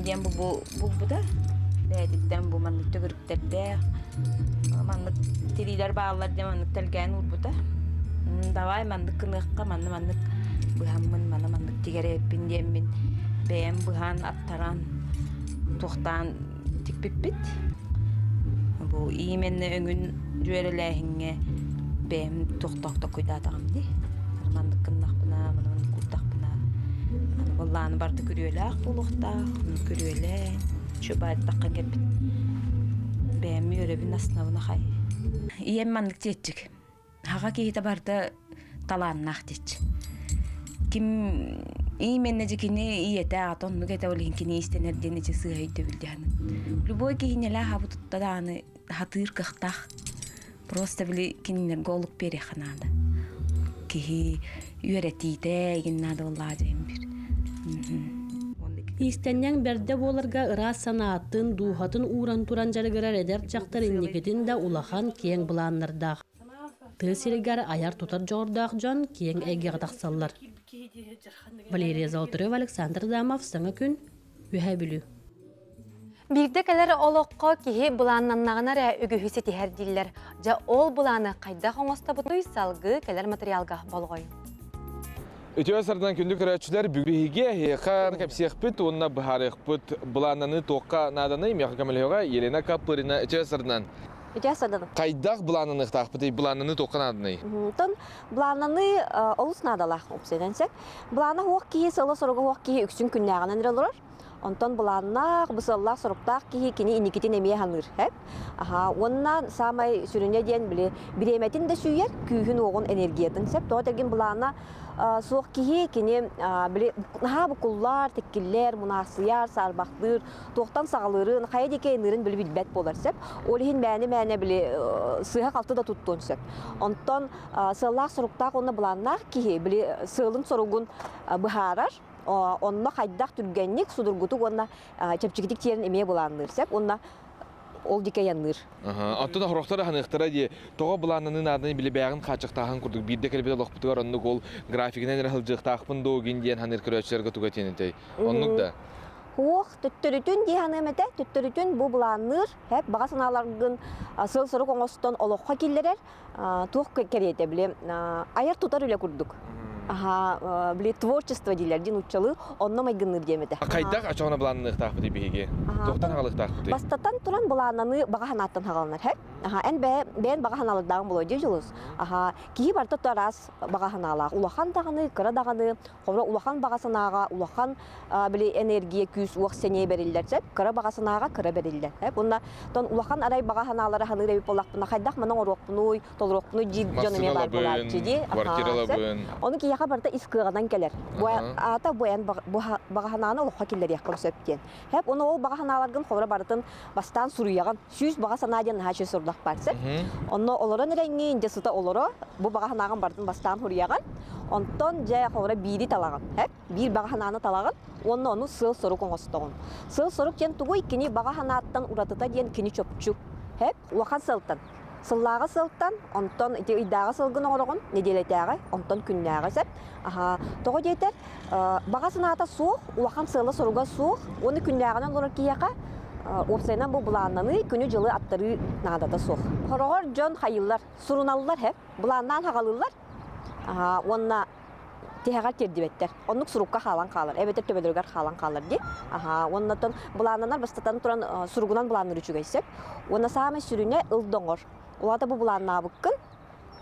диэн бу булбута. Бэйэтиттэн бу маннык төгүрүктэрдээх. Маннык тириилэр бааллар диэн маннык тэлгээн уурбута. Давай маннык гыныахха, манны маннык быһаммын, маны маннык тигэрээппин диэммин бэйэм быһан, аттаран, туохтаан тикпиппит. Бу именно өҥүн дьүөрэлээһиҥҥэ бэйэм туохтаах токуйдаатаҕым дии. Маннык гыннахпына, маны маннык курдахпына, аны былааны барыта күрүөлээх буолуохтаах, күрүөлээн, чубааттахха кэлбит. Бэйэм үөрэбин астынабын ахай. Ийэм маннык диэччик. Хаҕа киһитэ барыта талааннаах диэччи. Ким именно же кини ийэтэ аҕата оннук этэ ол иһин кини иистэнэр диэн ичи сыыһа өйдөбүл диһаны. Любой киһинэлээх хабы тутта даҕаны хатыыр кыахтаах. Просто били кинилэргэ олук биэриэххэ наада. Киһи үөрэтиитэ игин наада буоллаҕа дьэһин бир. Иистэнньэҥ бэрдэ буоларга ыраас санаатын, дууһатын ууран туран дьарыгырар эдэр дьахтар инникитин да улахан киэҥ былааннардаах. Тыа сиригэр айар-тутар дьоҕурдаах дьон киэҥ эйгэҕэ тахсаллар. Валерия Золотарева, Александр Адамов, Саҥа күн, Үөһээ Бүлүү. Биирдэ кэлэр олоххо киһи былааннаннаҕына эрэ үгүһү ситиһэр дииллэр. Дьэ, ол былааны хайдах оҥостобутуй салгыы кэлэр материалга болҕой. Үтүө сардан күндү көрөөччүлэр, бүгүн эһиэхэ кэпсиэхпит уонна быһаарыахпыт былааннаныы туохха нааданый? Миэхэ көмөлөһүөҕэ Елена Капырина. Үтүө сардан. Үтүө сардан. Хайдах былааннаныахтаахпытый? Былааннаныы туохха нааданый? Тон былааннаныы олус наадалаах опсуйдан сөп. Былаана хуох киһи, сыала-соруга хуох киһи үксүн күннээҕинэн эрэ олорор. Онтон былааннаах, бысыаллаах-соруктаах киһи кини инникитин эмиэ саныыр. Аха, уонна саамай сүрүнэ диэн били бириэмэтин да сүүйэр, күүһүн-уоҕун, энергиятын сөп. Тоҕо этэргин былаана суох киһи кини били наһаа букуллар, тиккиллэр, мунаахсыйар, саарбахтыыр, туохтан саҕалыырын, хайа диэки айанныырын били билбэт буолар сөп. Ол иһин мээнэ-мээнэ били сыыһа-халты да туттуон сөп. Онтон сыаллаах-соруктаах уонна былааннаах киһи били сыалын-соругун быһаарар, онно хайдах түргэнник, судургутук уонна чэпчэкитик тиэрин эмиэ былаанныыр сөп уонна ол диэки айанныыр. Оттон охорохтор аһыныахтара дии. Тоҕо былааннаныы нааданы билибээҕин хааччахтааһын курдук биирдэ кэлбит олохпутугар оннук ол графигынан эрэ сылдьыахтаахпын дуу гин диэн саныыр көрөөччүлэргэ туга этиэн этэй? Оннук да? Уох, төттөрүтүн дии саныам этэ. Төттөрүтүн бу былаанныыр, хэп баҕа санааларгын сыл-сорук оҥостон олоххо киллэрэр туох кэриэтэ били айар-тутар үлэ курдук. Аха, били творчество дииллэр дии нууччалыы, онно майгынныыр диэм этэ. Хайдах очоҕуна былаанныахтаахпытый биһиги? Туохтан хаалыахтаахпытый? Бастатан туран былааннаныы баҕа санааттан хааланар, һэ? Аха, эн бэйэн баҕа санаалардааҕын буолуо дии Дьулус. Аха, киһи барыта араас баҕа санаалаах. Улахан даҕаны, кыра даҕаны, Холобура, улахан баҕа санааҕа улахан били энергия, күүс, уох, сэниэ бэриллэр сөп. Кыра баҕа санааҕа кыра бэриллэр. Уонна тон улахан арай баҕа санаалары саныыр эбит буоллахпына, хайдах маны оҥоруохпунуй, толоруохпунуй диир дьон эмиэ баар буолааччы дии. Квартиралабын. Ону киһиэхэ барыта ис кыаҕынан кэлэр. Бу аата бу эн баҕа санааны олоххо киллэриэххин сөп диэн. Хэп ону ол баҕа санааларгын холобура барытын бастаан суруйаҕын. Сүүс баҕа санаа диэн наһаа үчүгэй сорудах баар сөп. Онно олорон эрэҥҥин, дьэ сыта олоро, бу баҕа санааҕын барытын бастаан суруйаҕын. Онтон дьэ холобура биири талаҕын, һэп? Биир баҕа санааны талаҕын уонна ону сыал-сорук оҥостоҕун. Сыал-сорук диэн тугуй? Кини баҕа санааттан уратыта диэн кини чопчу. Һэп? Улахан сыалтан. Сыллааҕы сылтан, онтон ити ыйдааҕы сылгын оҥороҕун, нэдиэлэтээҕи, онтон күннээҕи сөп. Аһаа, тоҕо диэтэр, баҕа санаата суох, улахан сыала-соруга суох уонна күннээҕинэн олорор киһиэхэ уопсайынан бу былааннаныы, күнү-дьылы аттарыы наадата суох. Хороҕор дьон хайыыллар, суруналлар, һэ, былааннаан хаҕалыыллар уонна тиһэҕэр тиэрдибэттэр. Оннук сурукка хаалан хаалар, эбэтэр төбөлөрүгэр хаалан хаалар дии. Аһаа, уонна оттон былааннанар бастатан туран суругунан былаанныыр үчүгэй сөп. Уонна саамай сүрүнэ ыл доҥор. Улаата бу былааннаабыккын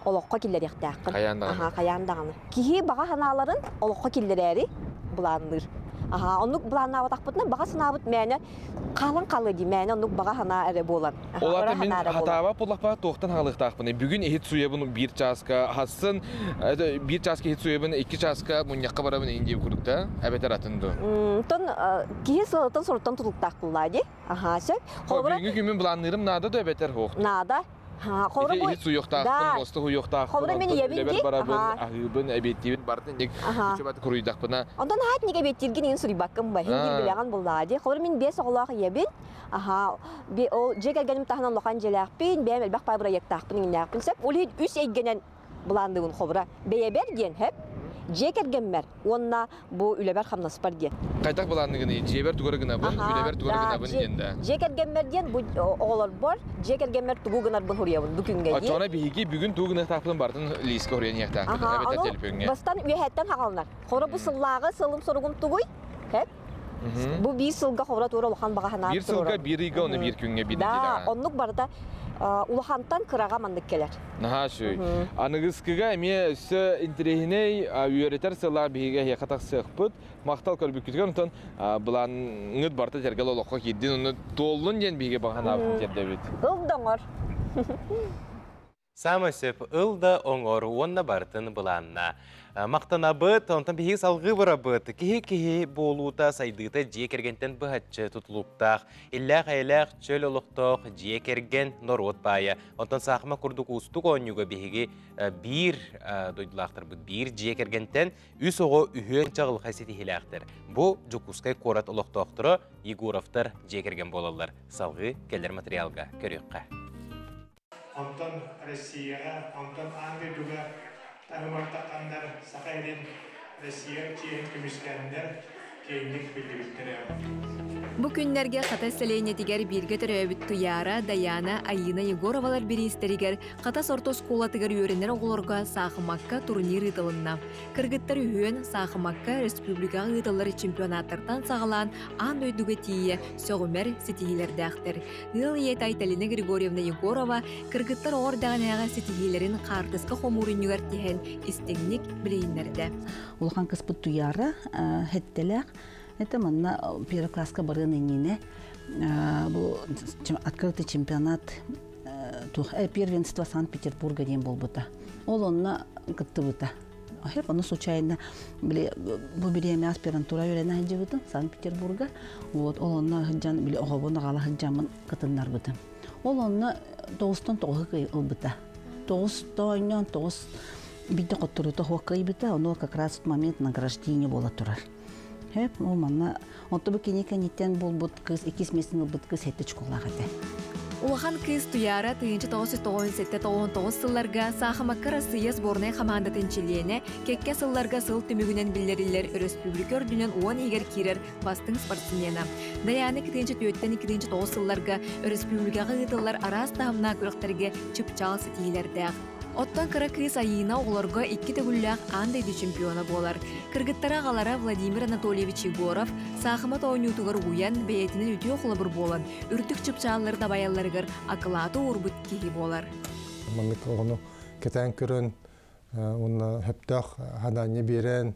олоххо киллэриэхтээххин. Хайаан даҕаны. Аһаа, хайаан даҕаны. Киһи баҕа санааларын олоххо киллэрээри былаанныыр. Аһаа, оннук былааннаабатахпытына баҕа санаабыт мээнэ хаалан хаалыа дии, мээнэ оннук баҕа санаа эрэ буолан. Ол аата мин хатаабат буоллахпына туохтан хаалыахтаахпыный? Бүгүн иһит суйабын биир чааска, хассын биир чааска иһит суйабын, икки чааска мунньахха барабын иһин диэбит курдук да? Эбэтэр атын дуу? Тон киһи сылыттан соруттан тутулуктаах буоллаа дии. Аһаа, сөп. Холобура Бүгүҥҥү күммүн былаанныырым наада да эбэтэр суох? Наада. Холобура бу иһит суйуохтаахпын, муоста хуйуохтаахпын, Холобура мин ийэбин үлэбэр барабын, аһыыбын, эбиэттиибин, бартын ник үчүбат куруйдахпына. Онтон аһаат ник эбиэттииргин иһин суруйбаккын ба, иһин биир билэҕин буллаа дии. Холобура мин биэс оҕолоох ийэбин, аһаа, ол дьиэ кэргэним таһынан улахан дьиэлээхпин, бэйэм элбэх баай бырайыактаахпын, иҥнээхпин сөп. Ол иһин үс эйгэнэн былаанныыбын холобура. Бэйэбэр диэн, хэп. Дьиэ кэргэммэр уонна бу үлэбэр-хамнаспар диэн. Хайдах былаанныгыный? Дьиэбэр тугу эрэ гынабын, үлэбэр тугу эрэ гынабын диэн да. Дьиэ кэргэммэр диэн бу оҕолорбор дьиэ кэргэммэр тугу гынарбын суруйабын бу күҥҥэ дии. Оччоҕуна биһиги бүгүн тугу гыныахтаахпытын барытын лиискэ суруйан иһиэхтээхпит эбэтэр төлөпүөҥҥэ. Бастан үөһэттэн хаҕаланар. Хоро бу сыллааҕы сылым соругум тугуй? Хэп? Бу биир сылга ховра туора улахан баҕа санаа Биир сылга, биир ыйга, оны биир күҥҥэ биир Да, оннук барыта улахантан кыраҕа маннык кэлэр. Наһаа үчүгэй. Аныгыскыга эмиэ өссө интэриэһинэй үөрэтэр сыллаах биһиги эһиэхэ тахсыахпыт. Махтал көрбүккүтүгэр онтон былааҥҥыт барыта сэргэл олоххо киирдин, онно туоллун диэн биһиги баҕа санаабытын тиэрдэбит. Ыл да оҥор. Саамай сөп ыл да оҥор уонна барытын былаанна. Махтанабыт, онтон биһиги салгыы барабыт. Киһи-киһи буолуута, сайдыыта дьиэ кэргэнтэн быһаччы тутулуктаах. Иллээх-эйэлээх, чөл олохтоох дьиэ кэргэн норуот баайа. Онтон саахыма курдук уустук оонньууга биһиги биир дойдулаахтарбыт биир дьиэ кэргэнтэн үс оҕо үһүөн чаҕылхай ситиһиилээхтэр. Бу Дьокуускай куорат олохтоохторо Егоровтар дьиэ кэргэн буолаллар. Салгыы кэлэр материалга көрүөххэ. Онтон Россияҕа, онтон аан дойдуга таһымар тахханнар Саха сирин Россия чиэһин көмүскээннэр киэҥник биллибиттэрэ. Бу күннэргэ Хатас сэлиэнньэтигэр бииргэ төрөөбүт Туйаара, Дайаана, Айыына Егоровалар бириистэригэр Хатас орто оскуолатыгар үөрэнэр оҕолорго саахымакка турнир ыытылынна. Кыргыттар үһүөн саахымакка республикаҕа ыытыллар чемпионаттартан саҕалаан аан дойдуга тиийэ сөҕүмэр ситиһиилэрдээхтэр. Ыал ийэтэ Айталина Григорьевна Егорова кыргыттар оҕо эрдэҕинээҕи ситиһиилэрин хаартыска хомуурунньугар тиһэн истиҥник билиһиннэрдэ. Улахан кыспыт Туяра хэттэлээх. Это манна первый класска барыан иннинэ бу открытый чемпионат первенство Санкт-Петербурга диэн буолбута. Ол онно кыттыбыта. Хеп, ону случайно били бу бириэмэ аспирантура үөрэнэ сылдьыбытым Санкт-Петербурга. Вот ол онно сылдьан били оҕобун аҕала сылдьаммын кытыннарбытым. Ол онно тоҕустан тоҕуһу ылбыта. Тоҕус тоонньоон тоҕус биирдэ хотторута суох кыайбыта, ону как раз момент награждение буола турар. Хеп, ол манна Онто бу кини кэнниттэн булбут кыыс иккис миэстэни ылбыт кыыс сэттэ очколаах этэ. Улахан кыыс Туйаара 1997-99 сылларга Саахымакка Россия сборнай хамаандатын чилиэнэ, кэккэ сылларга сыл түмүгүнэн биллэриллэр өрөспүүбүлүкэ үрдүнэн уон иһигэр киирэр бастыҥ спортсмена. Дайаана 2004-2009 сылларга өрөспүүбүлүкэҕэ ыытыллар араас таһымнаах күрэхтэргэ чыпчаал ситиһиилэрдээх. Оттон кыра кыыс Айыына оҕолорго икки төгүллээх аан дойду чемпиона буолар. Кыргыттара аҕалара Владимир Анатольевич Егоров саахымат оонньуутугар угуйан, бэйэтинэн үтүө холобур буолан, үрдүк чыпчааллары дабайалларыгар акылааты уурбут киһи буолар. Маннык оҕону кэтээн көрөн уонна сөптөөх хадаанньа биэрэн,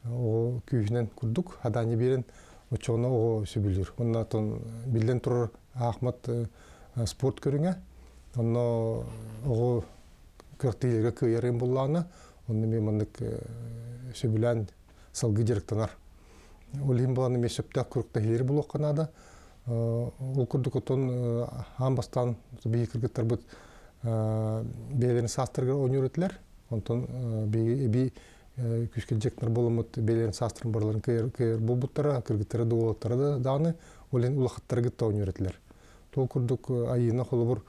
оҕо күүһүнэн курдук хадаанньа биэрэн, оччоҕуна оҕо сөбүлүүр. Уонна биллэн турар Аахмат спорт көрүҥэ. Онно оҕо кыахтыыларга кыайарын буллаҕына, онно эмиэ маннык сөбүлээн салгыы дьарыктанар. Ол иһин буолан эмиэ сөптөөх күрэхтэһиилэри булуохха наада. Ол курдук оттон аан бастаан биһиги кыргыттарбыт бэйэлэрин саастарыгар оонньуур этилэр. Онтон биһиги эбии күүскэ дьектор буоламмыт бэйэлэрин саастарын барыларын кыайар буолбуттара, кыргыттара да уолаттара да даҕаны ол иһин улахаттары кытта оонньуур этилэр. Ол курдук Айыына холобур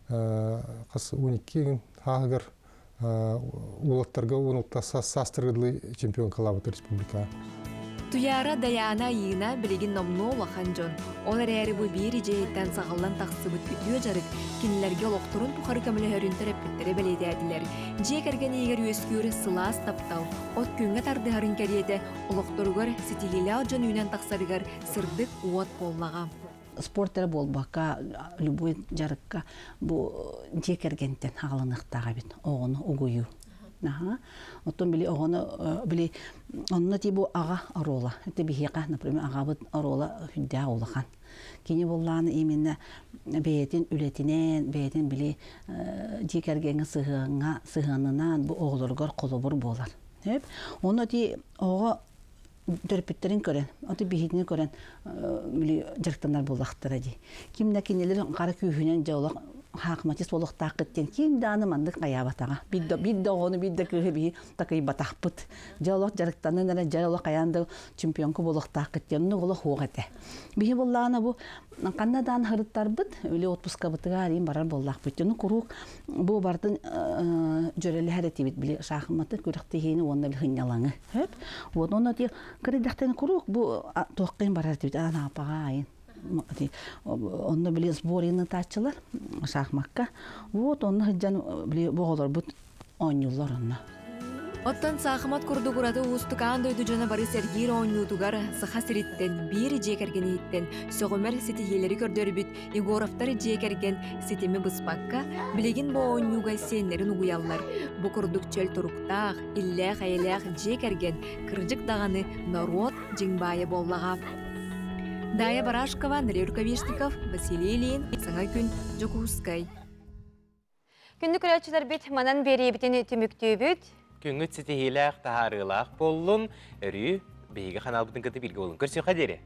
хас 12 хааһыгар уолаттарга 16 саастарга дылы чемпионкалаабыт республикаҕа. Туйаара Дайаана Айыына билигин номнуо улахан дьон. Ол эрээри бу биир идьиэйиттэн саҕыллан тахсыбыт үтүө дьарык кинилэргэ олохторун тухары көмөлөһөрүн төрөппүттэрэ бэлиэтээтилэр. Дьиэ кэргэн иһигэр үөскүүр сылаас таптал, от күҥҥэ тардыһарын кэриэтэ олохторугар ситиһиилээх дьон үүнэн тахсарыгар сырдык уот буоллаҕа. Спорт эрэ буолбакка, любой дьарыкка бу дьиэ кэргэнтэн аҕаланыахтаах эбит оҕону угуйуу. Аха. Оттон били оҕону били онно ти бу аҕа оруола. Это биһиэхэ, например, аҕабыт оруола сүрдээх улахан. Кини буоллаҕына именно бэйэтин үлэтинэн, бэйэтин били дьиэ кэргэҥҥэ сыһыаҥҥа сыһыанынан бу оҕолоругар холобур буолар. Ону ти оҕо төрөппүттэрин көрөн, аты биһитини көрөн били дьарыктанар буоллахтара дии. Ким да кинилэр хара күүһүнэн дьэ олох Хаакматис болохтааххыт диэн ким дааны маннык хайаабатаҕа. Биир да биир да оҕону биир да кыыһы биһи такыйбатахпыт. Дьэ олох дьарыктанан эрэ дьэ олох хайаан да чемпионка буолуохтааххыт диэн оннук олох уох этэ. Биһи буллаҕына бу ханна даан һырыттарбыт үлэ отпускабытыгар иин барар буоллаахпыт. Ону куруук бу бартын дьөрөлөһөр этибит били шахматы күрэхтэһиини уонна били хынньалаҥы. Хөп. Вот онно ти кырыйдахтан куруук бу туохкайын барар этибит анаапаҕа айын. Онно били сборины тааччылар шахмакка. Вот онно сылдьан били оҕолорбут оонньууллар онно. Оттон саахымат курдук ураты уустук аан дойду дьоно бары сэргиир оонньуутугар Саха сириттэн, биир дьиэ кэргэниттэн сөҕүмэр ситиһиилэри көрдөрбүт Егоровтар дьиэ кэргэн ситими быспакка, билигин бу оонньууга сиэннэрин угуйаллар. Бу курдук чөл туруктаах, иллээх-эйэлээх дьиэ кэргэн кырдьык даҕаны норуот дьиҥ баайа буоллаҕа. Дая Барашкова, Андрей Рукавишников, Василий Ильин, Саҥа күн, Дьокуускай. Күндү көрөөччүлэрбит манан биэриибитин түмүктүүбүт. Күҥҥүт ситиһиилээх, таһаарыылаах буоллун, өрүү биһиги ханаалбытын кытта бииргэ буолун. Көрсүөххэ диэри.